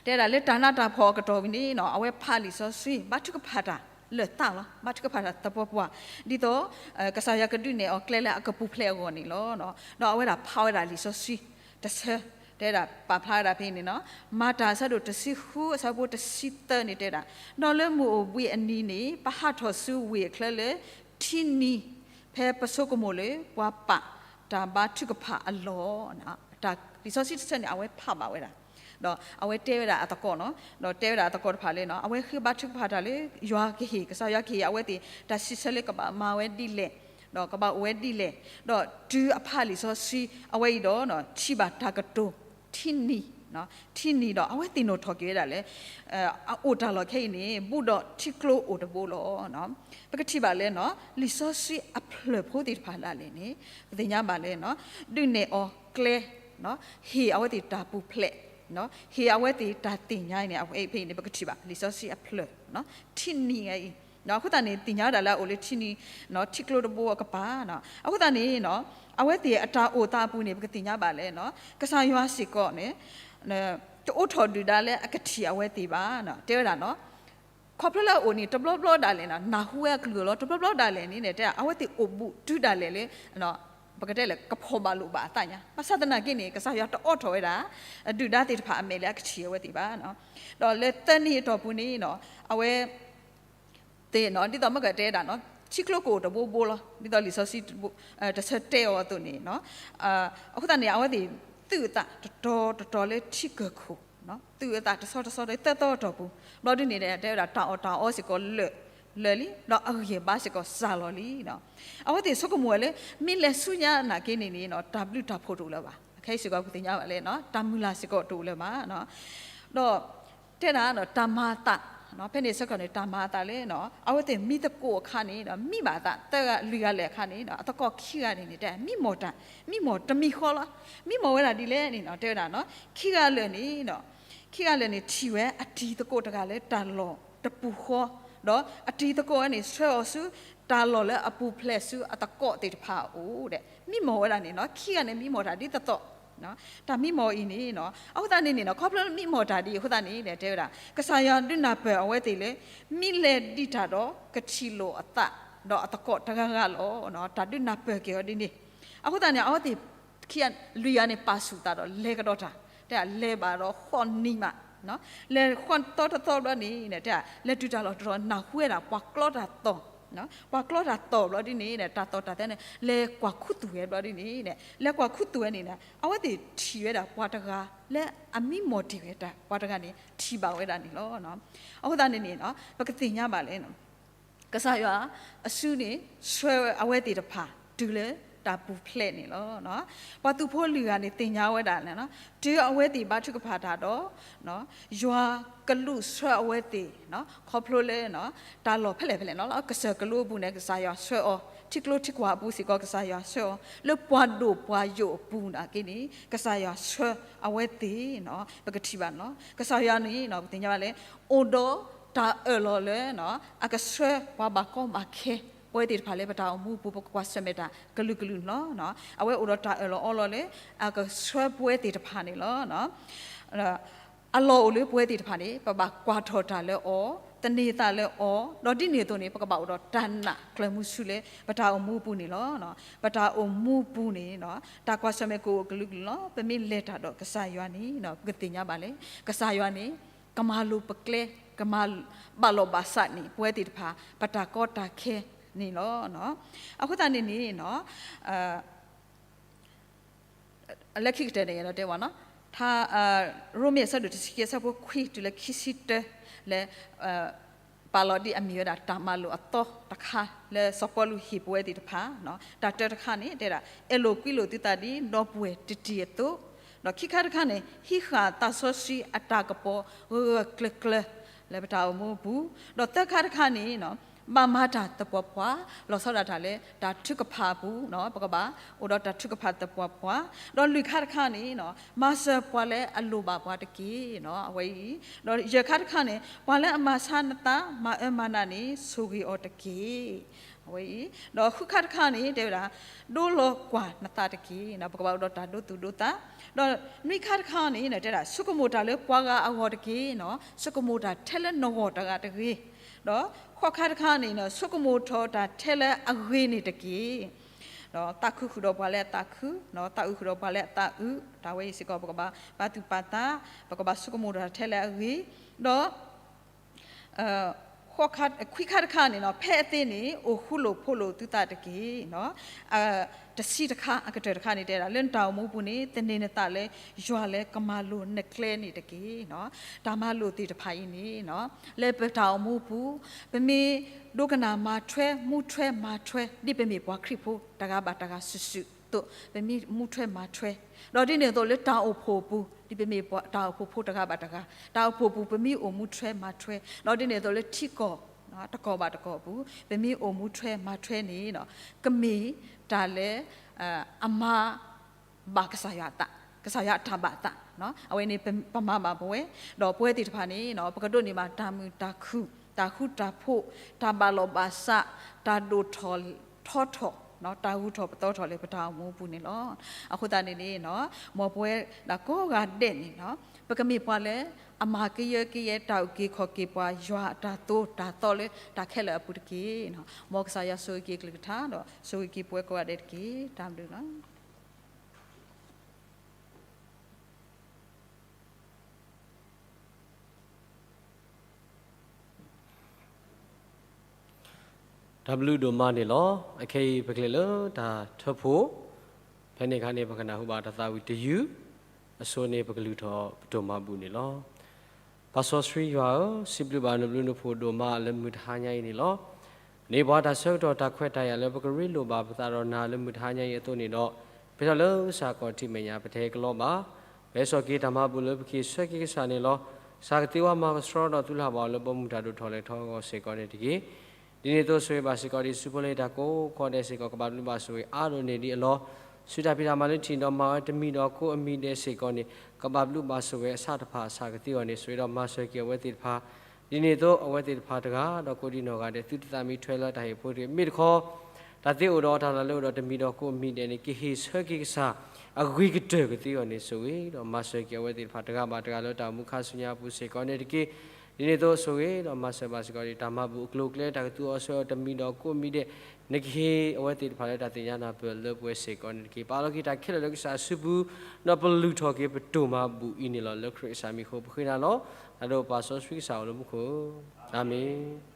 တဲဒၣ်လၢတၢ်နးတၢ်ဖှီၣ်အကတီၢ်ဝံၤန့ၣ် အဝဲဖးလံာ်စီဆှံ ဘါထုကဖၣ်တၢ်လၢာ်သၣ်လီၤ. ဘါထုကဖၣ်တၢ်သပှၢ်ပှၢ် ဒ်သိး ကစၢ်ယွၤကဒုးနဲၣ်အီၤကျဲလၢအကပူၤဖျဲးအဂီၢ်န့ၣ်လီၤ. ဒီးအဝဲဒၣ်ဖးဝဲဒၣ်လံာ်စီဆှံတဆၢ တဲဒၣ်ပာ်ဖျါဝဲဒၣ်ဖဲန့ၣ် မၤတၢ်အဆၢဒိၣ်တဆံဃုအဆၢဖိတဆံသၢန့ၣ်တဲဒၣ်, ဒီးလၢမုၢ်အိၣ်ဘှံးအနံၤန့ၣ် ပဟးထီၣ်ဆူဝ့ၢ်အချၢလၢထံနံၤ ဖဲပဆိကမိၣ်လၢပှၤပာ်တၢ်ဘါထုကဖၣ်အလီၢ်. တၢ်လံာ်စီဆှံတဆၢန့ၣ် အဝဲဖးဘၣ်ဝဲဒၣ် ဒီးအဝဲတဲဝဲဒၣ်အသကိးန့ၣ်, ဒီးတဲဝဲဒၣ်အသကိးတဖၣ်လၢ အဝဲဃ့ဘါထုကဖၣ်တၢ်လၢ ယွၤကဟ့ၣ် ကစၢ်ယွၤကဟ့ၣ် အဝဲသ့ၣ်တၢ်စံးဆၢလၢကဘၣ်မၤဝဲဒ်လဲၣ်, ဒီးကဘၣ်အိၣ်ဝဲဒ်လဲၣ်, ဒီးတုၤအဖးလံာ်စီဆှံအဝဲအံၤဒီး ထံၣ်ဘၣ်တၢ်ကတိၤ ထံနံၤ, ထံနံၤဒီးအဝဲသ့ၣ်နီၣ်ထီၣ်က့ၤဝဲဒၣ်လၢ အအိၣ်တၢ်လီၢ်ခဲအံၤန့ၣ် ဘူးဒီးထံကျိအိၣ်တဘိလီၤ. ပကထံၣ်ဘၣ်လၢ လံာ်စီဆှံအဖျၢၣ်ဖိသ့ၣ်တဖၣ်ဒၣ်လဲာ်န့ၣ် ပသ့ၣ်ညါဘၣ်လၢ ဒုးနဲၣ်အီၤကျဲ ဟ့ၣ်အဝဲသ့ၣ်တၢ်ပူၤဖျဲး, ဟ့ၣ်အဝဲသ့ၣ်တၢ်သ့ၣ်ညါအံၤန့ၣ် အဝဲဖဲအံၤန့ၣ် ပကထံၣ်ဘၣ် လံာ်စီဆှံအဖျၢၣ် ထံနံၤအံၤ, အဃိသတးန့ၣ် သ့ၣ်ညါဝဲဒၣ်လၢအအိၣ်လၢထံနံၤ ထံကျိတဘိအကပၤ, အဃိသတးန့ၣ် အဝဲသ့ၣ်အတၢ်အိၣ်သးအပူၤန့ၣ် ပကသ့ၣ်ညါဘၣ်လၢ ကစၢ်ယွၤစ့ၢ်ကီးန့ၣ် တအိးထီၣ်ဒုၣ်ဒါလၢအကထံၣ်အဝဲသ့ၣ်ဘၣ်, တဲဝဲဒၣ် ခီဖျိလၢအအိၣ်န့ၣ် တဘျီဘျီဒၣ်လဲာ်န့ၣ် နၢ်ဟူဝဲအကလုၢ်လီၤ. တဘျီဘျီဒၣ်လဲာ်န့ၣ် တဲအဝဲသ့ၣ်အိၣ်ဘူးတုၤဒၣ်လဲာ်လၢ ပကတဲလၢ ကဖီၣ်ဘၣ်လိာ်ဘၣ်အသးညါ, ဘၣ်ဆၣ်သနာ်က့န့ၣ် ကစၢ်ယွၤတအိးထီၣ်ဝဲဒၣ် ဒုၣ်ဒါသ့ၣ်တဖၣ်အမဲာ်လၢအကထံၣ်အဝဲသ့ၣ်ဘၣ်, ဒီးလၢသၢနံၤအတီၢ်ပူၤန့ၣ် အဝဲ သ့ၣ် ဒ်သိးမ့ၢ်ကတဲဒၣ် ထံကျိကအိၣ်တဘိဘိလီၤ. ဒ်သိးလံာ်စီဆှံတဆၢတဲအီၤအသိးန့ၣ် အဃိသတးန့ၣ် အဝဲသ့ၣ်သုးအသးတတီၤတတီၤလၢထံကၢၢ်ခိၣ်, သုးအသးတဆီတဆီလၢသၢသီအတီၢ်ပူၤ, ဘျီဒ်န့ၣ်ဒီး တဲဝဲဒၣ်တၢ်အီၣ်တၢ်အီစ့ၢ်ကီးလၢာ်လံ, ဒီးအဂံၢ်အဘါစ့ၢ်ကီးစှၤလီၤလံ. အဝဲသ့ၣ်ဆိကမိၣ်ဝဲလၢ မ့ၢ်လဲၤဆူညါနာ်က့န့ၣ်န့ၣ် တၢ်ဘျုးတၢ်ဖှိၣ်တအိၣ်လၢၤဘၣ်. ခဲအံၤစ့ၢ်ကီးပသ့ၣ်ညါဘၣ်လၢ တၢ်မုၢ်လၢ်စ့ၢ်ကီးတအိၣ်လၢၤဘၣ်. ဒီး တဲဒၣ် တၢ်မၤအသး, ဖဲန့ၣ်ဆၢကတီၢ်န့ၣ် တၢ်မၤအသးလၢ အဝဲသ့ၣ်မံသကိးအခါန့ၣ် မံဘၣ်အသး သၢဂၤလွံၢ်ဂၤလၢာ်အခါန့ၣ် အသကိးခံဂၤန့ၣ်န့ၣ် တဲမံမီၢ်တၢ်, မံမီၢ်တမံၤဃီလီၤ. မံမီၢ်ဝဲဒၣ်ဒ်လဲၣ်န့ၣ် တဲဝဲဒၣ် ခံဂၤလၢာ်န့ၣ် ခံဂၤလၢာ်န့ၣ် ထံၣ်ဝဲအတံၤသကိးတဂၤလၢတၢ်လီၢ်တပူၤဃီ ဒီးအတံၤသကိးဝဲန့ၣ် ဆှၢအီၤဆူတၢ်လီၢ်လၢအပူၤဖျဲးဆူအသကိးသ့ၣ်တဖၣ်အအိၣ်ဒီး မံမီၢ်ဝဲဒၣ်န့ၣ်နီၤ, ခံဂၤန့ၣ်မံမီၢ်တၢ်ဒ်သိးသိး, တၢ်မံမီၢ်အံၤန့ၣ်နီၤ, အဃိသတးန့ၣ်န့ၣ်နီၤ, ခီဖျိမံမီၢ်တၢ်ဒ်အံၤအဃိသတးန့ၣ် တဲဝဲဒၣ် ကစၢ်ယွၤဒုးနၢ်ပၢၢ်အဝဲသ့ၣ်လၢ မ့ၢ်လဲၤဒံးတၢ်ဒီးကထံၣ်လိာ်အသး ဒီးအသကိးတဂၤဂၤလီၤ. တၢ်ဒုးနၢ်ပၢၢ်က့ၤအီၤဒ်န့ၣ်, အဃိသတးန့ၣ် အဝဲသ့ၣ်ခံဂၤလွံၢ်ဂၤန့ၣ် ပာ်ဆူၣ်သးဒီးလဲၤကဒီးတၢ်, တဲဒၣ်လဲၤဘၣ်ဒီးဃိးနံၤမး, လဲၤဃိးသီတသီဘျီန့ၣ် တဲဒၣ် လဲၤတုၤတၢ်လီၢ်တတီၤ နၢ်ဟူဝဲဒၣ်ပှၤကျီတၢ်သီၣ်, ပှၤကျီတၢ်သီၣ်ဘျီဒ်န့ၣ် တၢ်သီၣ်တၢ်သဲန့ၣ် လဲၤကွၢ်ခူသူၣ်ဝဲဘျီဒ်န့ၣ် လဲၤကွၢ်ခူသူၣ်ဝဲန့ၣ် အဝဲသ့ၣ်ထံၣ်ဝဲဒၣ်ပှၤတဂၤလၢအမံမီၢ်တ့ၢ်ဝဲတၢ် ပှၤတဂၤန့ၣ် ထံၣ်ဘၣ်ဝဲဒၣ်န့ၣ်လီၤ. အဃိသတးန့ၣ်န့ၣ် ပကသ့ၣ်ညါဘၣ်လၢ ကစၢ်ယွၤအစုန့ၣ် ဆှၢအဝဲသ့ၣ်တဖၣ်တုၤလၢတၢ်ပူၤဖျဲးန့ၣ်လီၤ. ပှၤသုးဖိလွံၢ်ဂၤန့ၣ်သ့ၣ်ညါဝဲဒၣ်လၢ တုၤအဝဲသ့ၣ်ဘါထုကဖၣ်တၢ်ဒီး ယွၤကလူးဆှၢအဝဲသ့ၣ် ခီဖျိလၢ တၢ်လီၢ်ဖဲလဲၣ်ဖဲလဲၣ်န့ၣ်လီၤ. ကစၢၢ်ကလိအပူၤန့ၣ် ကစၢ်ယွၤဆှၢအီၤ, ထံကျိထံကွၢ်အပူၤစ့ၢ်ကီး ကစၢ်ယွၤဆှၢအီၤ, လၢပှၤဒိၣ်ပှၤယိာ်အပူၤနာ်က့န့ၣ် ကစၢ်ယွၤဆှၢအဝဲသ့ၣ် ပကထံၣ်ဘၣ်န့ၣ်လီၤ. ကစၢ်ယွၤန့ၣ် ပသ့ၣ်ညါဘၣ်လၢ အိၣ်ဒီးတၢ်အၢၣ်လီၤလၢ အကဆှၢပှၤဘၣ်ကီဘၣ်ခဲ ပဝဲသ့ၣ်တဖၣ်လၢပတၢ်အိၣ်မူအပူၤ ပကကွၢ်ဆၢၣ်မဲာ်တၢ်ကလုာ်ကလုာ်န့ၣ်လီၤ. အဝဲအိၣ်ဒီးတၢ်အၢၣ်လီၤအီလီၤလၢ အကဆှၢပဝဲသ့ၣ်တဖၣ်န့ၣ်လီၤ. အလီၢ်အိၣ်လၢပဝဲသ့ၣ်တဖၣ်န့ၣ် ပဘၣ်ကွၢ်ထီၣ်တၢ်လၢအီၤ, သန့ၤသးလၢအီၤ, ဒီးဒ်န့ၣ်အသိးန့ၣ် ပကဘၣ်အိၣ်ဒီးတၢ်နာ်ကျၢၤမုဆူလၢ ပတၢ်အိၣ်မူအပူၤန့ၣ်လီၤ. ပတၢ်အိၣ်မူအပူၤန့ၣ် တၢ်ကွၢ်ဆၢၣ်မဲာ်ကအိၣ်ကလုာ်ကလုာ်လီၤ. ပမ့ၢ်လဲၤတၢ်ဒီးကစၢ်ယွၤန့ၣ် ပကသ့ၣ်ညါဘၣ်လၢ ကစၢ်ယွၤန့ၣ် ကမၤလိၤပကျဲ, ကမၤဘၣ်လီၤဘၣ်စးန့ၣ် ပဝဲသ့ၣ်တဖၣ် ပတၢ်ကီတၢ်ခဲန့ၣ်လီၤ. အဃိသတးန့ၣ်န့ၣ် လၢခံကတၢၢ်န့ၣ် ယအဲၣ်ဒိးတဲဘၣ်န့ၣ် ရိမ့ၤအဆၢဒိၣ်တဆံခံအဆၢဖိခွံတုၤလၢခံဆံတၢ လၢ ပာ်လီၤဒ်အမ့ၢ်ဝဲဒၣ်တၢ်မၤလိာ်အသီတခါ လၢစီၤပီလူးဟ့ၣ်ပဝဲသ့ၣ်တဖၣ်, တၢ်တၢတခါန့ၣ် တဲဒၣ် အဲၣ်လိာ်ကွံလိာ်သုသးဒ်ဒီပုၢ်ဝဲၢ်တထံၣ်အသိး, ဒီးခံခါတခါန့ၣ် ဟံးဃာ်သးစီဆှံအတၢ်ကပီၤဂၢၢ်ဂၢၢ်ကျၢၤကျၢၤ လၢပတၢ်အိၣ်မူအပူၤ, ဒီးသၢခါတခါန့ၣ် ဘၣ်မၤတၢ်သပှၢ်ပှၢ် လီၤဆီဒၣ်တၢ်လၢတၢ်ထုကဖၣ်အပူၤ, ပကဘၣ်အိၣ်ဒီးတၢ်ထုကဖၣ်သပှၢ်ပှၢ်, ဒီးလွံၢ်ခါတခါန့ၣ် မၤစၢၤပှၤလၢအလိၣ်ဘၣ်ပှၤတက့ၢ်, အဝဲအံၤ, ဒီးယဲၢ်ခါတခါန့ၣ် ပှၤလၢအမၤဆါနသး မၤအၢမၤနးန့ၣ် ဆိၣ်ဂ့ၤအီၤတက့ၢ်, အဝဲအံၤ, ဒီးဃုခါတခါန့ၣ် တဲဝဲဒၣ် ဒိလီၤကွၢ်နသးတက့ၢ်, ပကဘၣ်အိၣ်ဒီးတၢ်ဒိသူၣ်ဒိသး, ဒီးနွံခါတခါန့ၣ် တဲဒၣ် ဆိကမိၣ်တၢ်လၢပှၤဂၤအဂီၢ်တက့ၢ်, ဆိကမိၣ်တၢ်ထဲလၢနဂီၢ်တဂၤတဂ့ၤ, ဒီးဃိးခါတခါန့ၣ် ဆိကမိၣ်ထီၣ်တၢ်ထဲလၢအဂ့ၤန့ၣ်တက့ၢ်, ဒီးသးခုဃုာ်ဒီးပှၤလၢအသးခု, သးအုးဃုာ်ဒီးပှၤလၢအသးအုး, တၢ်ဝဲအံၤစ့ၢ်ကီး ပကဘၣ်ပာ်သူၣ်ပာ်သး, ပကဘၣ်ဆိကမိၣ်ထီၣ်တၢ်ထဲလၢအဂ့ၤ, ဒီး ခွံခါတခါန့ၣ် ဖဲအသ့န့ၣ် အိၣ်ဃူလိာ်ဖိးလိာ်သုသးတက့ၢ်, တဆံတခါ အကတၢၢ်တခါန့ၣ် တဲဒၣ် လၢနတၢ်အိၣ်မူအပူၤန့ၣ် သန့ၤနသးလၢယွၤလၢကမၤလိၤနကျဲန့ၣ်တက့ၢ်. တၢ်မၤလိာ်သ့ၣ်တဖၣ်အံၤန့ၣ် လၢပတၢ်အိၣ်မူအပူၤ ပမ့ၢ်ဒိကနၣ်မၤထွဲ မူထွဲမၤထွဲ ဒ်ပမ့ၢ်ပှၤခရံာ်ဖိတဂၤဘၣ်တဂၤစုာ်စုာ်အသိး ပမ့ၢ်မူထွဲမၤထွဲ, ဒီးဒ်န့ၣ်အသိးလၢတၢ်အိၣ်ဖှိၣ်အပူၤ ဒ်ပမ့ၢ်တၢ်အိၣ်ဖှိၣ်ဖိတဂၤဘၣ်တဂၤ တၢ်အိၣ်ဖှိၣ်အပူၤ ပမ့ၢ်အိၣ်မူထွဲမၤထွဲ, ဒီးဒ်န့ၣ်အသိးလၢထံကီၢ် တကီၢ်ဘၣ်တကီၢ်အပူၤ ပမ့ၢ်အိၣ်မူထွဲမၤထွဲန့ၣ် ကမ့ၢ်တၢ်လၢ အမၤ ဘၣ်ကစၢ်ယွၤအသး, ကစၢ်ယွၤအတၢ်ဘၣ်အသး, အဝဲန့ၣ်ပမၤဘၣ်ပဝဲ, ဒီးပဝဲသ့ၣ်တဖၣ်န့ၣ် ပကဒိးန့ၢ်ဘၣ်တၢ်မုာ်တၢ်ခုၣ်, တၢ်ဃူတၢ်ဖိး, တၢ်ဘၣ်လီၤဘၣ်စး, တၢ်ဒိၣ်ထီၣ်ထီထီၣ်, တၢ်ဂုၤထီၣ်ပသီထီၣ်လၢပတၢ်အိၣ်မူအပူၤန့ၣ်လီၤ. အဃိသတးန့ၣ်န့ၣ် မ်ပဝဲဒၣ်ကိးဂၤဒဲးန့ၣ် ပကမ့ၢ်ပှၤလၢ အမၤကယၢကယဲ တၢ်အုၣ်က့ၤခီၣ်က့ၤပှၤ ယွၤအတၢ်သိတၢ်သီလၢတၢ်ခဲလၢာ်အပူၤတက့ၢ်. မ်ကစၢ်ယွၤဆိၣ်ဂ့ၤက့ၤအကလုၢ်ကထါ ဒီးဆိၣ်ဂ့ၤက့ၤပဝဲကိးဂၤဒဲးတက့ၢ်. တၢ်ဘျုးလီၤ. တၢ်ဘျုးဒိၣ်မးန့ၣ်လီၤ. အခဲအံၤပကလဲၤလၢတၢ်ထၢဖှိၣ်, ဖဲန့ၣ်အခါန့ၣ် ပကနၢ်ဟူဘၣ်တၢ်သးဝံၣ်တယုၢ်, အဆိန့ၣ် ပကလုၢ်ထီၣ်ပဒိၣ်မးဘူၣ်န့ၣ်လီၤ. ပၢ်စီဆှံယွၤဧၢ, စံးဘျုးဘၣ်နဘျုးနဖှိၣ်ဒိၣ်မးလၢမုၢ်တဟါညါအံၤန့ၣ်လီၤ. န့ၢ်ပှၤတၢ်ဆၢကတီၢ်တၢ်ခွဲးတၢ်ယာ်လၢပကရ့လိာ်ဘၣ်ပသးဒီးနၤလၢမုၢ်တဟါညါအံၤအသိးန့ၣ်ဒီး, ပထီၣ်လၢစ့ၢ်ကီးထံၣ်မဲာ်ညါ ပတဟဲကလီဘၣ်. ပဟဲစိာ်က့ၤတၢ်မၤဘူၣ်လၢပကဆှၢက့ၤကစၢ်န့ၣ်လီၤ. ကစၢ်ကသ့ဝဲမၤကဆှီဒီးသုလၢ်ဘၣ်အီၤလၢဘီမုၢ်တၢ်ဒိၣ်ထီၣ်လဲၤထီၣ်အဂီၢ်စ့ၢ်ကီးန့ၣ်တက့ၢ်. ဒ်န့ၣ်အသိးဆိၣ်ဂ့ၤဘၣ်စ့ၢ်ကီးဒံးဆူဖိလၢတၢ်ကိးခီဒဲးစ့ၢ်ကီး ကဘၣ်ဘျုးဘၣ်ဆိၣ်ဂ့ၤအါဒိၣ်န့ၢ်ဒံးအလီၢ်, ဆူတၢ်ဖံးတၢ်မၤလၢထံၣ်ဒီးမၤဝဲတမံၤဒီးကိးအမံၤဒဲးစ့ၢ်ကီးန့ၣ် ကဘၣ်ဘျုးဘၣ်ဆိၣ်ဂ့ၤအဆၣ်တဖၣ်အဆၣ်ကသ့အဂီၢ်န့ၣ် ဆိၣ်ဂ့ၤဒီးမၤစၢၤက့ၤအဝဲသ့ၣ်တဖၣ် ဒ်န့ၣ်အသိး အဝဲသ့ၣ်တဖၣ်တဂၤဒီးကိးဒံးနီၢ်ဂၤဒဲး သုတသးမံထွဲလၢတၢ်ဟ့ၣ်ဖိတဂ့ၤ. မ့ၢ်တခီ တၢ်သ့အိၣ်ဒီးတၢ်လၢ်လၢအိၣ်ဒီးတမံၤဒီးကိးမံၤဒဲးန့ၣ် ကဟ့ၣ်ဆၢက့ၤကစၢ်အဂ့ၤကတၢၢ်ကသ့အဂီၢ်န့ၣ် ဆိၣ်ဂ့ၤဒီးမၤစၢၤက့ၤအဝဲသ့ၣ်တဖၣ်တဂၤဘၣ်တဂၤလၢတၢ်အိၣ်မူခါဆူညါအပူၤစ့ၢ်ကီးန့ၣ်တက့ၢ်. ဒ်န့ၣ်အသိးဆိၣ်ဂ့ၤဒီးမၤစၢၤဘၣ်စ့ၢ်ကီး တၢ်မၤဘူၣ်အကျိၤအကျဲ တၢ်ကသူအီၤဆှၢအီၤတမံၤဒီးကိးမံၤဒဲး နကဟ့ၣ်အဝဲသ့ၣ်တဖၣ်လၢတၢ်သ့ၣ်ညါနၢ်ပၢၢ်လၢပှဲၤစ့ၢ်ကီးန့ၣ်တက့ၢ်. ပာ်လီၤက့ၤတၢ်ခဲလၢာ်လၢကစၢ်အစုပူၤ ဒီးပလုၢ်ထီၣ်က့ၤပတိၢ်မၤဘူၣ်အံၤန့ၣ်လီၤ. လၢခရံာ်ကစၢ်မံၤအဃိ ပဃ့နၤလီၤ. တၢ်ဒိးပာ်စီဆှံကစၢ်အိၣ်လၢမူခိၣ်, အၤမ့ၣ်.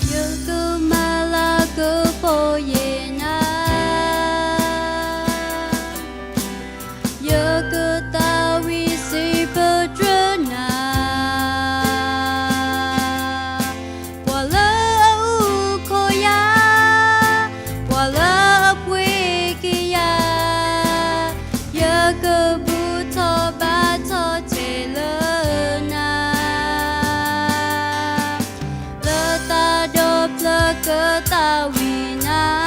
ယကမၤလၤကပီၤယနၤ, ယကသးဝံၣ်စံးပတြၢၤနၤ, ပှၤလၢအအုၣ်က့ၤယၤ, ပှၤလၢအပှ့ၤက့ၤယၤ, ယကဘူၣ်ထီၣ်ဘါထီၣ်ထဲလၢနၤ, လၢတၢ်ဒီဖျၢၣ်ကသးဝံၣ်နၤ,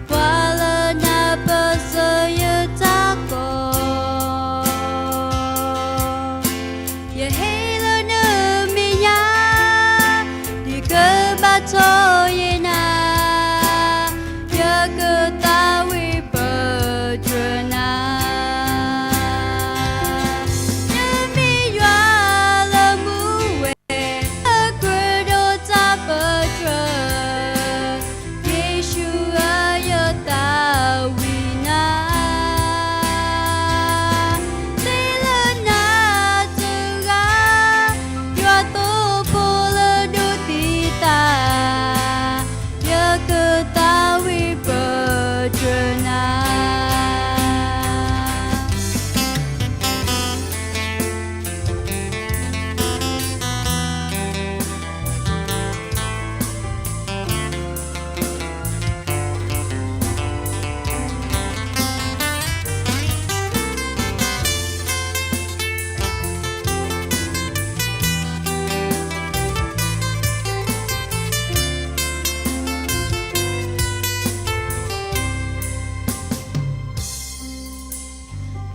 ပှၤလၢနၢ်ပၢၢ်စၢၤယတၢ်ကိး, ယဟ့ၣ်လၢနမဲာ်ညါ, ဒုးကဘၣ်ထီၣ်ယနၤ, ယကသးဝံၣ်ပတြၢၤနၤ, နမ့ၢ်ယွၤလၢမူဝဲ လၢကြၢးဒီးတၢ်ပတြၢၤ, ယ့ၣ်ၡူးဧၢ ယသးဝံၣ်နၤ, သ့လၢနၤတဂၤ, ယွၤသိဖိလၢဒိးသံသး, ယကသးဝံၣ်ပတြၢၤနၤ.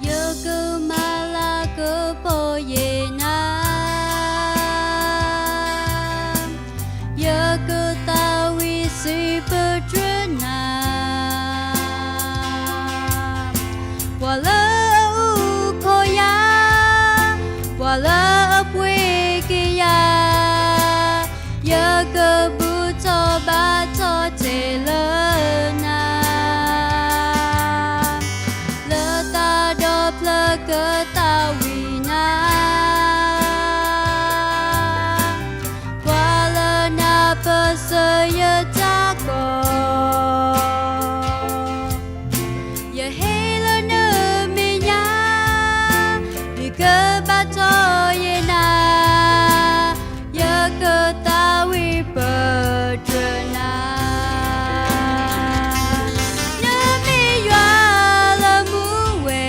ယကမၤလၤကပီၤယနၤ, ယကသးဝံၣ်စံးပတြၢၤနၤ, ပှၤလၢအအုၣ်က့ၤယၤ, ပှၤလၢအပှ့ၤက့ၤယၤ, ယကဘူၣ်ထီၣ်ဘါထီၣ်ထဲလၢနၤ, လၢတၢ်ဒီဖျၢၣ်ကသးဝံၣ်နၤ, ပှၤလၢနၢ်ပၢၢ်စၢၤယတၢ်ကိး, ယဟ့ၣ်လၢနမဲာ်ညါ, ဒုးကဘၣ်ထီၣ်ယနၤ, ယကသးဝံၣ်ပတြၢၤနၤ, နမ့ၢ်ယွၤလၢမူဝဲ,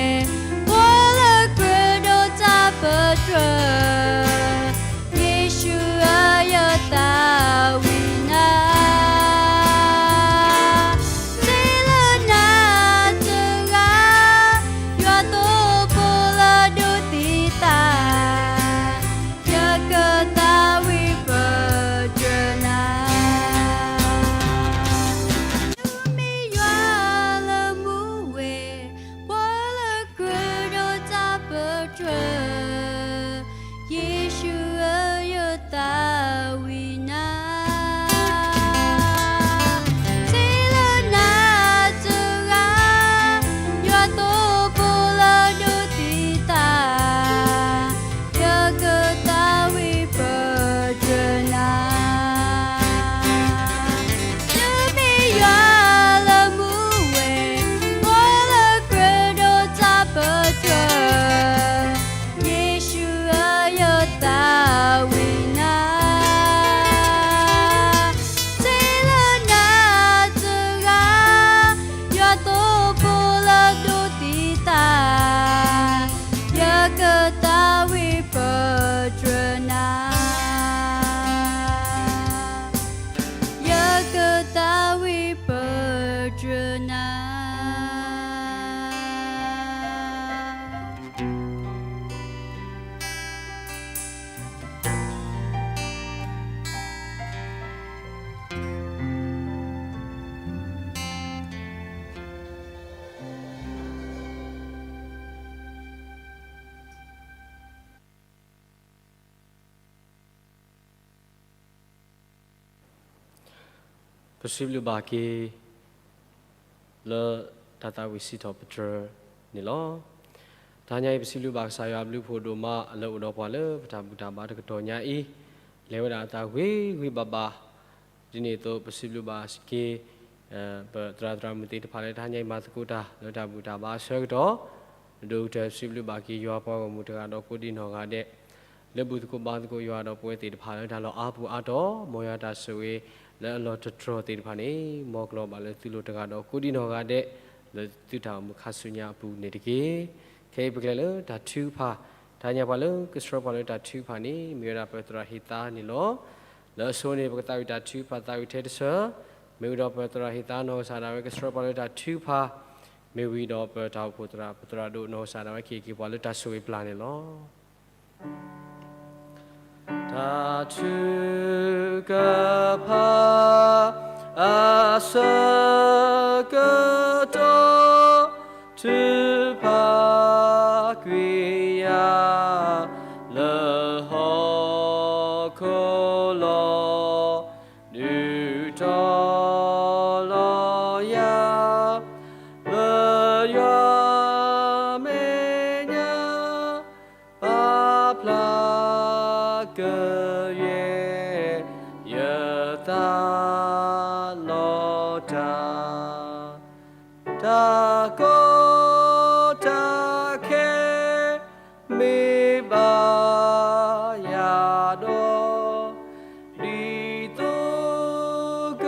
ပှၤလၢကြၢးဒီးတၢ်ပတြၢၤ, ယ့ၣ်ၡူးဧၢ ယသးဝံၣ်နၤ, သ့လၢနၤတဂၤ, ယွၤသိဖိလၢဒိးသံသး, ယကသးဝံၣ်ပ ပစံးဘျုးဘၣ်က့ၤ လၢတၢ်သးဝံၣ်စံးထီၣ်ပတြၢၤန့ၣ်လီၤ. တဟါညါအံၤ ပစံးဘျုးဘၣ်ကစၢ်ယွၤအဘျုးအဖှိၣ်ဒိၣ်မး လၢအိၣ်ဒီးပှၤလၢပတၢ်ဘူၣ်တၢ်ဘါတကတီၢ်ညါအံၤ, လဲၤဝဲဒၣ်အသးဂ့ၤဂ့ၤဘၣ်ဘၣ်. ဒ်န့ၣ်အသိး ပစံးဘျုးဘၣ်က့ၤ ပသရၣ်သရၣ်မုၣ်သ့ၣ်တဖၣ်လၢတဟါညါအံၤ မၤသကိးတၢ်လၢတၢ်ဘူၣ်တၢ်ဘါအဆၢကတီၢ်, ဒိၣ်ကတၢၢ် ပစံးဘျုးဘၣ်က့ၤယွၤပှၤဂီၢ်မုၢ်တဂၤဒီးကိးဒံးနီၢ်ဂၤဒဲး လၢဘူၣ်သကိးဘါသကိးယွၤဒီးပဝဲသ့ၣ်တဖၣ်လၢတၢ်လီၢ်အါပူၤအါတီၤ, မ်ယွၤတၢ်ဆိၣ်ဂ့ၤလၢအလီၢ်တတြီၢ်သ့ၣ်တဖၣ်န့ၣ် မ်ကလီၤဘၣ်လၢသုလိၤတဂၤဒီးကိးဒံးနီၢ်ဂၤဒဲး လၢသုတၢ်အိၣ်မူခါဆူညါအပူၤန့ၣ်တက့ၢ်. ခဲအံၤပကလဲၤလၢတၢ်ထုကဖၣ်, တဟါညါပှၤလၢကဆှၢပှၤလၢတၢ်ထုကဖၣ်န့ၣ် မ့ၢ်ဝဲဒၣ်ပသရၣ်ဟ့ၣ်သါန့ၣ်လီၤ. လၢအဆိန့ၣ် ပကသးဝံၣ်တၢ်ထုကဖၣ်သးဝံၣ်ထဲတဆၢ, မ့ၢ်ဝံၤဒီးပသရၣ်ဟ့ၣ်သါနီၢ်ကစၢ်ဒၣ်ဝဲကဆှၢပှၤလၢတၢ်ထုကဖၣ်, မ့ၢ်ဝံၤဒီးပတၢ်အိၣ်ဖှိၣ်သရၣ် ပသရၣ်ဒိၣ်နီၢ်ကစၢ်ဒၣ်ဝဲကဟ့ၣ်က့ၤပှၤလၢတၢ်ဆိၣ်ဂ့ၤပျၢ်န့ၣ်လီၤ. တၢ်ထုကဖၣ် အဆၢကတီၢ် ထုကဖၣ်ကွံာ်ယၤ လၢဟီၣ်ခိၣ်လီၤ. ဒုးတီၤလီၤယၤ လၢယွၤမဲာ်ညါ ပာ်ဖျါကယဲၢ် ယသးလီၤတၢ်, တၢ်ကီတၢ်ခဲ မ့ၢ်ဘၣ်ယၤဒီး, ဒ်သိးက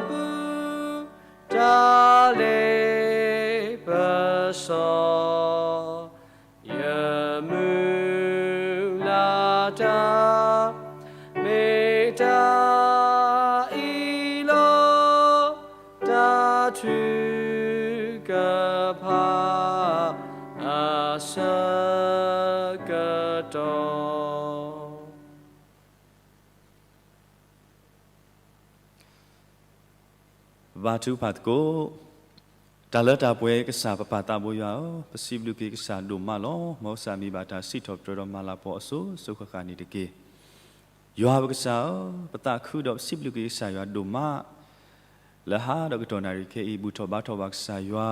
ဘုး တၢ်လ့ပစီ ယမုၢ်လၢ်တၢ် မ့ၢ်တၢ်အံၤလီၤ. တၢ်ထုကဖၣ် အဆၢကတီၢ် ပဘါထုကဖၣ်သကိး. တၢ်လၢတၢ်ပှဲၤကစၢ် ပပၢ်သးဘိယွၤဧၢ, ပစံးဘျုးက့ၤကစၢ်ဒိၣ်မးလီၤ. မ်ကစၢ်မံၤဘၣ်တၢ်စံးထီၣ်ပတြၢၤဒီးမၤလၤကပီၤအစိၤစိၤဃၣ်ဃၣ်န့ၣ်တက့ၢ်. ယွၤပကစၢ်ဧၢ, ပသးခုဒီးပစံးဘျုးက့ၤကစၢ်ယွၤဒိၣ်မး လၢဟါဒီးကတီၢ်နၣ်ရံၣ်ခဲအံၤ ဘူၣ်ထီၣ်ဘါထီၣ်ဘၣ်ကစၢ်ယွၤ,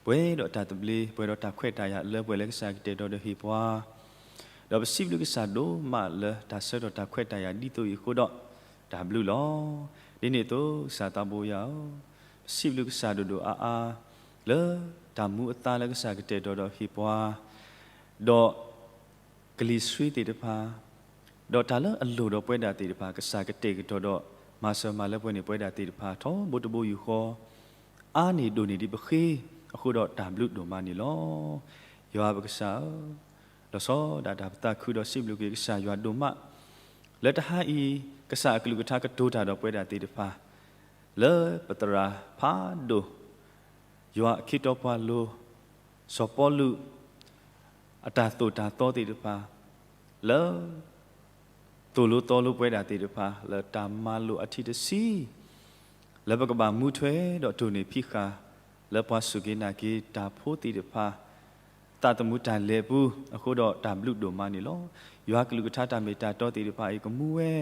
ပှဲၤဒီးတၢ်သဘျ့ ပှဲၤဒီးတၢ်ခွဲးတၢ်ယာ်လၢပှဲၤလၢကစၢ်ကတဲာ်ကတီၤဒီးဟ့ၣ်ပှၤ, ဒီးပစံးဘျုးကစၢ်ဒိၣ်မးလၢတၢ်ဆၢထီၣ်တၢ်ခွဲးတၢ်ယာ်ဒ်သိးအံၤအဃိဒီး တၢ်ဘျုးလီၤ. ဒ်န့ၣ်အသိး ကစၢ်သးဘိယွၤဧၢ, ပစံးဘျုးကစၢ်ဒိၣ်ဒိၣ်အါအါ လၢတၢ်မူအသါလၢကစၢ်ကတဲာ်ကတီၤဒီးဟ့ၣ်ပှၤ, ဒီး ကလံၤဆှံသ့ၣ်တဖၣ်, ဒီးတၢ်လၢအလိၣ်ဒီးပဝဲဒၣ်သ့ၣ်တဖၣ် ကစၢ်ကတဲာ်ကတီၤဒီး မၤစၢၤမၤလၢပှဲၤန့ၢ်ပဝဲဒၣ်သ့ၣ်တဖၣ် ထီဘိတဘိယူၢ်ဃီ, အါန့ၢ်ဒိၣ်န့ၢ်ဒ်ပဃ့အဃိဒီး တၢ်ဘျုးဒိၣ်မးန့ၣ်လီၤ. ယွၤပကစၢ်ဧၢ, လီၤဆီဒၣ်တၢ်ပသးခုဒီးစံးဘျုးက့ၤကစၢ်ယွၤဒိၣ်မး, လၢတဟါအံၤ ကစၢ်အကလုၢ်ကထါကတိၤတၢ်ဒီးပဝဲဒၣ်သ့ၣ်တဖၣ် လၢပသရၣ်ဖးဒိၣ် ယွၤအခ့တီပှၤလိၤ စီၤပီလူး အတၢ်သိၣ်တၢ်သီသ့ၣ်တဖၣ် လၢ သိၣ်လိသီလိပဝဲဒၣ်သ့ၣ်တဖၣ် လၢတၢ်မၤလိာ်အထံးတဆံ လၢပကဘၣ်မူထွဲဒီးတိၢ်န့ၢ်ဖံးဃာ် လၢပှၤစူၢ်က့ၤနာ်က့ၤတၢ်ဖိသ့ၣ်တဖၣ် သးသမူတၢ်လဲၤအပူၤ အဃိဒီးတၢ်ဘျုးဒိၣ်မးန့ၣ်လီၤ. ယွၤကလုၢ်ကထါတၢ်မ့ၢ်တၢ်တီသ့ၣ်တဖၣ်အံၤ ကမူဝဲ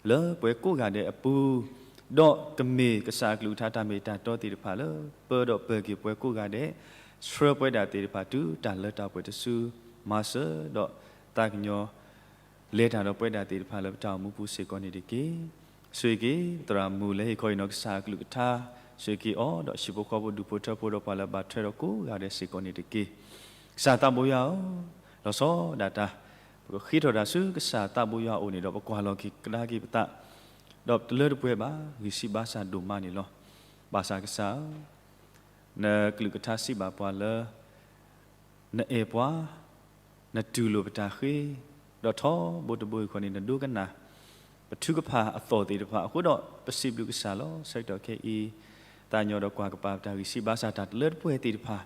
လၢပှၤကိးဂၤဒဲးအပူၤ, ဒီးကမ့ၢ်ကစၢ်အကလုၢ်ကထါတၢ်မ့ၢ်တၢ်တီသ့ၣ်တဖၣ်လၢ ပၢဒီးပၢၤက့ၤပှၤကိးဂၤဒဲး, ဆှၢပဝဲဒၣ်သ့ၣ်တဖၣ်တုၤတၢ်လၢတၢ်ပှဲၤတစု, မၤစၢၤဒီးသးကညီၤ လဲၤတၢ်ဒီးပဝဲဒၣ်သ့ၣ်တဖၣ်လၢပတၢ်အိၣ်မူပူၤစ့ၢ်ကီးန့ၣ်တက့ၢ်. ဆိၣ်ဂ့ၤက့ၤ သရၣ်မုၣ်လၢဟ့ၣ်ခီဟ့ၣ်နီၤကစၢ်အကလုၢ်ကထါ, ဆိၣ်ဂ့ၤက့ၤအီၤဒီးဟံၣ်ဖိဃီဖိဒူၣ်ဖိထၢဖိဒီးပှၤလၢဘၣ်ထွဲဒီးကိးဂၤဒဲးစ့ၢ်ကီးန့ၣ်တက့ၢ်. ကစၢ်သးဘိယွၤဧၢ, လီၤဆီဒၣ်တၢ် ပကဃ့ထီၣ်တၢ်ဆူကစၢ်သးဘိယွၤအအိၣ်န့ၣ်ဒီး ပကွၢ်လီၤက့ၤကဒါက့ၤပသး, ဒီးတလၢတပှဲၤဘၣ် ဂံၢ်စၢ်ဘါစၢ်ဒိၣ်မးန့ၣ်လီၤ. ဘၣ်ဆၣ်ကစၢ်ဧၢ, နကလုၢ်ကထါစံးဘၣ်ပှၤလၢ နအဲၣ်ပှၤ, နတူၢ်လိာ်ပတၢ်ဃ့, ဒီးထီဘိတဘိယူၢ်ဃီန့ၣ် နဒိကနၣ် ပထုကဖၣ်အသီၣ်သ့ၣ်တဖၣ်အဃိဒီး ပစံးဘျုးကစၢ်လီၤ. ဆၢကတီၢ်ခဲအံၤ သးကညီၤဒီးကွၢ်ကပၤပတၢ်ဂံၢ်စၢ်ဘါစၢ်တၢ်တလၢတပှဲၤသ့ၣ်တဖၣ်,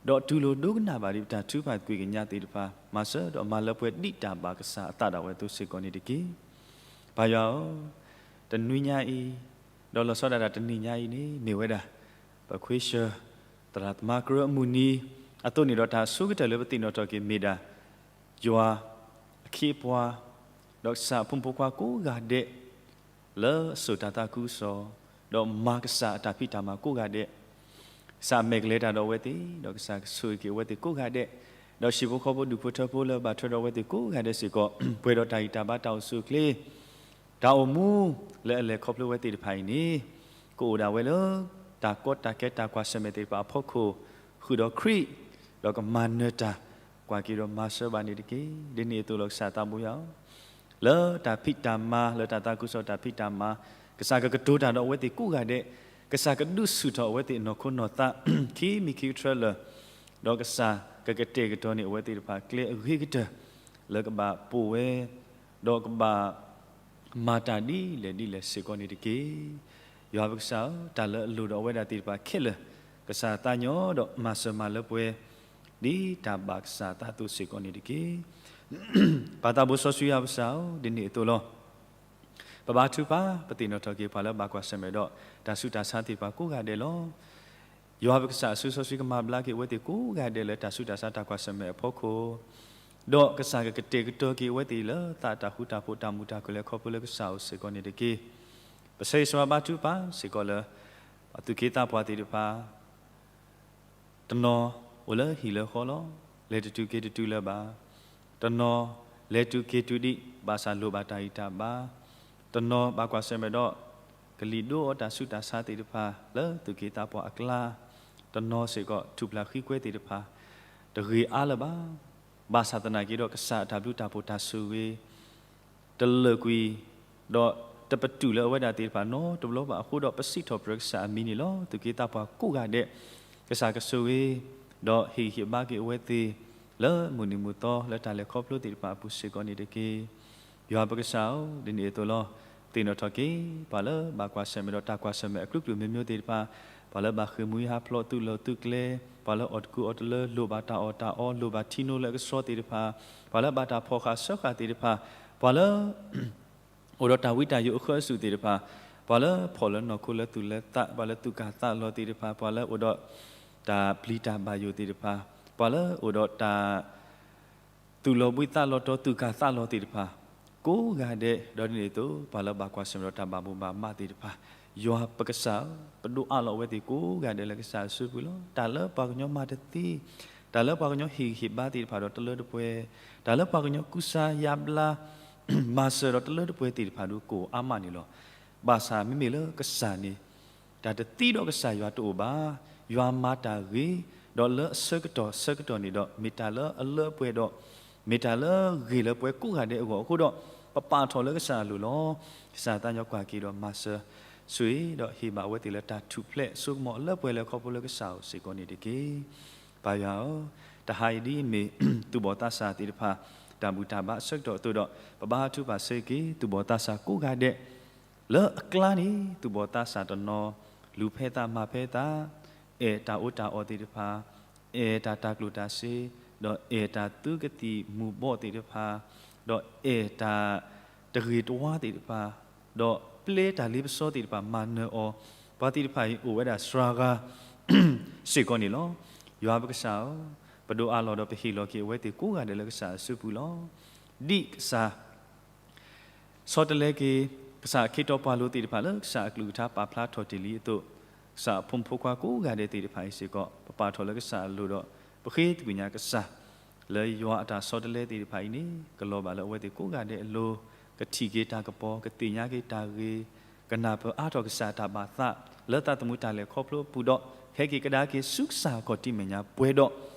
ဒီးတူၢ်လိာ်ဒိကနၣ်ဘၣ်ဒံးပတၢ်ထုကဖၣ်ကွံာ်ကညးသ့ၣ်တဖၣ်, မၤစၢၤဒီးမၤလၢပှဲၤဒ်တၢ်ဘၣ်ကစၢ်အသးဒၣ်ဝဲအသိးစ့ၢ်ကီးန့ၣ်တက့ၢ်. ပၢ်ယွၤဧၢ, တနွံညါအံၤ, ဒီးလီၤဆီဒၣ်တၢ်တနံၤညါအံၤန့ၣ် မ့ၢ်ဝဲဒၣ် ပခွ့ဆၢ သရၣ်သမါကရၢအမုၢ်နံၤအသိးန့ၣ်ဒီး တၢ်အဆိကတၢၢ်လၢပသ့ၣ်နီၣ်ထီၣ်က့ၤမ့ၢ်ဒၣ် ယွၤအခ့အပှၤ, ဒီးကစၢ်အဖိမုၣ်ဖိခွါကိးဂၤဒဲး လၢအစိာ်တၢ်သးခုကစီၣ်, ဒီးမၤကစၢ်အတၢ်ဖံးတၢ်မၤကိးဂၤဒဲး, ကစၢ်အမဲာ်ကလဲၤတၢ်ဒီးအဝဲသ့ၣ်, ဒီးကစၢ်ကဆိၣ်ဂ့ၤက့ၤအဝဲသ့ၣ်ကိးဂၤဒဲး, ဒီးဟံၣ်ဖိဃီဖိဒူၣ်ဖိထၢဖိလၢဘၣ်ထွဲဒီးအဝဲသ့ၣ်ကိးဂၤဒဲးစ့ၢ်ကီး, ပှဲၤဒီးတၢ်ဂံၢ်တၢ်ဘါတၢ်အိၣ်ဆူၣ်အိၣ်ချ့, တၢ်အိၣ်မူလၢအလဲၤခီဖျိဝဲသ့ၣ်တဖၣ်အံၤန့ၣ်, ကအိၣ်ဒၣ်ဝဲလၢ တၢ်ကီတၢ်ခဲတၢ်ကွၢ်ဆၢၣ်မဲာ်သ့ၣ်တဖၣ်အဖီခိၣ်, ဃုာ်ဒီးခရံာ်, ဒီးကမၤနၢၤတၢ်, ကွၢ်က့ၤဒီးမၤစၢၤဘၣ်န့ၣ်တက့ၢ်. ဒ်န့ၣ်အသိးလီၤကစၢ်သးဘိယွၤဧၢ လၢတၢ်ဖံးတၢ်မၤ လၢတၢ်သးခုကစီၣ်တၢ်ဖံးတၢ်မၤ, ကစၢ်ကကတိၤတၢ်ဒီးအဝဲသ့ၣ်ကိးဂၤဒဲး, ကစၢ်ကဒုးဆူၣ်ထီၣ်အဝဲသ့ၣ်နီၢ်ခိနီၢ်သး ခံမံၤခံကထြၢလၢာ်, ဒီးကစၢ်ကကတဲာ်ကတီၤန့ၢ်အဝဲသ့ၣ်တဖၣ်ကျဲအဂ့ၤကတၢၢ် လၢကဘၣ်ပိာ်ဝဲ, ဒီးကဘၣ် မၤတၢ်ဒ်လဲၣ်ဒ်လဲၣ်စ့ၢ်ကီးန့ၣ်တက့ၢ်. ယွၤပကစၢ်ဧၢ, တၢ်လၢအလိၣ်ဒီးအဝဲဒၣ်သ့ၣ်တဖၣ်ခဲလၢာ်, ကစၢ်သးညီဒီးမၤစၢၤမၤလၢပှဲၤ, ဒ်တၢ်ဘၣ်ကစၢ်အသးအသိးစ့ၢ်ကီးန့ၣ်တက့ၢ်. ပၢ်သးဘိစီဆှံယွၤပကစၢ်ဧၢ, ဒ်န့ၣ်အသိးလီၤ. ပဘါထုကဖၣ် ပသ့ၣ်နီၣ်ထီၣ်က့ၤပှၤလၢဘၣ်ကွၢ်ဆၢၣ်မဲာ်ဒီး တၢ်ဆူးတၢ်ဆါသ့ၣ်တဖၣ်ကိးဂၤဒဲးလီၤ. ယွၤပကစၢ်အစိၤစီဆှံကမၤဘျါက့ၤအဝဲသ့ၣ်ကိးဂၤဒဲးလၢတၢ်ဆူးတၢ်ဆါတၢ်ကွၢ်ဆၢၣ်မဲာ်အဖီခိၣ်, ဒီးကစၢ်ကကတဲာ်ကတီၤက့ၤအဝဲသ့ၣ်လၢသးတၢ်ဃူတၢ်ဖိးတၢ်မုာ်တၢ်ခုၣ်လဲၤခီဖျိလၢကစၢ်အအိၣ်စ့ၢ်ကီးန့ၣ်တက့ၢ်. ပဆၢဂ့ၤဆၢဝါဘါထုကဖၣ်စ့ၢ်ကီးလၢ သူၣ်က့သးပှၢ်သ့ၣ်တဖၣ် တနီၤအိၣ်လၢဟံၣ်လၢဃီလီၤ. လဲၤတတုၤက့ၤတတုၤလၢၤဘၣ်. တနီၤလဲၤတုၤက့ၤတုၤဒံး ဘၣ်ဆၣ်လိၣ်ဘၣ်တၢ်ဂံၢ်တၢ်ဘါ. တနီၤဘၣ်ကွၢ်ဆၢၣ်မဲာ်ဒီး ကလံၤဒိအီၤတၢ်ဆူးတၢ်ဆါသ့ၣ်တဖၣ် လၢသူၣ်က့သးပှၢ်အကျါ. တနီၤစ့ၢ်ကီးထူၣ်ဖျဲးဃံကွဲသ့ၣ်တဖၣ် တဂ့ၤအါလၢၤဘၣ်. ဘၣ်ဆၣ်သနာ်က့ဒီးကစၢ်အတၢ်ဘျုးတၢ်ဖှိၣ်တၢ်ဆိၣ်ဂ့ၤ တလၢာ်ကွံာ် ဒီးတပတုာ်လၢအဝဲဒၣ်သ့ၣ်တဖၣ်နီတဘျီဘၣ်အဃိဒီး ပစံးထီၣ်ပတြၢၤကစၢ်အမံၤန့ၣ်လီၤ. သူၣ်က့သးပှၢ်ကိးဂၤဒဲး ကစၢ်ကဆိၣ်ဂ့ၤ ဒီးဟ့ၣ်ဂံၢ်ဟ့ၣ်ဘါက့ၤအဝဲသ့ၣ် လၢမုၢ်နံၤမုၢ်သီလၢတၢ်လဲၤခီဖျိသ့ၣ်တဖၣ်အပူၤစ့ၢ်ကီးန့ၣ်တက့ၢ်. ယွၤပကစၢ်ဧၢ, ဒ်န့ၣ်အသိးလီၤ. သ့ၣ်နီၣ်ထီၣ်က့ၤ ပှၤလၢဘၣ်ကွၢ်ဆၢၣ်မဲာ်ဒီးတၢ်ကွၢ်ဆၢၣ်မဲာ်အကလုာ်ကလုာ်မျိုးမျိုးသ့ၣ်တဖၣ်, ပှၤလၢဘၣ်ဃ့ၢ်မှံဟးဖျိးသုးလီၢ်သုးကျဲ, ပှၤလၢအီၣ်တကူအီတလၢ လိၣ်ဘၣ်တၢ်အီၣ်တၢ်အီ လိၣ်ဘၣ်ထံနိလၢအကဆှီသ့ၣ်တဖၣ်, ပှၤလၢဘၣ်တၢ်ဖီၣ်ဃာ်စၢဃာ်သ့ၣ်တဖၣ်, ပှၤလၢ အိၣ်ဒီးတၢ်ဝံတၢ်ယိးအဃၢအစူၣ်သ့ၣ်တဖၣ်, ပှၤလၢဖှီၣ်လၢနီၢ်ခိလၢသူၣ်လၢသး, ပှၤလၢသူၣ်ကၢ်သးလီၤသ့ၣ်တဖၣ်, ပှၤလၢအိၣ်ဒီးတၢ်ပျံၤတၢ်ဘၣ်ယိၣ်သ့ၣ်တဖၣ်, ပှၤလၢအိၣ်ဒီးတၢ် သူၣ်လီၤဘှံးသးလီၤတီၤသူၣ်ကၢ်သးလီၤသ့ၣ်တဖၣ်, ကိးဂၤဒဲး, ဒီးဒ်န့ၣ်အသိး ပှၤလၢဘၣ်ကွၢ်ဆၢၣ်မဲာ်ဒီးတၢ်ဘၣ်မိၣ်ဘၣ်မးသ့ၣ်တဖၣ်, ယွၤပကစၢ်ဧၢ, ပဒိးအးလီၤအဝဲသ့ၣ်ကိးဂၤဒဲးလၢကစၢ်အစုပူၤလီၤ. တၢ်လၢပှၤကညီမၤတသ့, တၢ်လၢပှၤကညီဟ့ၣ်ဂံၢ်ဟ့ၣ်ဘါသ့ၣ်တဖၣ်ဒီးတလၢတပှဲၤ, တၢ်လၢပှၤကညီကူစါယါဘျါ မၤစၢၤဒီးတလၢတပှဲၤသ့ၣ်တဖၣ်ဒီးကအိၣ်အါမးန့ၣ်လီၤ. ဘၣ်ဆၣ်မ့မ့ၢ်လၢကစၢ်န့ၣ် တၢ်တသံဒီးကစၢ်ယွၤတအိၣ်ဘၣ်. ယွၤမၤတၢ်ဂ့ၤ, ဒီးလၢအဆၢကတီၢ်ဆၢကတီၢ်န့ၣ်ဒီး မ့ၢ်တၢ်လၢအလၢအပှဲၤဒီး မ့ၢ်တၢ်လၢဂ့ၤလၢပှဲၤကိးဂၤဒဲးအဂီၢ်အဃိဒီး ပပာ်ထီၣ်လၢကစၢ်အလိၤလီၤ. ကစၢ်သးညီကွၢ်က့ၤဒီးမၤစၢၤ ဆိၣ်ဂ့ၤဒီးဟ့ၣ်ဘၣ်အဝဲသ့ၣ်လၢတၢ်ထူၣ်ဖျဲးစိကမီၤအလၢပှဲၤလၢခီဖျိလၢကစၢ်အအိၣ်စ့ၢ်ကီးန့ၣ်တက့ၢ်. ပၢ်ယွၤဧၢ, တဟါအံၤဒ်အမ့ၢ် သူၣ်ဘီၣ်သးစၢ်သ့ၣ်တဖၣ် တၢ်ဘူၣ်တၢ်ဘါအဆၢကတီၢ်အသိးဒီး ပဘါထုကဖၣ်ဆိၣ်ဂ့ၤက့ၤ သူၣ်ဘီၣ်သးစၢ်ကိးဂၤဒဲး လၢအကျါန့ၣ် သူၣ်ဘီၣ်သးစၢ်တနီၤ လူၤဖဲသးမၤဖဲသး, အဲၣ်တၢ်အီၣ်တၢ်အီသ့ၣ်တဖၣ်, အဲၣ်တၢ်တၢ်ကျိၣ်တၢ်စ့, ဒီးအဲၣ်တၢ်သုကသံၣ်မူၤဘှီးသ့ၣ်တဖၣ်, ဒီးအဲၣ်တၢ်တဂ့ၤတဝါသ့ၣ်တဖၣ်, ဒီးပျဲတၢ်လ့ပစီသ့ၣ်တဖၣ်မၤနၢၤအီၤ, ပှၤသ့ၣ်တဖၣ်အံၤအိၣ်ဝဲဒၣ်စှၤဂၤ စ့ၢ်ကီးန့ၣ်လီၤ. ယွၤပကစၢ်ဧၢ, ပဒိးအးလီၤဒီးပဟ့ၣ်လီၤက့ၤအဝဲသ့ၣ်ကိးဂၤဒဲးလၢကစၢ်အစုပူၤလီၤ. ဒ်ကစၢ် ဆီတလဲက့ၤ ကစၢ်အခ့တီပှၤလိၤသ့ၣ်တဖၣ်လၢကစၢ်အကလုၢ်ကထါပာ်ဖျါထီၣ်တ့ၢ်လံအသိး, ကစၢ်အဖိမုၣ်ဖိခွါကိးဂၤဒဲးသ့ၣ်တဖၣ်အံၤစ့ၢ်ကီး ပပာ်ထီၣ်လၢကစၢ်အလိၤဒီး ပဃ့သကွံာ်ညါကစၢ် လၢယွၤအတၢ်ဆီတလဲသ့ၣ်တဖၣ်အံၤန့ၣ် ကလီၤဘၣ်လၢအဝဲသ့ၣ်ကိးဂၤဒဲးအလိၤ, ကထံၣ်က့ၤတၢ်ကပီၤ, ကသ့ၣ်ညါက့ၤတၢ်ဂ့ၤ, ကနၢ်ပၢၢ်အါထီၣ်ကစၢ်အတၢ်ဘၣ်သး လၢသးသမူတၢ်လဲၤခီဖျိအပူၤဒီး ဟဲက့ၤကဒါက့ၤဆူကစၢ်အခီၣ်ထံးမဲာ်ညါပှဲၤဒီး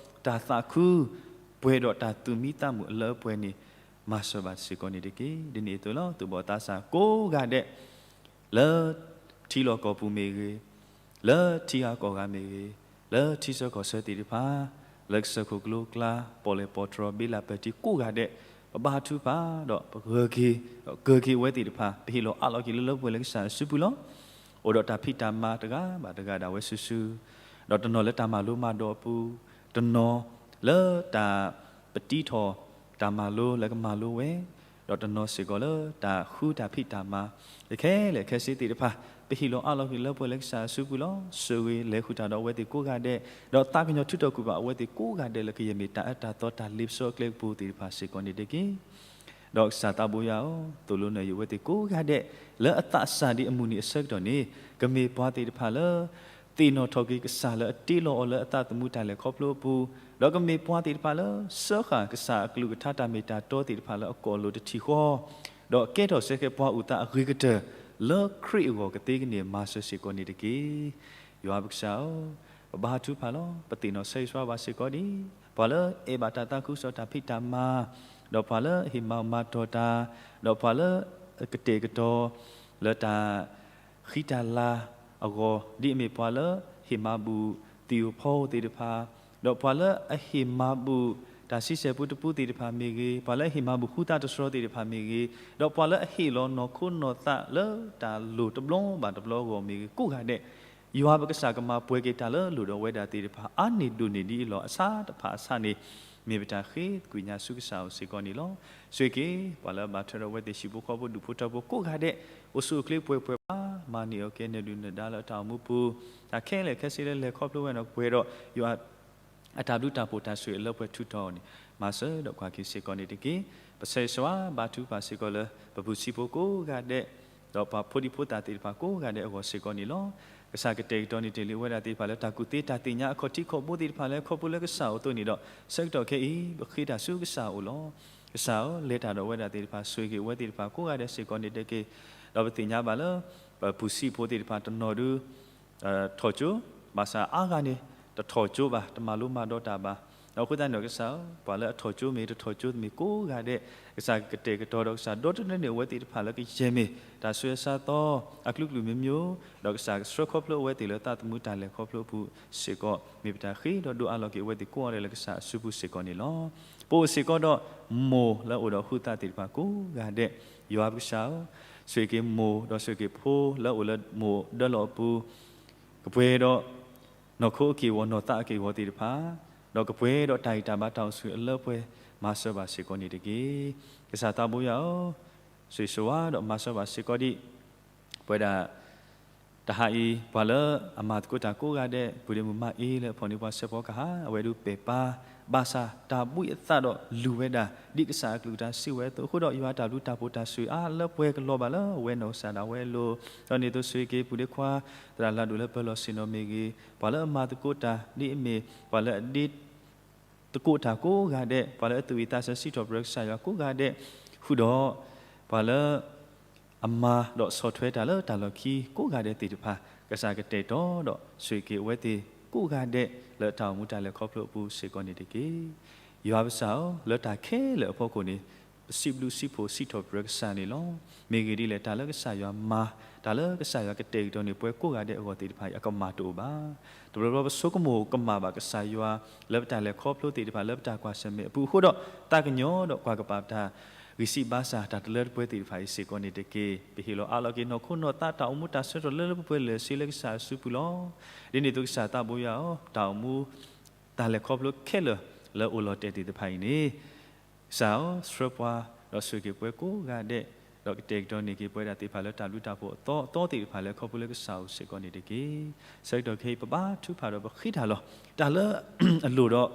တၢ်သးခု, ပှဲၤဒီးတၢ်သူၣ်မံသးမုာ်အလၢအပှဲၤန့ၣ် မၤစၢၤဘၣ်စ့ၢ်ကီးန့ၣ်တက့ၢ်. ဒ်န့ၣ်အသိးလီၤ. သူၣ်ဘီၣ်သးစၢ်ကိးဂၤဒဲး လၢထံလီၢ်ကီၢ်ပူၤမ့ၢ်ဂ့ၤ, လၢထံဂၤကီၢ်ဂၤမ့ၢ်ဂ့ၤ, လၢထံဆၢကီၢ်ဆၢသ့ၣ်တဖၣ်, လၢကစၢၢ်ခိၣ်ကလိကျါ ပီၣ်လဲၣ်ပီၣ်တြီၤဘ့လၢပတံၤကိးဂၤဒဲး, ပဘါထုကဖၣ်ဒီးပဂၢၢ်က့ၤ, ဒီးကၢၤက့ၤအဝဲသ့ၣ်တဖၣ်, ပဟ့ၣ်လီၤအးလီၤက့ၤလၢလၢပှဲၤပှဲၤလၢကစၢ်အစုပူၤလီၤ. အိၣ်ဒီးတၢ်ဖံးတၢ်မၤတဂၤဘၣ်တဂၤဒၣ်ဝဲစုာ်စုာ်, ဒီးတနီၤလၢတၢ်မၤလိမၤဒိးအပူၤ, တနီၤလၢတၢ်ပတံထီၣ်တၢ်မၤလိလၢကမၤလိဝဲ, ဒီးတနီၤစ့ၢ်ကီးလၢတၢ်ဃုတၢ်ဖံးတၢ်မၤ ခဲလၢာ်ခဲဆ့သ့ၣ်တဖၣ်, ပဟ့ၣ်လီၤအးလီၤက့ၤလၢပှဲၤလၢကစၢ်အစုပူၤလီၤ. ဆိၣ်ဂ့ၤလဲၤဃုာ်တၢ်ဒီးအဝဲသ့ၣ်ကိးဂၤဒဲး, ဒီးသးကညီၤထုးထီၣ်ကွံာ်ဘၣ်အဝဲသ့ၣ်ကိးဂၤဒဲးလၢကယဲၢ်မ့ၢ်တၢ်အၢတၢ်သီတၢ်လ့ပစီအကျဲကပူၤသ့ၣ်တဖၣ်စ့ၢ်ကီးန့ၣ်တက့ၢ်. ဒီးကစၢ်သးဘိယွၤဧၢ, သိၣ်လိနၢ်ယိးဝဲသ့ၣ်ကိးဂၤဒဲး လၢအသးစၢ်ဒ်အမုၢ်နံၤအဆၢကတီၢ်န့ၣ် ကမ့ၢ်ပှၤသ့ၣ်တဖၣ်လၢ သ့ၣ်နီၣ်ထီၣ်က့ၤကစၢ်လၢအတ့လီၤအီၤလၢအသးသမူတၢ်လဲၤခီဖျိအပူၤ, ဒီးကမ့ၢ်ပှၤသ့ၣ်တဖၣ်လၢ စၢဃာ်ကစၢ်အကလုၢ်ကထါတၢ်မ့ၢ်တၢ်တီသ့ၣ်တဖၣ်လၢအကိာ်လိၤတထံၣ်ဃီ, ဒီးကဲထီၣ်စဲဃဲပှၤအိၣ်သးအဂ့ၤကတၢၢ် လၢခရံာ်အဂီၢ်ကသ့ကန့ၢ်မၤစၢၤစ့ၢ်ကီးန့ၣ်တက့ၢ်. ယွၤပကစၢ်ဧၢ, ပဘါထုကဖၣ်လီၤ. ပသ့ၣ်နီၣ်ဆၢဂ့ၤဆၢဝါဘၣ်စ့ၢ်ကီးဒံး ပှၤလၢအဲၣ်ဘၣ်တၢ်သးခုကစီၣ်တၢ်ဖံးတၢ်မၤ, ဒီးပှၤလၢအဟ့ၣ်မၤမၤတီၢ်တၢ်, ဒီးပှၤလၢအကတဲာ်ကတီၤ လၢတၢ် ဃံတၢ်လၤအဂီၢ်, ဒ်အမ့ၢ်ပှၤလၢဟ့ၣ်မၤဘူၣ်သံၣ်ဧိၤဖီဧိၤသ့ၣ်တဖၣ်, ဒီးပှၤလၢအဟ့ၣ်မၤဘူၣ်တၢ်ဆံဆဲၣ်ပူတပူသ့ၣ်တဖၣ်မ့ၢ်ဂ့ၤ, ပှၤလၢအဟ့ၣ်မၤဘူၣ်ဃူသးတစှီၤသ့ၣ်တဖၣ်မ့ၢ်ဂ့ၤ, ဒီးပှၤလၢအဟ့ၣ်လီၤနီၢ်ခိနီၢ်သးလၢတၢ်လိၣ်တဘျီဘၣ်တဘျီအဂီၢ်မ့ၢ်ဂ့ၤ, ကိးဂၤဒဲး ယွၤပကစၢ်ကမၤပှဲၤက့ၤတၢ်လၢလိၣ်ဒီးဝဲဒၣ်သ့ၣ်တဖၣ် အါန့ၢ်ဒိၣ်န့ၢ်ဒ်အံၤလီၤ. အဆါတဖၣ်အဆါန့ၣ် မ့ၢ်ပတၢ်ဃ့သကွံာ်ညါဆူကစၢ်အအိၣ်စ့ၢ်ကီးန့ၣ်လီၤ. ဆိၣ်ဂ့ၤက့ၤ ပှၤလၢအဘၣ်ထွဲဒီးအဝဲသ့ၣ်ဟံၣ်ဖိဃီဖိဒူၣ်ဖိထၢဖိကိးဂၤဒဲး, အိၣ်ဆူၣ်အိၣ်ချ့ပှဲၤပှဲၤဘၣ်, မၤန့ၢ်အီၣ်ကဲနၢၤဒုၣ်နၢၤဒါလၢတၢ်အိၣ်မူပူၤ, တၢ်ခဲလၢာ်ခဲဆ့လၢလဲၤခီဖျိဝဲဒီးပှဲၤဒီး ယွၤ အတၢ်ဘျုးတၢ်ဖှိၣ်တၢ်ဆိၣ်ဂ့ၤအလၢပှဲၤထူးထီၣ်န့ၣ် မၤစၢၤဒီးကွၢ်က့ၤစ့ၢ်ကီးန့ၣ်တက့ၢ်. ပဆၢဂ့ၤဆၢဝါဘါထုကဖၣ်စ့ၢ်ကီးလၢ ပပုၢ်စံးဖိကိးဂၤဒဲး, ဒီးပှၤဖိဒံဖိသၣ်သ့ၣ်တဖၣ်ကိးဂၤဒဲးအဂီၢ်စ့ၢ်ကီးန့ၣ်လီၤ. ကစၢ်ကတဲာ်ကတီၤန့ၢ်တ့ၢ်လံဝဲဒၣ်သ့ၣ်တဖၣ်လၢတၢ်ကူၣ်သ့တၢ်သ့ၣ်ညါအခီၣ်ထံးခီၣ်ဘိသ့ၣ်တဖၣ်လၢခီဖျိလၢကစၢ်အအိၣ်အသိးန့ၣ်ဒီး ဆၢကတီၢ်ခဲအံၤ ပဃ့တၢ်ဆူကစၢ်အအိၣ်လီၤ. ကစၢ်ဧၢ, လဲၤတၢ်ဒီးဝဲဒၣ်သ့ၣ်တဖၣ် ဆိၣ်ဂ့ၤက့ၤဝဲသ့ၣ်တဖၣ်ကိးဂၤဒဲးစ့ၢ်ကီးန့ၣ်တက့ၢ်. ဒီးပသ့ၣ်ညါဘၣ်လၢ ပပုၢ်စံးဖိသ့ၣ်တဖၣ်တနီၤဒု ထီၣ်ကၠိ, ဘၣ်ဆၣ်အါဂၤန့ၣ် တထီၣ်ကၠိဘၣ်, တမၤလိမၤဒိးတၢ်ဘၣ်. ဒီးအဃိသတးန့ၣ်ဒီးကစၢ်ဧၢ, ပှၤလၢအထီၣ်ကၠိမ့ၢ်တထီၣ်ကၠိမ့ၢ်ကိးဂၤဒဲး, ကစၢ်ကတဲာ်ကတီၤဒီးကစၢ်ဒီတဒၢန့ၢ်အဝဲသ့ၣ်တဖၣ်လၢကယဲၢ်မ့ၢ် တၢ်ဆူးတၢ်ဆါသီ အကလုာ်ကလုာ်မံၤမံၤ, ဒီးကစၢ်ကဆှၢခီဖျိအဝဲသ့ၣ်လၢသးသမူတၢ်လဲၤခီဖျိအပူၤစ့ၢ်ကီး, မ့ၢ်ပတၢ်ဃ့ဒီးဒိးအါလီၤက့ၤအဝဲသ့ၣ်ကိးဂၤဒဲးလၢကစၢ်အစုပူၤစ့ၢ်ကီးန့ၣ်လီၤ. ပအိၣ်စ့ၢ်ကီးဒီးမိၢ်လၢအအိၣ်ဒီးဟုသးသ့ၣ်တဖၣ်ကိးဂၤဒဲး, ယွၤပကစၢ်ဧၢ, ဆိၣ်ဂ့ၤက့ၤမိၢ်ဒီးဆိၣ်ဂ့ၤက့ၤဖိလၢအအိၣ်လၢမိၢ်ဒၢလီၢ်အပူၤ ကပှဲၤဒီး နီၢ်ခိအက့ၢ်အဂီၤနီၢ်သးအက့ၢ်အဂီၤသ့ၣ်တဖၣ်, ဒီးကပှဲၤဒီးတၢ်ဂံၢ်တၢ်ဘါတၢ်အိၣ်ဆူၣ်အလၢပှဲၤမၤစၢၤဘၣ်စ့ၢ်ကီးန့ၣ်တက့ၢ်. ကစၢ်သးဘိယွၤဧၢ, ဆိၣ်ဂ့ၤဆိၣ်ဝါဒီးမၤစၢၤဘၣ်စ့ၢ်ကီးဒံး ပဝဲဒၣ် တဟါအံၤ ပှၤလၢအမၤသကိးတၢ်ကိးဂၤဒဲး ပုၢ်ဒ့မုၣ်မၤအ့လၢအဖီၣ်န့ၢ်ပှၤစဲးဖီကဟၣ် အဝဲဒုးပဲာ်ပၢ် ဘၣ်ဆၣ်တၢ်ဘှံးအသးဒီးလူၤဝဲဒၣ် ဒ်ကစၢ်အကလုၢ်ကထါစံးဝဲအသိးအဃိဒီး ယွၤတၢ်ဘျုးတၢ်ဖှိၣ်တၢ်ဆိၣ်ဂ့ၤအါလၢပှဲၤကလီၤဘၣ်လၢအဝဲနီၢ်ကစၢ်ဒၣ်ဝဲအလိၤ, ဒီးန့ၣ်အသိးဆိၣ်ဂ့ၤက့ၤပုၢ်ဒ့ခွါ သရၣ်လၢဒိၣ်လၢပၢၤလီၢ်ဆ့ၣ်နီၤမ့ၢ်ဂ့ၤ, ပှၤလၢအမၤသကိးတၢ်ဒ်အမ့ၢ် ပှၤလၢအဒ့ သကိးတၢ်ကိးဂၤဒဲး, ပှၤလၢအသူၣ်ဝံၣ်သးစဲစံးထီၣ်ပတြၢၤကစၢ်ယွၤကိးဂၤဒဲး, ဃုာ်ဒီး ပှၤလၢ အမၤဒီးဆီၣ်ထွဲတၢ်လၢတၢ်လီၢ်ခံကိးဂၤဒဲးသ့ၣ်တဖၣ်, ကစၢ်ကတဲာ်ကတီၤဒီးဆိၣ်ဂ့ၤက့ၤအဝဲသ့ၣ်ကိးဂၤဒဲး လၢတၢ်အိၣ်မူတၢ်လဲၤခီဖျိအပူၤစ့ၢ်ကီးန့ၣ်တက့ၢ်. ယွၤပကစၢ်ဧၢ, လၢတၢ်ခဲလၢာ်အဖီခိၣ်န့ၣ် ပစံးဘျုးစံးဖှိၣ်စံးထီၣ်ပတြၢၤကစၢ်န့ၣ်လီၤ. မ့ၢ်ဂ့ၢ်ဒ်လဲၣ်, တၢ်လၢကစၢ်ယွၤမၤ, တၢ်လၢကစၢ်ယွၤကတဲာ်ကတီၤန့ၢ်ပှၤကိးဂၤဒဲးအဂီၢ်သ့ၣ်တဖၣ်အံၤ အကမၣ်တအိၣ်ဘၣ်. တဘျီဘျီပဆိကမိၣ်ကမၣ်ဘၣ်ကစၢ်ယွၤ လၢပတၢ်လဲၤခီဖျိသ့ၣ်တဖၣ် လၢပတၢ်ကွၢ်ဆၢၣ်မဲာ်အပူၤအဃိဒီး သးကညီၤဒီးကွၢ်ကပာ်ပတၢ်ဂံၢ်စၢ်ဘါစၢ်တၢ်တလၢတပှဲၤသ့ၣ်တဖၣ်အံၤစ့ၢ်ကီးန့ၣ်တက့ၢ်. ပဟ့ၣ်လီၤအးလီၤက့ၤနီၢ်ခိနီၢ်သးတၢ်အိၣ်မူတၢ်ဆၢကတီၢ်လၢလၢပှဲၤပှဲၤလၢာ်ဆ့လၢကစၢ်အစုပူၤလီၤ. ဒ်န့ၣ်အသိးကစၢ်သးဘိယွၤဧၢ, တၢ်အိၣ်မူ တၢ်လဲၤခီဖျိခဲလၢာ်လၢအိၣ်လီၤတဲာ်သ့ၣ်တဖၣ်အံၤန့ၣ် ကစၢ်ဧၢ, ဆှၢပှၤဒီးဆိၣ်ဂ့ၤက့ၤပှၤကိးဂၤဒဲး, ဒီးကတဲာ်ကတီၤန့ၢ်က့ၤပဝဲဒၣ်သ့ၣ်တဖၣ်လၢတၢ်ဘျုးတၢ်ဖှိၣ်အသီအသီသ့ၣ်တဖၣ်လၢခီဖျိလၢကစၢ်အအိၣ်စ့ၢ်ကီးန့ၣ်တက့ၢ်. ဆၢကတီၢ်ခဲအံၤ ပဘါထုကဖၣ်ဒီးပဃ့တၢ်လီၤ. တၢ်လၢအလိၣ်ဒီး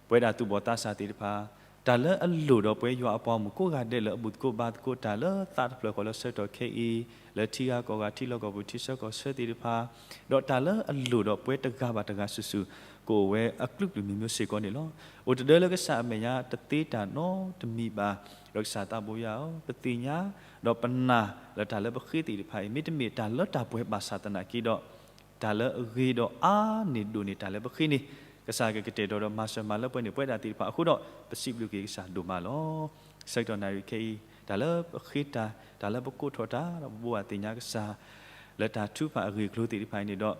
ပဝဲဒၣ်သူၣ်ဘီၣ်သးစၢ်သ့ၣ်တဖၣ်, တၢ်လၢအလိၣ်ဒီးပဝဲယွၤအပှၤဂီၢ်မုၢ်ကိးဂၤဒဲးလၢအဘူၣ်သကိးဘါသကိးတၢ်လၢသးတဖျၢၣ်ဃီလၢဆၢကတီၢ်ခဲအံၤ, လၢထံဂၤကီၢ်ဂၤ ထံလီၢ်ကီၢ်ပူၤထံဆၢကီၢ်ဆၢသ့ၣ်တဖၣ်, ဒီးတၢ်လၢအလိၣ်ဒီးပဝဲတဂၤဘၣ်တဂၤစုာ်စုာ် ကအိၣ်ဝဲအကလုာ်ကလုာ်မံၤမံၤစ့ၢ်ကီးန့ၣ်လီၤ. အိၣ်တဒၢလၢကစၢ်အမဲာ်ညါတသ့တၢ်နီတမံၤဘၣ်, ဒီးကစၢ်သးဘိယွၤဧၢ, ပသ့ၣ်ညါ ဒီးပနာ်လၢတၢ်လၢပဃ့သ့ၣ်တဖၣ်အံၤ မ့တမ့ၢ်တၢ်လၢတၢ်ပှဲၤဘၣ်ဆၣ်သနာ်က့ဒီး တၢ်လၢအဂ့ၤဒီးအါန့ၢ်ဒိၣ်န့ၢ်တၢ်လၢပဃ့န့ၣ် ကစၢ်ကကတဲာ်ကတီၤဒီးမၤစၢၤမၤလၢပှဲၤန့ၢ်ပဝဲဒၣ်သ့ၣ်တဖၣ်အဃိဒီး ပစံးဘျုးက့ၤကစၢ်ဒိၣ်မးလီၤ. ဆၢကတီၢ်နၣ်ရံၣ်ခဲအံၤ တၢ်လၢပဃ့တၢ်, တၢ်လၢပကိးထီၣ်တၢ် ဒီးပဘိးဘၣ်သ့ၣ်ညါကစၢ် လၢတၢ်ထုကဖၣ်အဂ့ၢ်အကျိၤသ့ၣ်တဖၣ်အံၤန့ၣ်ဒီး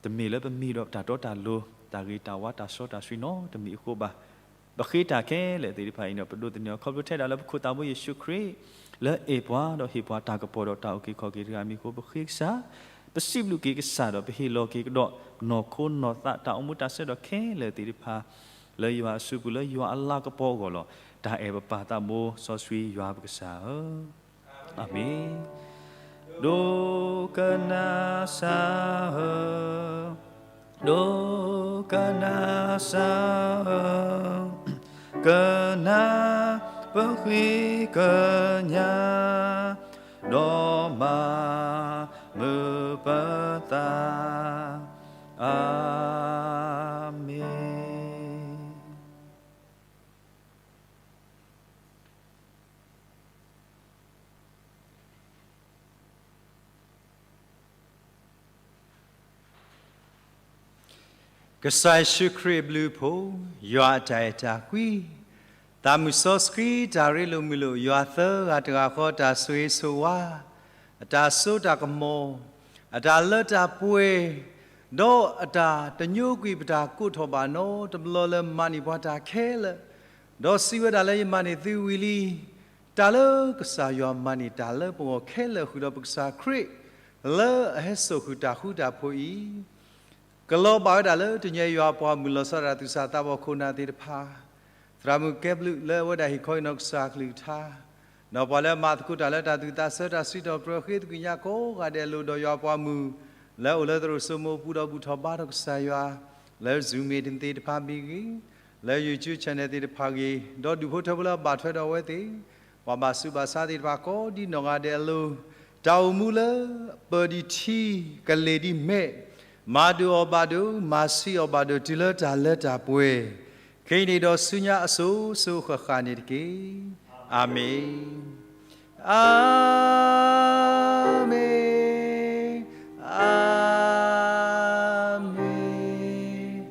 တမ့ၢ်လၢပမံဒီးပတၢ်တီတၢ်လိၤ, တၢ်ဂ့ၤတၢ်ဝါတၢ်စီတၢ်ဆှံနီတမံၤအဃိဘၣ်. ပဃ့တၢ်ခဲလၢာ်သ့ၣ်တဖၣ်အံၤန့ၣ် ပဒိးသန့ၤအခီဖျိထဲဒၣ်လၢပခိၣ်သးဘိယ့ၣ်ၡူးခရံာ် လၢအဲၣ်ပှၤဒီးဟ့ၣ်ပှၤတၢ်ကပီၤဒီးတၢ်အုၣ်က့ၤခီၣ်က့ၤတဂၤအမံၤအဃိ ပဃ့ကစၢ်, ပစံးဘျုးက့ၤကစၢ်ဒီးပဟ့ၣ်လီၤက့ၤကဒီး နီၢ်ခိနီၢ်သးတၢ်အိၣ်မူတၢ်ဆၢကတီၢ်ခဲလၢာ်သ့ၣ်တဖၣ် လၢယွၤအစုပူၤလၢယွၤအလၤကပီၤအဂီၢ်လီၤ. တၢ်အဲၣ်ပပၢ်သးဘိစီဆှံယွၤပကစၢ်ဧၢ, အၤမ့ၣ်. ဒိကနၣ်စၢ်ဧၢ, ဒိကနၣ်စၢ်ဧၢ, ကနၣ် ပဃ့ကညး ဒီးမၤမုာ်ပသး, အၤမ့ၣ်. ကစၢ်ယ့ၣ်ၡူးခရံာ်အဘျုးအဖှိၣ်, ယွၤအတၢ်အဲၣ်တၢ်ကွံ, သးမုၢ်စီဆှံတၢ်ရ့လိာ်မုာ်လိာ်, ယွၤသၢဂၤတဂၤဃီ တၢ်ဆိၣ်ဂ့ၤဆိၣ်ဝါ, အတၢ်စိတၢ်ကမီၤ, အတၢ်လၢတၢ်ပှဲၤ, ဒီးအတၢ်တညိကွံာ်ပတၢ်ကိးထီၣ်ဘၣ်နီတဘျီလၢမၤန့ၢ်ပှၤတၢ်ခဲလၢာ်, ဒီးစံးဝဲဒၣ်လၢယမၤန့ၢ်သုဝံၤလံ တၢ်လၢကစၢ်ယွၤမၤန့ၢ်တၢ်လၢပဂီၢ်ခဲလၢာ်ဃုာ်ဒီးပကစၢ်ခရံာ် လၢအဟဲစိာ်ဃုာ်တၢ်ဃူတၢ်ဖိးအံၤ, ကလီၤဘၣ်ဝဲဒၣ်လၢတနံၤအံၤယွၤအပှၤမုၢ်လီၤဆီဒၣ်တၢ်သူၣ်စၢ်သးဘီၣ်ခိၣ်နၢ်သ့ၣ်တဖၣ်, သရၣ်မုၣ်ကဲဘျုးလၢအဝဲဒၣ်ဟ့ၣ်ခီအံၤနီၢ်ကစၢ်အကလုၢ်ကထါ, ဒီးပှၤလၢအမၤသကိးတၢ်လၢတၢ်သူၣ်သးဆၢတၢ်စံးထီၣ်ပတြၢၤဃ့သကွံာ်ညါကိးဂၤဒဲးအလိၤ, ဒီးယွၤအပှၤမုၢ် လၢအအိၣ်လၢသရိာ်စိမိၤအပူၤဒီးဘူၣ်ထီၣ်ဘါထီၣ်ကစၢ်ယွၤ လၢ Zoom meeting သ့ၣ်တဖၣ်မ့ၢ်ဂ့ၤ, လၢ YouTube channel သ့ၣ်တဖၣ်ဂ့ၤ, ဒီးဒူၣ်ဖိထၢဖိလၢအဘၣ်ထွဲဒီးအဝဲသ့ၣ်, ပှၤဘၣ်ဆူးဘၣ်ဆါသ့ၣ်တဖၣ်ကိးဒ်နီၢ်ဂၤဒဲးအလိၤ, တၢ်အိၣ်မူလၢအပၢၢ်ဒံးထံ ကလ့ၢ်ဒံးမဲး, မၤဒိၣ်အီၣ်ဘၣ်ဒိၣ်, မၤဆံးအီၣ်ဘၣ်ဒိၣ် တုၤလၢတၢ်လၢတၢ်ပှဲၤ, ခဲအံၤန့ၣ်ဒီးဆူညါအစိၤစိၤဃၣ်ဃၣ်န့ၣ်တက့ၢ်. အၤမ့ၣ်, အၤမ့ၣ်, အၤမ့ၣ်.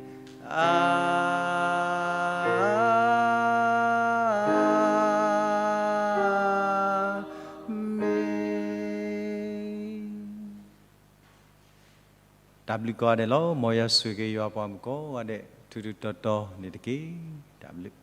တၢ်ဘျုးကိးဂၤဒဲးလီၤ. မ်ယွၤဆိၣ်ဂ့ၤက့ၤယွၤပှၤမုၣ်ကိးဂၤဒဲး ထူးထူးတီၤတီၤန့ၣ်တက့ၢ်. တၢ်ဘျုး